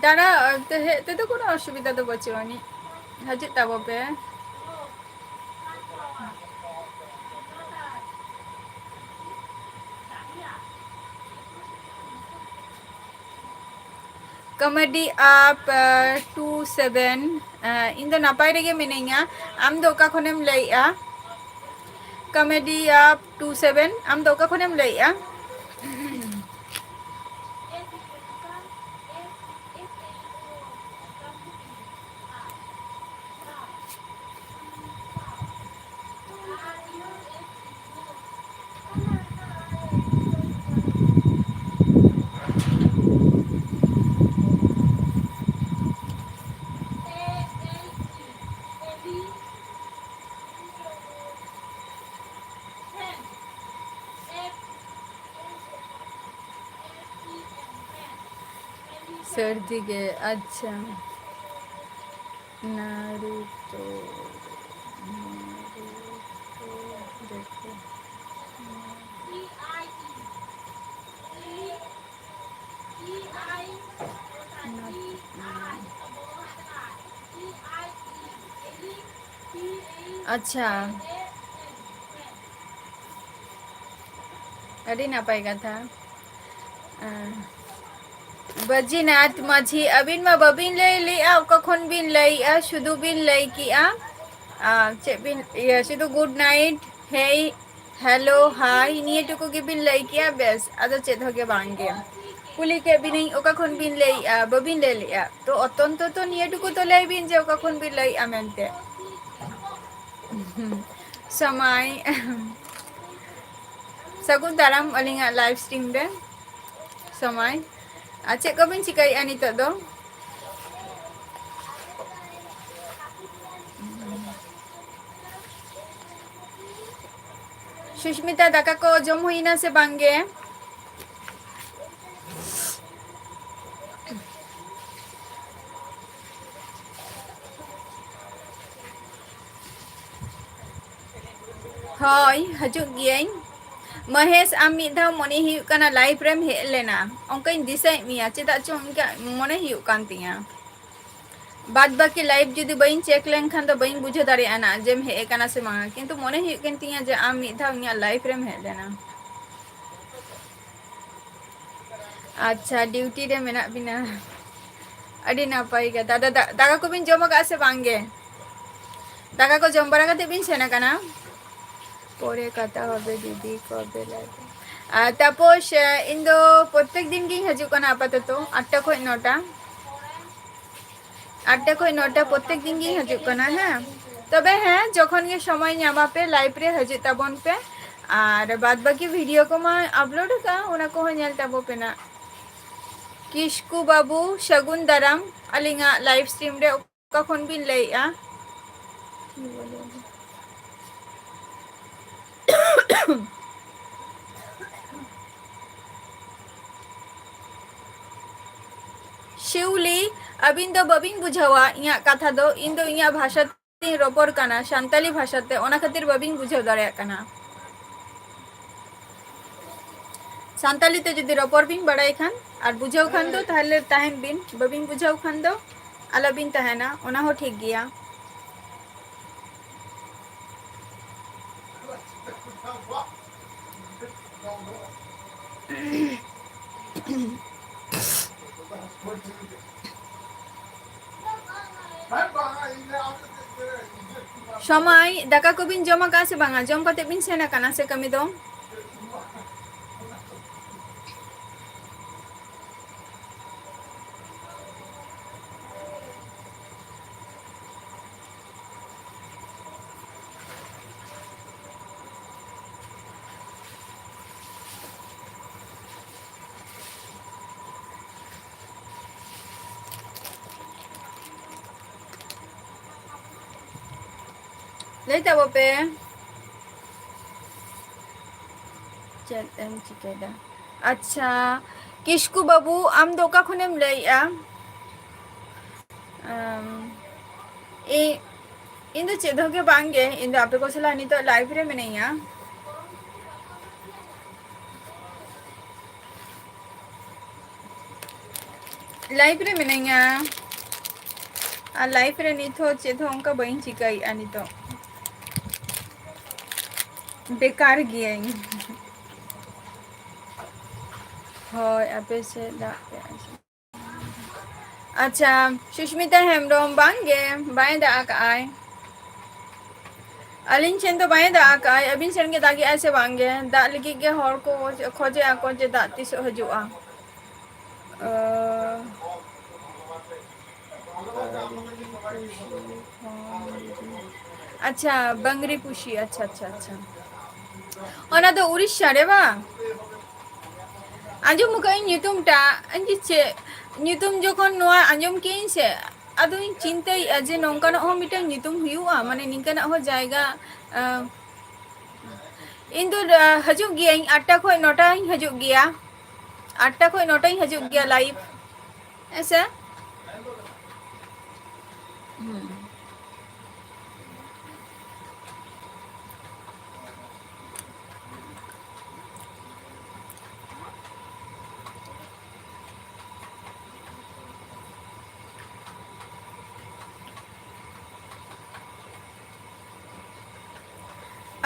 ᱫᱟᱬᱟ, ᱛᱮ-, ᱦᱮᱡ ᱛᱮᱫᱚ ᱠᱳᱱᱳ ᱚᱥᱩᱵᱤᱫᱷᱟ ᱫᱚ ᱵᱟᱹᱪᱩᱜ ᱟᱹᱱᱤᱡ, ᱦᱤᱡᱩᱜ ᱛᱟᱵᱚ ᱯᱮ᱾ Comedy up, uh, two seven, uh, ᱤᱧ ᱫᱚ ᱱᱟᱯᱟᱭ ᱨᱮᱜᱮ ᱢᱤᱱᱟᱹᱧᱟ᱾ ᱟᱢ ᱫᱚ ᱚᱠᱟ ᱠᱷᱚᱱᱮᱢ ᱞᱟᱹᱭᱮᱜᱼᱟ? Comedy up two seven, ᱟᱢ ᱫᱚ ᱚᱠᱟ ᱠᱷᱚᱱᱮᱢ ᱞᱟᱹᱭᱮᱜᱼᱟ? ᱥᱟᱹᱨᱫᱤ ᱜᱮ, ᱟᱪᱪᱷᱟ᱾ ᱱᱟᱨᱩᱛᱳ, ᱱᱟᱨᱩᱛᱳ ᱫᱮᱠᱷᱳ᱾ ᱟᱪᱪᱷᱟ᱾ ᱟᱹᱰᱤ ᱱᱟᱯᱟᱭ ᱠᱟᱛᱷᱟ᱾ ᱟᱸ, ᱵᱟᱹᱡᱤᱱᱟᱛᱷ ᱢᱟᱹᱡᱷᱤ, ᱟᱹᱵᱤᱱ ᱢᱟ ᱵᱟᱹᱵᱤᱱ ᱞᱟᱹᱭ ᱞᱮᱜᱼᱟ, ᱚᱠᱟ ᱠᱷᱚᱱ ᱵᱤᱱ ᱞᱟᱹᱭᱮᱜᱼᱟ? ᱥᱩᱫᱷᱩ ᱵᱤᱱ ᱞᱟᱹᱭ ᱠᱮᱜᱼᱟ, ᱟᱸ, ᱪᱮᱫ ᱵᱤᱱ, ᱤᱭᱟᱹ, ᱥᱩᱫᱷᱩ good night, hey, hello, hi, ᱱᱤᱭᱟᱹ ᱴᱩᱠᱩ ᱜᱮᱵᱤᱱ ᱞᱟᱹᱭ ᱠᱮᱜᱼᱟ, ᱵᱮᱥ, ᱟᱫᱚ ᱪᱮᱫ ᱦᱚᱸ ᱜᱮ ᱵᱟᱝ ᱜᱮ᱾ ᱠᱩᱞᱤ ᱠᱮᱫ ᱵᱤᱱᱟᱹᱧ, ᱚᱠᱟ ᱠᱷᱚᱱ ᱵᱤᱱ ᱞᱟᱹᱭᱮᱜᱼᱟ? ᱵᱟᱹᱵᱤᱱ ᱞᱟᱹᱭ ᱞᱮᱜᱼᱟ, ᱛᱚ ᱚᱛᱚᱱᱛᱚ ᱛᱚ ᱱᱤᱭᱟᱹ ᱴᱩᱠᱩ ᱛᱚ ᱞᱟᱹᱭ ᱵᱤᱱ ᱡᱮ ᱚᱠᱟ ᱠᱷᱚᱱ ᱵᱤᱱ ᱞᱟᱹᱭᱮᱜᱼᱟ ᱢᱮᱱᱛᱮ᱾ ᱥᱚᱢᱟᱭ᱾ ᱥᱟᱹᱜᱩᱱ ᱫᱟᱨᱟᱢ ᱟᱹᱞᱤᱧᱟᱜ live stream ᱨᱮ᱾ ᱥᱚᱢᱟᱭ᱾ ᱟᱨ ᱪᱮᱫ ᱠᱚᱵᱤᱱ ᱪᱤᱠᱟᱹᱭᱮᱫᱼᱟ ᱱᱤᱛᱚᱜ ᱫᱚ? ᱥᱩᱥᱢᱤᱛᱟ, ᱫᱟᱠᱟ ᱠᱚ ᱡᱚᱢ ᱦᱩᱭᱱᱟ ᱥᱮ ᱵᱟᱝ ᱜᱮ? ᱦᱳᱭ, ᱦᱤᱡᱩᱜ ᱜᱤᱭᱟᱹᱧ᱾ ᱢᱚᱦᱮᱥ, ᱟᱢ ᱢᱤᱫ ᱫᱷᱟᱣ ᱢᱚᱱᱮ ᱦᱩᱭᱩᱜ ᱠᱟᱱᱟ live ᱨᱮᱢ ᱦᱮᱡ ᱞᱮᱱᱟ, ᱚᱱᱠᱟᱧ ᱫᱤᱥᱟᱹᱭᱮᱫ ᱢᱮᱭᱟ, ᱪᱮᱫᱟᱜ ᱪᱚ ᱤᱱᱠᱟ ᱢᱚᱱᱮ ᱦᱩᱭᱩᱜ ᱠᱟᱱ ᱛᱤᱧᱟ᱾ ᱵᱟᱫ ᱵᱟᱹᱠᱤ live ᱡᱩᱫᱤ ᱵᱟᱹᱧ check ᱞᱮᱱᱠᱷᱟᱱ ᱫᱚ ᱵᱟᱹᱧ ᱵᱩᱡᱷᱟᱹᱣ ᱫᱟᱲᱮᱭᱟᱜᱼᱟ ᱱᱟ ᱡᱮᱢ ᱦᱮᱡ ᱟᱠᱟᱱᱟ ᱥᱮ ᱵᱟᱝᱟ, ᱠᱤᱱᱛᱩ ᱢᱚᱱᱮ ᱦᱩᱭᱩᱜ ᱠᱟᱱ ᱛᱤᱧᱟ ᱡᱮ ᱟᱢ ᱢᱤᱫ ᱫᱷᱟᱣ ᱤᱧᱟᱹᱜ live ᱨᱮᱢ ᱦᱮᱡ ᱞᱮᱱᱟ᱾ ᱟᱪᱪᱷᱟ, duty ᱨᱮ ᱢᱮᱱᱟᱜ ᱵᱤᱱᱟ, ᱟᱹᱰᱤ ᱱᱟᱯᱟᱭ ᱠᱟᱛᱷᱟ᱾ ᱫᱟ-, ᱫᱟ-, ᱫᱟᱠᱟ ᱠᱚᱵᱤᱱ ᱡᱚᱢ ᱟᱠᱟᱫᱼᱟ ᱥᱮ ᱵᱟᱝ ᱜᱮ? ᱫᱟᱠᱟ ᱠᱚ ᱡᱚᱢ ᱵᱟᱲᱟ ᱠᱟᱛᱮ ᱵᱤᱱ ᱥᱮᱱ ᱟᱠᱟᱱᱟ? ᱯᱚᱨᱮ ᱠᱟᱛᱷᱟ ᱦᱚᱵᱮ ᱫᱤᱫᱤ, ᱠᱚᱵᱮ live? ᱟᱨ ᱛᱟᱯᱚᱥ, ᱤᱧ ᱫᱚ ᱯᱨᱚᱛᱮᱠ ᱫᱤᱱ ᱜᱤᱧ ᱦᱤᱡᱩᱜ ᱠᱟᱱᱟ ᱟᱯᱟᱛᱚᱛᱚ, ᱟᱴᱴᱟ ᱠᱷᱚᱱ ᱱᱚᱴᱟ᱾ ᱟᱴᱴᱟ ᱠᱷᱚᱱ ᱱᱚᱴᱟ ᱯᱨᱚᱛᱮᱠ ᱫᱤᱱ ᱜᱤᱧ ᱦᱤᱡᱩᱜ ᱠᱟᱱᱟ, ᱦᱮᱸ᱾ ᱛᱚᱵᱮ ᱦᱮᱸ, ᱡᱚᱠᱷᱚᱱ ᱜᱮ ᱥᱚᱢᱚᱭ ᱧᱟᱢᱟ ᱯᱮ, live ᱨᱮ ᱦᱤᱡᱩᱜ ᱛᱟᱵᱚᱱ ᱯᱮ᱾ ᱟᱨ ᱵᱟᱫ ᱵᱟᱹᱠᱤ video ᱠᱚᱢᱟ upload ᱟᱠᱟᱫᱼᱟ, ᱚᱱᱟ ᱠᱚᱦᱚᱸ ᱧᱮᱞ ᱛᱟᱵᱚ ᱯᱮ ᱱᱟᱜ᱾ ᱠᱤᱥᱠᱩ ᱵᱟᱹᱵᱩ, ᱥᱟᱹᱜᱩᱱ ᱫᱟᱨᱟᱢ ᱟᱹᱞᱤᱧᱟᱜ live stream ᱨᱮ᱾ ᱚᱠᱟ ᱠᱷᱚᱱ ᱵᱤᱱ ᱞᱟᱹᱭᱮᱜᱼᱟ? ᱥᱤᱣᱞᱤ, ᱟᱹᱵᱤᱱ ᱫᱚ ᱵᱟᱹᱵᱤᱱ ᱵᱩᱡᱷᱟᱹᱣᱟ ᱤᱧᱟᱹᱜ ᱠᱟᱛᱷᱟ ᱫᱚ᱾ ᱤᱧ ᱫᱚ ᱤᱧᱟᱹᱜ ᱵᱷᱟᱥᱟ ᱛᱤᱧ ᱨᱚᱯᱚᱲ ᱠᱟᱱᱟ, ᱥᱟᱱᱛᱟᱞᱤ ᱵᱷᱟᱥᱟ ᱛᱮ, ᱚᱱᱟ ᱠᱷᱟᱹᱛᱤᱨ ᱵᱟᱹᱵᱤᱱ ᱵᱩᱡᱷᱟᱹᱣ ᱫᱟᱲᱮᱭᱟᱜ ᱠᱟᱱᱟ᱾ ᱥᱟᱱᱛᱟᱞᱤ ᱛᱮ ᱡᱩᱫᱤ ᱨᱚᱯᱚᱲ ᱵᱤᱱ ᱵᱟᱲᱟᱭ ᱠᱷᱟᱱ ᱟᱨ ᱵᱩᱡᱷᱟᱹᱣ ᱠᱷᱟᱱ ᱫᱚ ᱛᱟᱦᱞᱮ ᱛᱟᱦᱮᱱ ᱵᱤᱱ, ᱵᱟᱹᱵᱤᱱ ᱵᱩᱡᱷᱟᱹᱣ ᱠᱷᱟᱱ ᱫᱚ ᱟᱞᱚᱵᱤᱱ ᱛᱟᱦᱮᱱᱟ, ᱚᱱᱟ ᱦᱚᱸ ᱴᱷᱤᱠ ᱜᱮᱭᱟ᱾ ᱥᱚᱢᱟᱭ, ᱫᱟᱠᱟ ᱠᱚᱵᱤᱱ ᱡᱚᱢ ᱟᱠᱟᱫᱼᱟ ᱥᱮ ᱵᱟᱝᱟ? ᱡᱚᱢ ᱠᱟᱛᱮ ᱵᱤᱱ ᱥᱮᱱ ᱟᱠᱟᱱᱟ ᱥᱮ ᱠᱟᱹᱢᱤ ᱫᱚ? ᱞᱟᱹᱭ ᱛᱟᱵᱚ ᱯᱮ, ᱪᱮᱫ ᱮᱢ ᱪᱤᱠᱟᱹᱭᱮᱫᱟ? ᱟᱪᱪᱷᱟ, ᱠᱤᱥᱠᱩ ᱵᱟᱹᱵᱩ, ᱟᱢ ᱫᱚ ᱚᱠᱟ ᱠᱷᱚᱱᱮᱢ ᱞᱟᱹᱭᱮᱫᱼᱟ? ᱟᱢ, ᱤ-, ᱤᱧ ᱫᱚ ᱪᱮᱫ ᱦᱚᱸ ᱜᱮ ᱵᱟᱝ ᱜᱮ, ᱤᱧ ᱫᱚ ᱟᱯᱮ ᱠᱚ ᱥᱟᱞᱟᱜ ᱱᱤᱛᱚᱜ live ᱨᱮ ᱢᱤᱱᱟᱹᱧᱟ᱾ Live ᱨᱮ ᱢᱤᱱᱟᱹᱧᱟ᱾ ᱟᱨ live ᱨᱮ ᱱᱤᱛ ᱦᱚᱸ ᱪᱮᱫ ᱦᱚᱸ ᱚᱱᱠᱟ ᱵᱟᱹᱧ ᱪᱤᱠᱟᱹᱭᱮᱫᱼᱟ ᱱᱤᱛᱚᱜ᱾ ᱵᱮᱠᱟᱨ ᱜᱤᱭᱟᱹᱧ᱾ ᱦᱳᱭ, ᱟᱯᱮ ᱥᱮᱫ ᱫᱟᱜ ᱠᱮᱜᱼᱟᱭ ᱥᱮ? ᱟᱪᱪᱷᱟ, ᱥᱩᱥᱢᱤᱛᱟ ᱦᱮᱢᱵᱨᱚᱢ, ᱵᱟᱝ ᱜᱮ, ᱵᱟᱭ ᱫᱟᱜ ᱟᱠᱟᱜᱼᱟᱭ᱾ ᱟᱹᱞᱤᱧ ᱴᱷᱮᱱ ᱫᱚ ᱵᱟᱭ ᱫᱟᱜ ᱟᱠᱟᱜᱼᱟᱭ᱾ ᱟᱹᱵᱤᱱ ᱥᱮᱱ ᱜᱮ ᱫᱟᱜᱮᱜᱼᱟᱭ ᱥᱮ ᱵᱟᱝ ᱜᱮ? ᱫᱟᱜ ᱞᱟᱹᱜᱤᱫ ᱜᱮ ᱦᱚᱲ ᱠᱚ ᱠᱷᱚᱡᱮᱜᱼᱟ ᱠᱚ ᱡᱮ ᱫᱟᱜ ᱛᱤᱥᱚᱜ ᱦᱤᱡᱩᱜᱼᱟ᱾ ᱟᱹ, ᱟᱪᱪᱷᱟ, ᱵᱟᱝᱨᱤ ᱯᱩᱥᱤ, ᱟᱪᱪᱷᱟ, ᱟᱪᱪᱷᱟ, ᱟᱪᱪᱷᱟ᱾ ᱚᱱᱟ ᱫᱚ ᱩᱲᱤᱥᱥᱟ ᱨᱮ ᱵᱟᱝ? ᱟᱸᱡᱚᱢ ᱟᱠᱟᱫᱟᱹᱧ ᱧᱩᱛᱩᱢ ᱴᱟᱜ, ᱤᱧ ᱪᱮᱫ ᱧᱩᱛᱩᱢ ᱡᱚᱠᱷᱚᱱ ᱱᱚᱣᱟ ᱟᱸᱡᱚᱢ ᱠᱮᱜᱼᱟᱹᱧ ᱥᱮ, ᱟᱫᱚᱧ ᱪᱤᱱᱛᱟᱹᱭᱮᱫᱼᱟ ᱡᱮ ᱱᱚᱝᱠᱟᱱᱟᱜ ᱦᱚᱸ ᱢᱤᱫᱴᱟᱝ ᱧᱩᱛᱩᱢ ᱦᱩᱭᱩᱜᱼᱟ, ᱢᱟᱱᱮ ᱱᱤᱝᱠᱟᱱᱟᱜ ᱦᱚᱸ ᱡᱟᱭᱜᱟ᱾ ᱟᱸ, ᱤᱧ ᱫᱚ, ᱟᱸ, ᱦᱤᱡᱩᱜ ᱜᱤᱭᱟᱹᱧ, ᱟᱴᱴᱟ ᱠᱷᱚᱱ ᱱᱚᱴᱟᱧ ᱦᱤᱡᱩᱜ ᱜᱮᱭᱟ, ᱟᱴᱴᱟ ᱠᱷᱚᱱ ᱱᱚᱴᱟᱧ ᱦᱤᱡᱩᱜ ᱜᱮᱭᱟ live, ᱦᱮᱸ ᱥᱮ? ᱦᱩᱸ᱾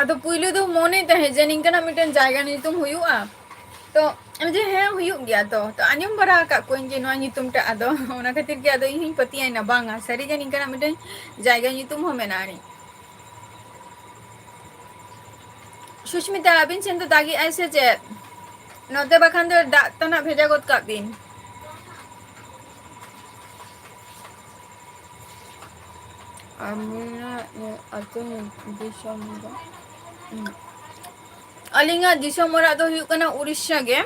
ᱟᱫᱚ ᱯᱩᱭᱞᱩ ᱫᱚ ᱢᱚᱱᱮ ᱛᱟᱦᱮᱸ ᱡᱮ ᱱᱤᱝᱠᱟᱱᱟᱜ ᱢᱤᱫᱴᱮᱱ ᱡᱟᱭᱜᱟ ᱧᱩᱛᱩᱢ ᱦᱩᱭᱩᱜᱼᱟ, ᱛᱚ ᱡᱮ ᱦᱮᱸ ᱦᱩᱭᱩᱜ ᱜᱮᱭᱟ, ᱛᱚ ᱛᱚ ᱟᱸᱡᱚᱢ ᱵᱟᱲᱟ ᱟᱠᱟᱫ ᱠᱚᱣᱟᱧ ᱡᱮ ᱱᱚᱣᱟ ᱧᱩᱛᱩᱢ ᱴᱟᱜ, ᱟᱫᱚ ᱚᱱᱟ ᱠᱷᱟᱹᱛᱤᱨ ᱜᱮ ᱟᱫᱚ ᱤᱧ ᱦᱚᱧ ᱯᱟᱹᱛᱭᱟᱹᱣᱮᱱᱟ, ᱵᱟᱝᱟ ᱥᱟᱹᱨᱤᱜᱮ ᱱᱤᱝᱠᱟᱱᱟᱜ ᱢᱤᱫᱴᱮᱱ ᱡᱟᱭᱜᱟ ᱧᱩᱛᱩᱢ ᱦᱚᱸ ᱢᱮᱱᱟᱜᱼᱟ ᱟᱹᱱᱤᱡ᱾ ᱥᱩᱥᱢᱤᱛᱟ, ᱟᱹᱵᱤᱱ ᱥᱮᱱ ᱫᱚ ᱫᱟᱜᱮᱜᱼᱟᱭ ᱥᱮ ᱪᱮᱫ? ᱱᱚᱛᱮ ᱵᱟᱠᱷᱟᱱ ᱫᱚ ᱫᱟᱜ ᱛᱟᱱᱟᱜ ᱵᱷᱮᱡᱟ ᱜᱚᱫ ᱠᱟᱜ ᱵᱤᱱ᱾ ᱟᱹᱞᱤᱧᱟᱜ ᱟᱹᱛᱩ ᱫᱤᱥᱚᱢ ᱫᱚ, ᱟᱹᱞᱤᱧᱟᱜ ᱫᱤᱥᱚᱢ ᱚᱲᱟᱜ ᱫᱚ ᱦᱩᱭᱩᱜ ᱠᱟᱱᱟ ᱩᱲᱤᱥᱥᱟ ᱜᱮ,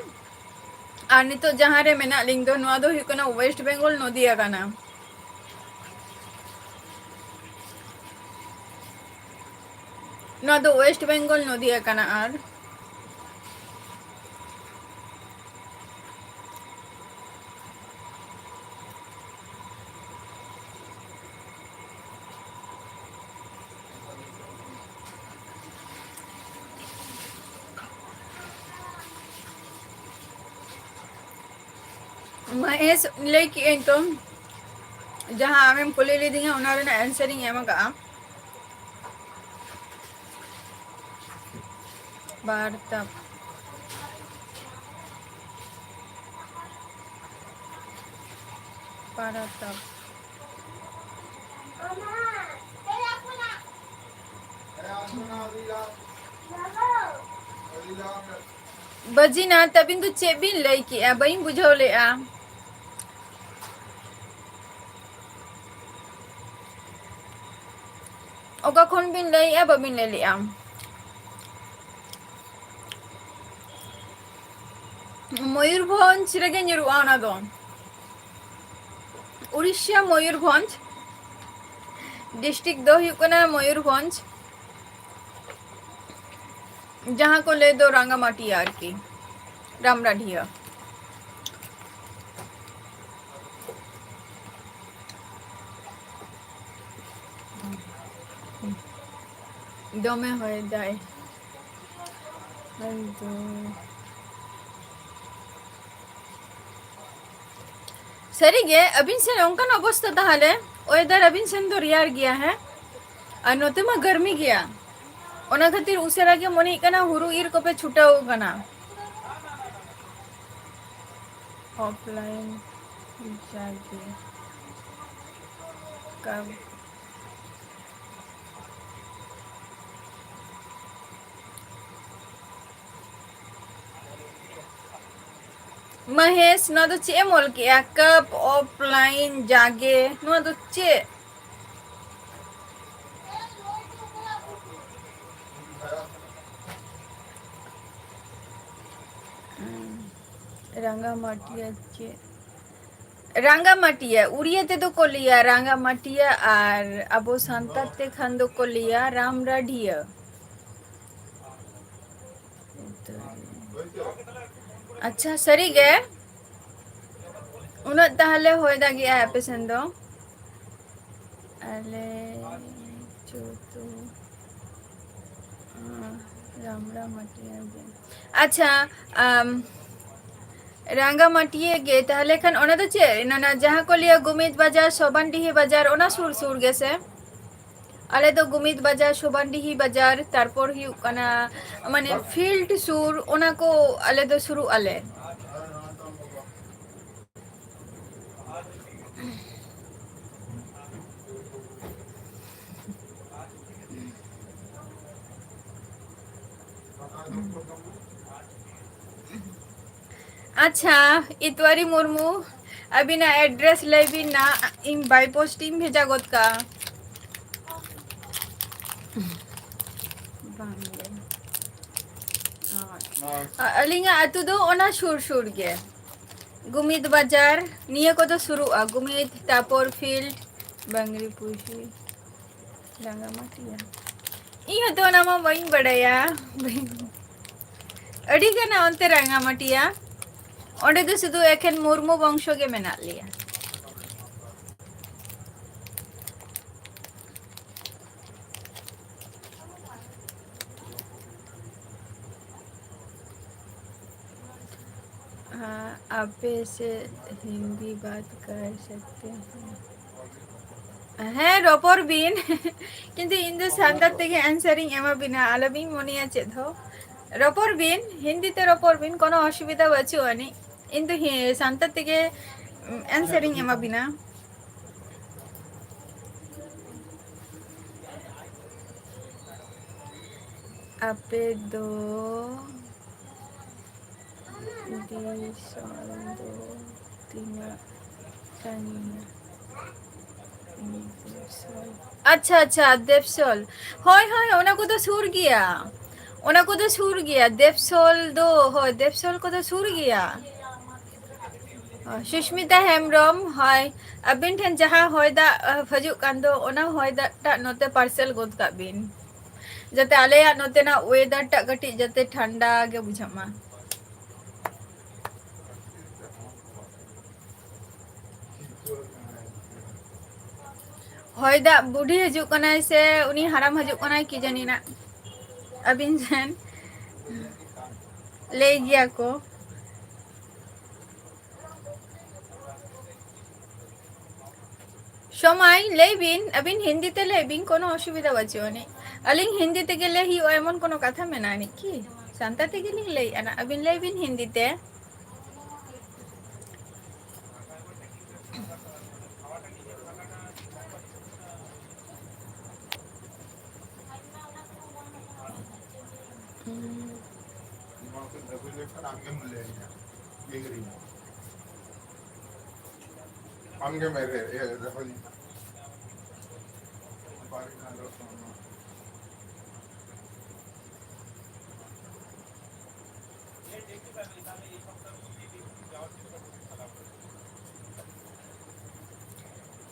ᱟᱨ ᱱᱤᱛᱚᱜ ᱡᱟᱦᱟᱸ ᱨᱮ ᱢᱮᱱᱟᱜ ᱞᱤᱧ ᱫᱚ, ᱱᱚᱣᱟ ᱫᱚ ᱦᱩᱭᱩᱜ ᱠᱟᱱᱟ ᱳᱭᱮᱥᱴ ᱵᱮᱝᱜᱚᱞ, ᱱᱚᱫᱤᱭᱟ ᱠᱟᱱᱟ᱾ ᱱᱚᱣᱟ ᱫᱚ ᱳᱭᱮᱥᱴ ᱵᱮᱝᱜᱚᱞ, ᱱᱚᱫᱤᱭᱟ ᱠᱟᱱᱟ᱾ ᱟᱨ ᱢᱚᱦᱮᱥ, ᱞᱟᱹᱭ ᱠᱮᱜᱼᱟᱹᱧ ᱛᱚ, ᱡᱟᱦᱟᱸ ᱟᱢᱮᱢ ᱠᱩᱞᱤ ᱞᱤᱫᱤᱧᱟ, ᱚᱱᱟ ᱨᱮᱱᱟᱜ answer ᱤᱧ ᱮᱢ ᱟᱠᱟᱫᱼᱟ᱾ ᱯᱟᱨᱛᱟᱯ᱾ ᱯᱟᱨᱛᱟᱯ᱾ ᱵᱟᱹᱡᱤᱱᱟ, ᱛᱟᱹᱵᱤᱱ ᱫᱚ ᱪᱮᱫ ᱵᱤᱱ ᱞᱟᱹᱭ ᱠᱮᱜᱼᱟ? ᱵᱟᱹᱧ ᱵᱩᱡᱷᱟᱹᱣ ᱞᱮᱜᱼᱟ᱾ ᱚᱠᱟ ᱠᱷᱚᱱ ᱵᱤᱱ ᱞᱟᱹᱭᱮᱜᱼᱟ? ᱵᱟᱹᱵᱤᱱ ᱞᱟᱹᱭ ᱞᱮᱜᱼᱟ᱾ ᱢᱚᱭᱩᱨᱵᱷᱚᱸᱡᱽ ᱨᱮᱜᱮ ᱧᱩᱨᱩᱜᱼᱟ ᱚᱱᱟ ᱫᱚ᱾ ᱩᱲᱤᱥᱥᱟ ᱢᱚᱭᱩᱨᱵᱷᱚᱸᱡᱽ, district ᱫᱚ ᱦᱩᱭᱩᱜ ᱠᱟᱱᱟ ᱢᱚᱭᱩᱨᱵᱷᱚᱸᱡᱽ, ᱡᱟᱦᱟᱸ ᱠᱚ ᱞᱟᱹᱭ ᱫᱚ ᱨᱟᱸᱜᱟᱢᱟᱴᱤᱭᱟ ᱟᱨᱠᱤ, ᱨᱟᱢᱰᱟᱰᱷᱤᱭᱟ᱾ ᱫᱚᱢᱮ ᱦᱚᱭ ᱫᱟᱭ᱾ ᱟᱫᱚ ᱥᱟᱹᱨᱤᱜᱮ ᱟᱹᱵᱤᱱ ᱥᱮᱱ ᱚᱱᱠᱟᱱ ᱚᱵᱚᱥᱛᱟ ᱛᱟᱦᱚᱞᱮ? Weather ᱟᱹᱵᱤᱱ ᱥᱮᱱ ᱫᱚ ᱨᱮᱭᱟᱲ ᱜᱮᱭᱟ, ᱦᱮᱸ? ᱟᱨ ᱱᱚᱛᱮ ᱢᱟ ᱜᱟᱨᱢᱤ ᱜᱮᱭᱟ᱾ ᱚᱱᱟ ᱠᱷᱟᱹᱛᱤᱨ ᱩᱥᱟᱹᱨᱟ ᱜᱮ ᱢᱚᱱᱮᱜ ᱠᱟᱱᱟ ᱦᱩᱲᱩ ᱤᱨ ᱠᱚᱯᱮ ᱪᱷᱩᱴᱟᱹᱣ ᱠᱟᱱᱟ᱾ ᱚᱯᱷᱞᱟᱭᱤᱱ ᱡᱟᱜᱮ ᱠᱟᱢ᱾ ᱢᱚᱦᱮᱥ, ᱱᱚᱣᱟ ᱫᱚ ᱪᱮᱫ ᱮᱢ ᱚᱞ ᱠᱮᱜᱼᱟ? ᱠᱟᱯ ᱚᱯᱷᱞᱟᱭᱤᱱ ᱡᱟᱜᱮ, ᱱᱚᱣᱟ ᱫᱚ ᱪᱮᱫ? ᱨᱟᱸᱜᱟ ᱢᱟᱴᱤᱭᱟ ᱪᱮᱫ? ᱨᱟᱸᱜᱟ ᱢᱟᱴᱤᱭᱟ, ᱩᱲᱤᱭᱟ ᱛᱮᱫᱚ ᱠᱚ ᱞᱟᱹᱭᱟ ᱨᱟᱸᱜᱟ ᱢᱟᱴᱤᱭᱟ, ᱟᱨ ᱟᱵᱚ ᱥᱟᱱᱛᱟᱲ ᱛᱮ ᱠᱷᱟᱱ ᱫᱚᱠᱚ ᱞᱟᱹᱭᱟ ᱨᱟᱢ ᱨᱟᱰᱷᱤᱭᱟ᱾ ᱟᱪᱪᱷᱟ, ᱥᱟᱹᱨᱤ ᱜᱮ? ᱩᱱᱟᱹᱜ ᱛᱟᱦᱞᱮ ᱦᱚᱭ ᱫᱟᱜᱮᱜᱼᱟᱭ ᱟᱯᱮ ᱥᱮᱱ ᱫᱚ? ᱟᱞᱮ ᱪᱳᱛᱚ, ᱟᱸ, ᱨᱟᱢᱲᱟ ᱢᱟᱹᱴᱤᱭᱟᱹ ᱜᱮ᱾ ᱟᱪᱪᱷᱟ, ᱟᱢ, ᱨᱟᱸᱜᱟ ᱢᱟᱹᱴᱤᱭᱟᱹ ᱜᱮ, ᱛᱟᱦᱞᱮ ᱠᱷᱟᱱ ᱚᱱᱟ ᱫᱚ ᱪᱮᱫ? ᱚᱱᱟ ᱡᱟᱦᱟᱸ ᱠᱚ ᱞᱟᱹᱭᱟ ᱜᱳᱢᱤᱫ ᱵᱟᱡᱟᱨ, ᱥᱚᱵᱟᱱᱰᱤᱦᱤ ᱵᱟᱡᱟᱨ, ᱚᱱᱟ ᱥᱩᱨ ᱥᱩᱨ ᱜᱮᱥᱮ? ᱟᱞᱮ ᱫᱚ ᱜᱳᱢᱤᱫ ᱵᱟᱡᱟᱨ, ᱥᱚᱵᱟᱱᱰᱤᱦᱤ ᱵᱟᱡᱟᱨ, ᱛᱟᱨᱯᱚᱨ ᱦᱩᱭᱩᱜ ᱠᱟᱱᱟ, ᱢᱟᱱᱮ, ᱯᱷᱤᱞᱰ ᱥᱩᱨ, ᱚᱱᱟ ᱠᱚ ᱟᱞᱮ ᱫᱚ ᱥᱩᱨᱩᱜ ᱟᱞᱮ᱾ ᱟᱪᱪᱷᱟ, ᱤᱛᱣᱟᱨᱤ ᱢᱩᱨᱢᱩ, ᱟᱹᱵᱤᱱᱟᱜ address ᱞᱟᱹᱭ ᱵᱤᱱ ᱱᱟ, ᱤᱧ by post ᱤᱧ ᱵᱷᱮᱡᱟ ᱜᱚᱫ ᱠᱟᱜᱼᱟ᱾ ᱵᱟᱝ ᱜᱮ᱾ ᱟᱹᱞᱤᱧᱟᱜ ᱟᱹᱛᱩ ᱫᱚ ᱚᱱᱟ ᱥᱩᱨ ᱥᱩᱨ ᱜᱮ᱾ ᱜᱩᱢᱤᱫ ᱵᱟᱡᱟᱨ, ᱱᱤᱭᱟᱹ ᱠᱚᱫᱚ ᱥᱩᱨᱩᱜᱼᱟ᱾ ᱜᱩᱢᱤᱫ, ᱛᱟᱯᱚᱨ ᱯᱷᱤᱞᱰ, ᱵᱟᱝᱨᱤ ᱯᱩᱥᱤ, ᱨᱟᱸᱜᱟᱢᱟᱴᱤᱭᱟ᱾ ᱤᱧ ᱦᱚᱸᱛᱚ ᱚᱱᱟ ᱢᱟ ᱵᱟᱹᱧ ᱵᱟᱰᱟᱭᱟ᱾ ᱟᱹᱰᱤ ᱜᱟᱱᱟ ᱚᱱᱛᱮ ᱨᱟᱸᱜᱟᱢᱟᱴᱤᱭᱟ᱾ ᱚᱸᱰᱮ ᱫᱚ ᱥᱩᱫᱷᱩ ᱮᱠᱷᱮᱱ ᱢᱩᱨᱢᱩ ᱵᱚᱝᱥᱚ ᱜᱮ ᱢᱮᱱᱟᱜ ᱞᱮᱭᱟ᱾ हाँ, आप से हिंदी बात कर सकते हैं। ᱦᱮᱸ, ᱨᱚᱯᱚᱲ ᱵᱤᱱ᱾ ᱠᱤᱱᱛᱩ ᱤᱧ ᱫᱚ ᱥᱟᱱᱛᱟᱲ ᱛᱮᱜᱮ answer ᱤᱧ ᱮᱢᱟ ᱵᱤᱱᱟ, ᱟᱞᱚᱵᱤᱱ ᱢᱚᱱᱮᱭᱟ ᱪᱮᱫ ᱦᱚᱸ᱾ ᱨᱚᱯᱚᱲ ᱵᱤᱱ, ᱦᱤᱱᱫᱤ ᱛᱮ ᱨᱚᱯᱚᱲ ᱵᱤᱱ, ᱠᱳᱱᱳ ᱚᱥᱩᱵᱤᱫᱷᱟ ᱵᱟᱹᱪᱩᱜ ᱟᱹᱱᱤᱡ᱾ ᱤᱧ ᱫᱚ ᱦᱮᱸ, ᱥᱟᱱᱛᱟᱲ ᱛᱮᱜᱮ answer ᱤᱧ ᱮᱢᱟ ᱵᱤᱱᱟ᱾ ᱟᱯᱮ ᱫᱚ ᱫᱤᱥᱚᱢ ᱫᱚ ᱛᱤᱱᱟᱹᱜ ᱥᱟᱺᱜᱤᱧᱟ? ᱫᱮᱯᱥᱚᱞ᱾ ᱟᱪᱪᱷᱟ, ᱟᱪᱪᱷᱟ, ᱫᱮᱯᱥᱚᱞ᱾ ᱦᱳᱭ, ᱦᱳᱭ, ᱚᱱᱟ ᱠᱚᱫᱚ ᱥᱩᱨ ᱜᱮᱭᱟ᱾ ᱚᱱᱟ ᱠᱚᱫᱚ ᱥᱩᱨ ᱜᱮᱭᱟ᱾ ᱫᱮᱯᱥᱚᱞ ᱫᱚ, ᱦᱳᱭ, ᱫᱮᱯᱥᱚᱞ ᱠᱚᱫᱚ ᱥᱩᱨ ᱜᱮᱭᱟ᱾ ᱦᱳᱭ, ᱥᱩᱥᱢᱤᱛᱟ ᱦᱮᱢᱵᱨᱚᱢ, ᱦᱳᱭ, ᱟᱹᱵᱤᱱ ᱴᱷᱮᱱ ᱡᱟᱦᱟᱸ ᱦᱚᱭ ᱫᱟᱜ, ᱟᱦ, ᱦᱤᱡᱩᱜ ᱠᱟᱱ ᱫᱚ, ᱚᱱᱟ ᱦᱚᱭ ᱫᱟᱜ ᱴᱟᱜ ᱱᱚᱛᱮ parcel ᱜᱚᱫ ᱠᱟᱜ ᱵᱤᱱ, ᱡᱟᱛᱮ ᱟᱞᱮᱭᱟᱜ ᱱᱚᱛᱮᱱᱟᱜ weather ᱴᱟᱜ ᱠᱟᱹᱴᱤᱡ ᱡᱟᱛᱮ ᱴᱷᱟᱱᱰᱟ ᱜᱮ ᱵᱩᱡᱷᱟᱹᱜ ᱢᱟ᱾ ᱦᱚᱭ ᱫᱟᱜ ᱵᱩᱰᱷᱤ ᱦᱤᱡᱩᱜ ᱠᱟᱱᱟᱭ ᱥᱮ ᱩᱱᱤ ᱦᱟᱲᱟᱢ ᱦᱤᱡᱩᱜ ᱠᱟᱱᱟᱭ ᱠᱤ ᱡᱟᱹᱱᱤ ᱱᱟᱜ? ᱟᱹᱵᱤᱱ ᱴᱷᱮᱱ ᱞᱟᱹᱭ ᱜᱮᱭᱟ ᱠᱚ᱾ ᱥᱚᱢᱟᱭ, ᱞᱟᱹᱭ ᱵᱤᱱ, ᱟᱹᱵᱤᱱ ᱦᱤᱱᱫᱤ ᱛᱮ ᱞᱟᱹᱭ ᱵᱤᱱ, ᱠᱳᱱᱳ ᱚᱥᱩᱵᱤᱫᱷᱟ ᱵᱟᱹᱪᱩᱜ ᱟᱹᱱᱤᱡ᱾ ᱟᱹᱞᱤᱧ ᱦᱤᱱᱫᱤ ᱛᱮᱜᱮ ᱞᱟᱹᱭ ᱦᱩᱭᱩᱜᱼᱟ, ᱮᱢᱚᱱ ᱠᱳᱱᱳ ᱠᱟᱛᱷᱟ ᱢᱮᱱᱟᱜᱼᱟ ᱟᱹᱱᱤᱡ ᱠᱤ? ᱥᱟᱱᱛᱟᱲ ᱛᱮᱜᱮ ᱞᱤᱧ ᱞᱟᱹᱭᱮᱫᱼᱟ ᱱᱟᱜ, ᱟᱹᱵᱤᱱ ᱞᱟᱹᱭ ᱵᱤᱱ ᱦᱤᱱᱫᱤ ᱛᱮ᱾ ᱟᱢᱜᱮᱢ ᱮᱨᱮ-, ᱮ-, ᱨᱚᱦᱚᱭ᱾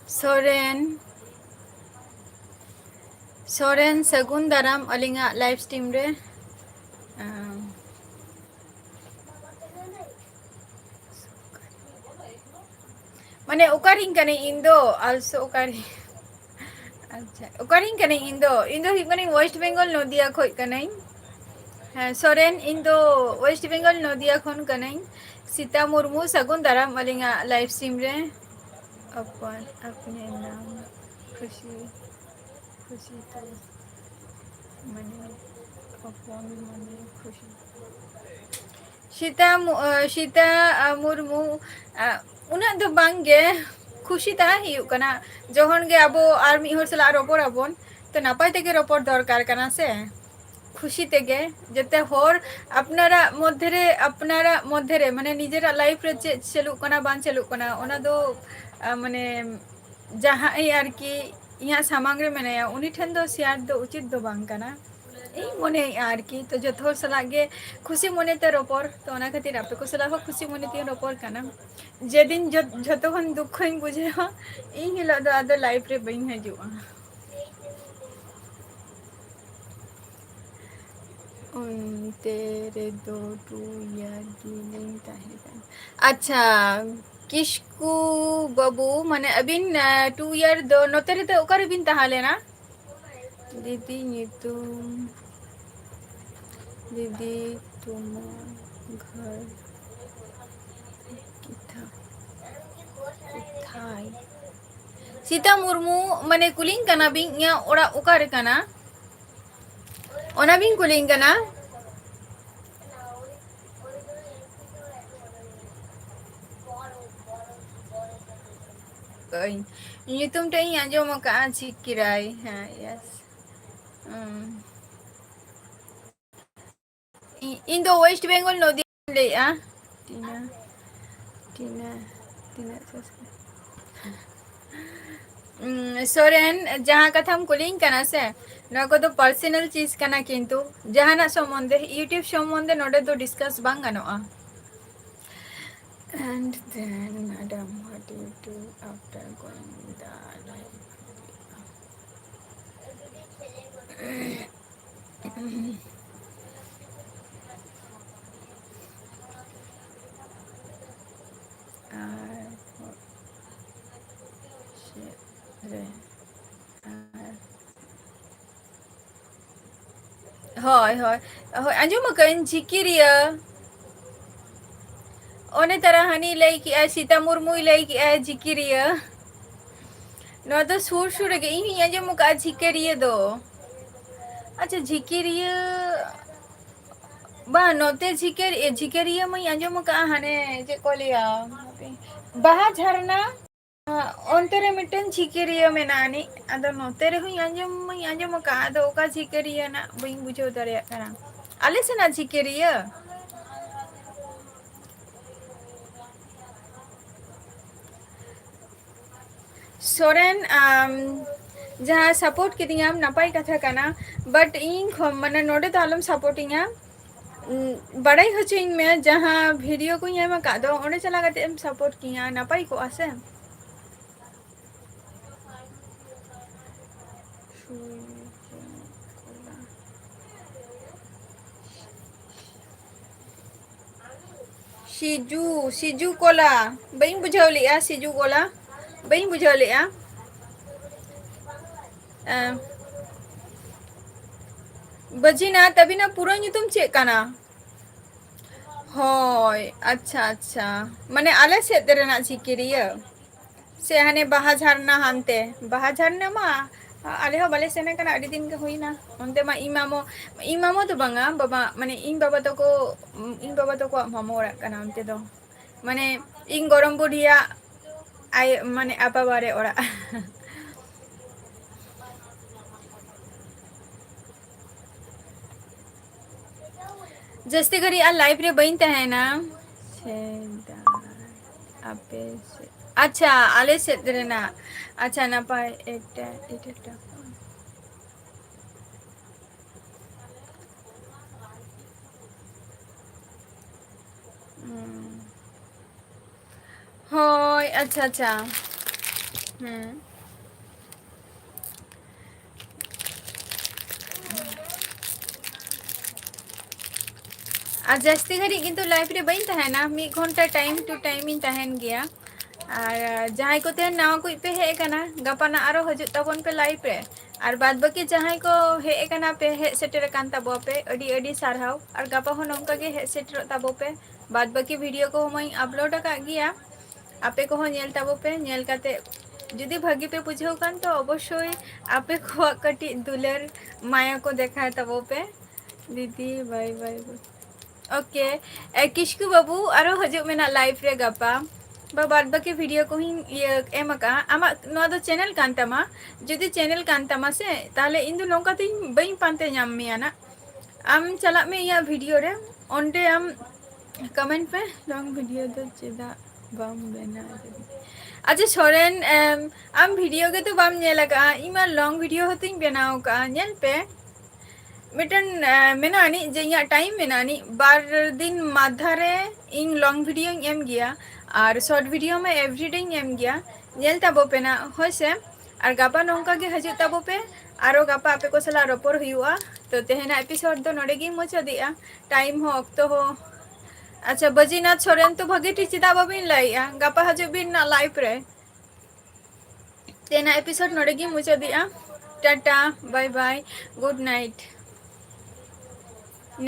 ᱥᱚᱨᱮᱱ, ᱥᱚᱨᱮᱱ, ᱥᱟᱹᱜᱩᱱ ᱫᱟᱨᱟᱢ ᱟᱹᱞᱤᱧᱟᱜ live stream ᱨᱮ᱾ ᱟᱢ, ᱢᱟᱱᱮ, ᱚᱠᱟᱨᱤᱧ ᱠᱟᱹᱱᱟᱹᱧ ᱤᱧ ᱫᱚ? Also ᱚᱠᱟᱨᱮ? ᱟᱪᱪᱷᱟ, ᱚᱠᱟᱨᱤᱧ ᱠᱟᱹᱱᱟᱹᱧ ᱤᱧ ᱫᱚ? ᱤᱧ ᱫᱚ ᱦᱩᱭᱩᱜ ᱠᱟᱹᱱᱟᱹᱧ West Bengal, ᱱᱚᱫᱤᱭᱟ ᱠᱷᱚᱡ ᱠᱟᱹᱱᱟᱹᱧ᱾ ᱦᱮᱸ, ᱥᱚᱨᱮᱱ, ᱤᱧ ᱫᱚ West Bengal, ᱱᱚᱫᱤᱭᱟ ᱠᱷᱚᱱ ᱠᱟᱹᱱᱟᱹᱧ᱾ ᱥᱤᱛᱟ ᱢᱩᱨᱢᱩ, ᱥᱟᱹᱜᱩᱱ ᱫᱟᱨᱟᱢ ᱟᱹᱞᱤᱧᱟᱜ live stream ᱨᱮ᱾ ᱚᱯᱚᱱ ᱟᱯᱱᱮ ᱱᱟᱢ᱾ ᱠᱷᱩᱥᱤ, ᱠᱷᱩᱥᱤ ᱛᱚ ᱢᱟᱱᱮ ᱦᱚᱯᱚᱱ ᱢᱟᱱᱮ ᱠᱷᱩᱥᱤ᱾ ᱥᱤᱛᱟ ᱢᱩ-, ᱟ, ᱥᱤᱛᱟ, ᱟ, ᱢᱩᱨᱢᱩ, ᱟ, ᱩᱱᱟᱹᱜ ᱫᱚ ᱵᱟᱝ ᱜᱮ, ᱠᱷᱩᱥᱤ ᱛᱟᱦᱮᱸ ᱦᱩᱭᱩᱜ ᱠᱟᱱᱟ᱾ ᱡᱚᱠᱷᱚᱱ ᱜᱮ ᱟᱵᱚ ᱟᱨ ᱢᱤᱫ ᱦᱚᱲ ᱥᱟᱞᱟᱜ ᱨᱚᱯᱚᱲ ᱟᱵᱚᱱ, ᱛᱚ ᱱᱟᱯᱟᱭ ᱛᱮᱜᱮ ᱨᱚᱯᱚᱲ ᱫᱚᱨᱠᱟᱨ ᱠᱟᱱᱟ ᱥᱮ, ᱠᱷᱩᱥᱤ ᱛᱮᱜᱮ, ᱡᱟᱛᱮ ᱦᱚᱲ ᱟᱯᱱᱟᱨᱟᱜ ᱢᱚᱫᱽᱫᱷᱮ ᱨᱮ, ᱟᱯᱱᱟᱨᱟᱜ ᱢᱚᱫᱽᱫᱷᱮ ᱨᱮ, ᱢᱟᱱᱮ ᱱᱤᱡᱮᱨᱟᱜ life ᱨᱮ ᱪᱮᱫ ᱪᱟᱹᱞᱩᱜ ᱠᱟᱱᱟ ᱵᱟᱝ ᱪᱟᱹᱞᱩᱜ ᱠᱟᱱᱟ, ᱚᱱᱟ ᱫᱚ, ᱟ, ᱢᱟᱱᱮ ᱡᱟᱦᱟᱸᱭ ᱟᱨᱠᱤ ᱤᱧᱟᱹᱜ ᱥᱟᱢᱟᱝ ᱨᱮ ᱢᱮᱱᱟᱭᱟ, ᱩᱱᱤ ᱴᱷᱮᱱ ᱫᱚ share ᱫᱚ ᱩᱪᱤᱛ ᱫᱚ ᱵᱟᱝ ᱠᱟᱱᱟ᱾ ᱤᱧ ᱢᱚᱱᱮᱭᱮᱫᱼᱟ ᱟᱨᱠᱤ, ᱛᱚ ᱡᱚᱛᱚ ᱦᱚᱲ ᱥᱟᱞᱟᱜ ᱜᱮ ᱠᱷᱩᱥᱤ ᱢᱚᱱᱮᱛᱮ ᱨᱚᱯᱚᱲ, ᱛᱚ ᱚᱱᱟ ᱠᱷᱟᱹᱛᱤᱨ ᱟᱯᱮ ᱠᱚ ᱥᱟᱞᱟᱜ ᱦᱚᱸ ᱠᱷᱩᱥᱤ ᱢᱚᱱᱮ ᱛᱮᱧ ᱨᱚᱯᱚᱲ ᱠᱟᱱᱟ᱾ ᱡᱮᱫᱤᱱ ᱡᱚ-, ᱡᱷᱚᱛᱚ ᱠᱷᱚᱱ ᱫᱩᱠᱠᱷᱚᱧ ᱵᱩᱡᱷᱟᱹᱣᱟ, ᱤᱧ ᱦᱤᱞᱳᱜ ᱫᱚ ᱟᱫᱚ live ᱨᱮ ᱵᱟᱹᱧ ᱦᱤᱡᱩᱜᱼᱟ᱾ ᱚᱱᱛᱮ ᱨᱮᱫᱚ two year ᱜᱮᱞᱤᱧ ᱛᱟᱦᱮᱸ ᱠᱟᱱᱟ᱾ ᱟᱪᱪᱷᱟ, ᱠᱤᱥᱠᱩ ᱵᱟᱹᱵᱩ, ᱢᱟᱱᱮ ᱟᱹᱵᱤᱱ, ᱟ, two year ᱫᱚ ᱱᱚᱛᱮ ᱨᱮᱫᱚ ᱚᱠᱟ ᱨᱮᱵᱤᱱ ᱛᱟᱦᱮᱸ ᱞᱮᱱᱟ? ᱫᱤᱫᱤ ᱧᱩᱛᱩᱢ, ᱫᱤᱫᱤ ᱛᱩᱢᱟᱨ ᱜᱷᱚᱨ ᱠᱤᱛᱷᱟ, ᱠᱤᱛᱷᱟᱭ? ᱥᱤᱛᱟ ᱢᱩᱨᱢᱩ, ᱢᱟᱱᱮ ᱠᱩᱞᱤᱧ ᱠᱟᱱᱟ ᱵᱤᱱ, ᱤᱧᱟᱹᱜ ᱚᱲᱟᱜ ᱚᱠᱟ ᱨᱮ ᱠᱟᱱᱟ? ᱚᱱᱟ ᱵᱤᱱ ᱠᱩᱞᱤᱧ ᱠᱟᱱᱟ? ᱧᱩᱛᱩᱢ ᱴᱟᱜ ᱤᱧ ᱟᱸᱡᱚᱢ ᱟᱠᱟᱫᱼᱟ, ᱡᱷᱤᱠᱤᱨᱟᱭ᱾ ᱦᱮᱸ, yes. ᱩᱸ᱾ ᱤ-, ᱤᱧ ᱫᱚ West Bengal, ᱱᱚᱫᱤᱭᱟᱧ ᱞᱟᱹᱭᱮᱫᱼᱟ᱾ ᱴᱤᱱᱟ, ᱴᱤᱱᱟ, ᱛᱤᱱᱟᱹᱜ ᱥᱚᱥᱛᱟ? ᱩᱸ, ᱥᱚᱨᱮᱱ, ᱡᱟᱦᱟᱸ ᱠᱟᱛᱷᱟᱢ ᱠᱩᱞᱤᱧ ᱠᱟᱱᱟ ᱥᱮ, ᱱᱚᱣᱟ ᱠᱚᱫᱚ personal ᱪᱤᱡᱽ ᱠᱟᱱᱟ, ᱠᱤᱱᱛᱩ ᱡᱟᱦᱟᱱᱟᱜ ᱥᱚᱢᱵᱚᱱᱫᱷᱮ, YouTube ᱥᱚᱢᱵᱚᱱᱫᱷᱮ ᱱᱚᱰᱮ ᱫᱚ discuss ᱵᱟᱝ ᱜᱟᱱᱚᱜᱼᱟ᱾ And then, madam, what do you do after going the live? ᱟᱨ ᱪᱮᱫ ᱨᱮ? ᱟᱨ ᱦᱳᱭ, ᱦᱳᱭ, ᱦᱳᱭ, ᱟᱸᱡᱚᱢ ᱟᱠᱟᱫᱟᱹᱧ ᱡᱷᱤᱠᱤᱨᱤᱭᱟᱹ᱾ ᱚᱱᱮ ᱛᱟᱨᱟ ᱦᱟᱹᱱᱤ ᱞᱟᱹᱭ ᱠᱮᱜᱼᱟᱭ, ᱥᱤᱛᱟ ᱢᱩᱨᱢᱩᱭ ᱞᱟᱹᱭ ᱠᱮᱜᱼᱟᱭ ᱡᱷᱤᱠᱤᱨᱤᱭᱟᱹ᱾ ᱱᱚᱣᱟ ᱫᱚ ᱥᱩᱨ ᱥᱩᱨ ᱨᱮᱜᱮ, ᱤᱧ ᱦᱚᱸᱧ ᱟᱸᱡᱚᱢ ᱟᱠᱟᱫᱼᱟ ᱡᱷᱤᱠᱟᱹᱨᱤᱭᱟᱹ ᱫᱚ᱾ ᱟᱪᱪᱷᱟ, ᱡᱷᱤᱠᱟᱹᱨᱤᱭᱟᱹ, ᱵᱟᱝ, ᱱᱚᱛᱮ ᱡᱷᱤᱠᱟᱹᱨ-, ᱮ, ᱡᱷᱤᱠᱟᱹᱨᱤᱭᱟᱹ ᱢᱟᱧ ᱟᱸᱡᱚᱢ ᱟᱠᱟᱫᱼᱟ, ᱦᱟᱱᱮ ᱪᱮᱫ ᱠᱚ ᱞᱟᱹᱭᱟ, ᱵᱟᱦᱟ ᱡᱷᱟᱨᱱᱟ, ᱚᱱᱛᱮ ᱨᱮ ᱢᱤᱫᱴᱮᱱ ᱡᱷᱤᱠᱟᱹᱨᱤᱭᱟᱹ ᱢᱮᱱᱟᱜ ᱟᱹᱱᱤᱡ᱾ ᱟᱫᱚ ᱱᱚᱛᱮ ᱨᱮᱦᱚᱸᱧ ᱟᱸᱡᱚᱢ ᱢᱟᱧ ᱟᱸᱡᱚᱢ ᱟᱠᱟᱫᱼᱟ, ᱟᱫᱚ ᱚᱠᱟ ᱡᱷᱤᱠᱟᱹᱨᱤᱭᱟᱹ ᱱᱟᱜ ᱵᱟᱹᱧ ᱵᱩᱡᱷᱟᱹᱣ ᱫᱟᱲᱮᱭᱟᱜ ᱠᱟᱱᱟ᱾ ᱟᱞᱮ ᱥᱮᱱᱟᱜ ᱡᱷᱤᱠᱟᱹᱨᱤᱭᱟᱹ? ᱥᱚᱨᱮᱱ, ᱟᱢ ᱡᱟᱦᱟᱸ support ᱠᱤᱫᱤᱧᱟᱢ, ᱱᱟᱯᱟᱭ ᱠᱟᱛᱷᱟ ᱠᱟᱱᱟ, but ᱤᱧ ᱠᱷᱚᱱ, ᱢᱟᱱᱮ, ᱱᱚᱰᱮ ᱫᱚ ᱟᱞᱚᱢ support ᱤᱧᱟ᱾ ᱩᱸ, ᱵᱟᱲᱟᱭ ᱦᱚᱪᱚᱧ ᱢᱮ, ᱡᱟᱦᱟᱸ video ᱠᱚᱧ ᱮᱢ ᱟᱠᱟᱫ ᱫᱚ, ᱚᱸᱰᱮ ᱪᱟᱞᱟᱣ ᱠᱟᱛᱮ ᱮᱢ support ᱠᱤᱧᱟ, ᱱᱟᱯᱟᱭ ᱠᱚᱜᱼᱟ ᱥᱮ᱾ ᱥᱤᱡᱩ, ᱥᱤᱡᱩ ᱠᱚᱞᱟ᱾ ᱵᱟᱹᱧ ᱵᱩᱡᱷᱟᱹᱣ ᱞᱮᱜᱼᱟ, ᱥᱤᱡᱩ ᱠᱚᱞᱟ᱾ ᱵᱟᱹᱧ ᱵᱩᱡᱷᱟᱹᱣ ᱞᱮᱜᱼᱟ᱾ ᱮᱸ, ᱵᱟᱹᱡᱤᱱᱟ, ᱛᱟᱹᱵᱤᱱᱟ ᱯᱩᱨᱟᱹ ᱧᱩᱛᱩᱢ ᱪᱮᱫ ᱠᱟᱱᱟ? ᱦᱳᱭ, ᱟᱪᱪᱷᱟ, ᱟᱪᱪᱷᱟ᱾ ᱢᱟᱱᱮ ᱟᱞᱮ ᱥᱮᱫ ᱨᱮᱱᱟᱜ ᱡᱷᱤᱠᱤᱨᱤᱭᱟᱹ? ᱥᱮ ᱦᱟᱱᱮ ᱵᱟᱦᱟ ᱡᱷᱟᱨᱱᱟ ᱦᱟᱱᱛᱮ? ᱵᱟᱦᱟ ᱡᱷᱟᱨᱱᱟ ᱢᱟ ᱟᱞᱮ ᱦᱚᱸ ᱵᱟᱞᱮ ᱥᱮᱱ ᱟᱠᱟᱱᱟ, ᱟᱹᱰᱤ ᱫᱤᱱ ᱜᱮ ᱦᱩᱭᱱᱟ᱾ ᱚᱱᱛᱮ ᱢᱟ ᱤᱧ ᱢᱟᱢᱚ, ᱤᱧ ᱢᱟᱢᱚ ᱫᱚ ᱵᱟᱝᱟ, ᱵᱟᱵᱟ, ᱢᱟᱱᱮ ᱤᱧ ᱵᱟᱵᱟ ᱛᱟᱠᱚ, ᱤᱧ ᱵᱟᱵᱟ ᱛᱟᱠᱚᱣᱟᱜ ᱢᱟᱢᱚ ᱚᱲᱟᱜ ᱠᱟᱱᱟ ᱚᱱᱛᱮ ᱫᱚ᱾ ᱢᱟᱱᱮ ᱤᱧ ᱜᱚᱲᱚᱢ ᱵᱩᱰᱷᱤᱭᱟᱜ ᱟᱭ, ᱢᱟᱱᱮ ᱟᱯᱟ ᱵᱟᱨᱮ ᱚᱲᱟᱜ᱾ ᱡᱟᱹᱥᱛᱤ ᱜᱷᱟᱹᱲᱤᱡ ᱟᱨ live ᱨᱮ ᱵᱟᱹᱧ ᱛᱟᱦᱮᱱᱟ᱾ ᱥᱮᱫᱟᱭ ᱟᱯᱮ ᱥᱮᱫ, ᱟᱪᱪᱷᱟ, ᱟᱞᱮ ᱥᱮᱫ ᱨᱮᱱᱟᱜ, ᱟᱪᱪᱷᱟ, ᱱᱟᱯᱟᱭ, ᱮᱴᱟᱜ, ᱮᱴᱟᱜ ᱴᱟᱠᱟ᱾ ᱦᱩᱸ᱾ ᱦᱳᱭ, ᱟᱪᱪᱷᱟ, ᱟᱪᱪᱷᱟ᱾ ᱦᱩᱸ᱾ ᱟᱨ ᱡᱟᱹᱥᱛᱤ ᱜᱷᱟᱹᱲᱤᱡ ᱠᱤᱱᱛᱩ live ᱨᱮ ᱵᱟᱹᱧ ᱛᱟᱦᱮᱱᱟ, ᱢᱤᱫ ᱜᱷᱚᱱᱴᱟ time to time ᱤᱧ ᱛᱟᱦᱮᱱ ᱜᱮᱭᱟ᱾ ᱟᱨ ᱡᱟᱦᱟᱸᱭ ᱠᱚᱛᱮ ᱱᱟᱣᱟ ᱠᱩᱡ ᱯᱮ ᱦᱮᱡ ᱟᱠᱟᱱᱟ, ᱜᱟᱯᱟ ᱱᱟᱜ ᱟᱨᱚ ᱦᱤᱡᱩᱜ ᱛᱟᱵᱚᱱ ᱯᱮ live ᱨᱮ᱾ ᱟᱨ ᱵᱟᱫ ᱵᱟᱹᱠᱤ ᱡᱟᱦᱟᱸᱭ ᱠᱚ ᱦᱮᱡ ᱟᱠᱟᱱᱟ ᱯᱮ, ᱦᱮᱡ ᱥᱮᱴᱮᱨ ᱟᱠᱟᱱ ᱛᱟᱵᱚ ᱯᱮ, ᱟᱹᱰᱤ ᱟᱹᱰᱤ ᱥᱟᱨᱦᱟᱣ᱾ ᱟᱨ ᱜᱟᱯᱟ ᱦᱚᱸ ᱱᱚᱝᱠᱟ ᱜᱮ ᱦᱮᱡ ᱥᱮᱴᱮᱨᱚᱜ ᱛᱟᱵᱚ ᱯᱮ᱾ ᱵᱟᱫ ᱵᱟᱹᱠᱤ video ᱠᱚᱦᱚᱸ ᱢᱟᱧ upload ᱟᱠᱟᱫ ᱜᱮᱭᱟ, ᱟᱯᱮ ᱠᱚᱦᱚᱸ ᱧᱮᱞ ᱛᱟᱵᱚ ᱯᱮ, ᱧᱮᱞ ᱠᱟᱛᱮ ᱡᱩᱫᱤ ᱵᱷᱟᱹᱜᱤ ᱯᱮ ᱵᱩᱡᱷᱟᱹᱣ ᱠᱷᱟᱱ ᱛᱚ ᱚᱵᱚᱥᱥᱳᱭ ᱟᱯᱮ ᱠᱚᱣᱟᱜ ᱠᱟᱹᱴᱤᱡ ᱫᱩᱞᱟᱹᱲ ᱢᱟᱭᱟ ᱠᱚ ᱫᱮᱠᱷᱟᱣ ᱛᱟᱵᱚ ᱯᱮ᱾ ᱫᱤᱫᱤ ᱵᱟᱭ ᱵᱟᱭ ᱵᱟᱭ᱾ ᱳᱠᱮ, ᱮ, ᱠᱤᱥᱠᱩ ᱵᱟᱹᱵᱩ ᱟᱨᱚ ᱦᱤᱡᱩᱜ ᱢᱮ ᱱᱟᱜ ᱞᱟᱭᱤᱵᱷ ᱨᱮ ᱜᱟᱯᱟ᱾ ᱵᱟ ᱵᱟᱫ ᱵᱟᱹᱠᱤ ᱵᱷᱤᱰᱤᱭᱳ ᱠᱚᱦᱚᱸᱧ ᱤᱭᱟᱹ ᱮᱢ ᱟᱠᱟᱜᱼᱟ᱾ ᱟᱢᱟᱜ ᱱᱚᱣᱟ ᱫᱚ ᱪᱮᱱᱮᱞ ᱠᱟᱱ ᱛᱟᱢᱟ? ᱡᱩᱫᱤ ᱪᱮᱱᱮᱞ ᱠᱟᱱ ᱛᱟᱢᱟ ᱥᱮ, ᱛᱟᱦᱞᱮ ᱤᱧ ᱫᱚ ᱱᱚᱝᱠᱟ ᱛᱤᱧ ᱵᱟᱹᱧ ᱯᱟᱱᱛᱮ ᱧᱟᱢ ᱢᱮᱭᱟ ᱱᱟᱜ᱾ ᱟᱢ ᱪᱟᱞᱟᱜ ᱢᱮ ᱤᱧᱟᱹᱜ ᱵᱷᱤᱰᱤᱭᱳ ᱨᱮ, ᱚᱸᱰᱮ ᱟᱢ ᱠᱚᱢᱮᱱᱴ ᱯᱮ, ᱞᱚᱝ ᱵᱷᱤᱰᱤᱭᱳ ᱫᱚ ᱪᱮᱫᱟᱜ ᱵᱟᱢ ᱵᱮᱱᱟᱣ ᱞᱮᱫᱟ? ᱟᱪᱪᱷᱟ ᱥᱚᱨᱮᱱ, ᱮᱢ, ᱟᱢ ᱵᱷᱤᱰᱤᱭᱳ ᱜᱮᱛᱚ ᱵᱟᱢ ᱧᱮᱞ ᱟᱠᱟᱜᱼᱟ, ᱤᱧ ᱢᱟ ᱞᱚᱝ ᱵᱷᱤᱰᱤᱭᱳ ᱦᱚᱸᱛᱚᱧ ᱵᱮᱱᱟᱣ ᱟᱠᱟᱜᱼᱟ᱾ ᱧᱮᱞ ᱯᱮ, ᱢᱤᱫᱴᱮᱱ, ᱮ, ᱢᱮᱱᱟᱜ ᱟᱹᱱᱤᱡ ᱡᱮ ᱤᱧᱟᱹᱜ ᱴᱟᱭᱤᱢ ᱢᱮᱱᱟᱜ ᱟᱹᱱᱤᱡ, ᱵᱟᱨ ᱫᱤᱱ ᱢᱟᱫᱷᱟ ᱨᱮ ᱤᱧ ᱞᱚᱝ ᱵᱷᱤᱰᱤᱭᱳᱧ ᱮᱢ ᱜᱮᱭᱟ ᱟᱨ ᱥᱚᱨᱴ ᱵᱷᱤᱰᱤᱭᱳ ᱢᱟ ᱮᱵᱷᱨᱤᱰᱮᱧ ᱮᱢ ᱜᱮᱭᱟ᱾ ᱧᱮᱞ ᱛᱟᱵᱚ ᱯᱮ ᱱᱟᱜ, ᱦᱳᱭ ᱥᱮ? ᱟᱨ ᱜᱟᱯᱟ ᱱᱚᱝᱠᱟ ᱜᱮ ᱦᱤᱡᱩᱜ ᱛᱟᱵᱚ ᱯᱮ, ᱟᱨᱚ ᱜᱟᱯᱟ ᱟᱯᱮ ᱠᱚ ᱥᱟᱞᱟᱜ ᱨᱚᱯᱚᱲ ᱦᱩᱭᱩᱜᱼᱟ᱾ ᱛᱚ ᱛᱮᱦᱮᱧᱟᱜ ᱮᱯᱤᱥᱳᱰ ᱫᱚ ᱱᱚᱰᱮ ᱜᱤᱧ ᱢᱩᱪᱟᱹᱫᱮᱜᱼᱟ, ᱴᱟᱭᱤᱢ ᱦᱚᱸ ᱚᱠᱛᱚ ᱦᱚᱸ᱾ ᱟᱪᱪᱷᱟ, ᱵᱟᱹᱡᱤᱱᱟᱛᱷ ᱥᱚᱨᱮᱱ ᱛᱚ ᱵᱷᱟᱹᱜᱤ ᱴᱷᱤᱠ ᱪᱮᱫᱟᱜ ᱵᱟᱵᱤᱱ ᱞᱟᱹᱭᱮᱜᱼᱟ? ᱜᱟᱯᱟ ᱦᱤᱡᱩᱜ ᱵᱤᱱ ᱱᱟᱜ ᱞᱟᱭᱤᱵᱷ ᱨᱮ᱾ ᱛᱮᱦᱮᱧᱟᱜ ᱮᱯᱤᱥᱳᱰ ᱱᱚᱰᱮ ᱜᱤᱧ ᱢᱩᱪᱟᱹᱫᱮᱜᱼᱟ᱾ ᱴᱟᱴᱟ, ᱵᱟᱭ ᱵᱟᱭ, ᱜᱩᱰ ᱱᱟᱭᱤᱴ᱾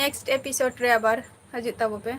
ᱱᱮᱠᱥᱴ ᱮᱯᱤᱥᱳᱰ ᱨᱮ ᱟᱵᱟᱨ ᱦᱤᱡᱩᱜ ᱛᱟᱵᱚ ᱯᱮ᱾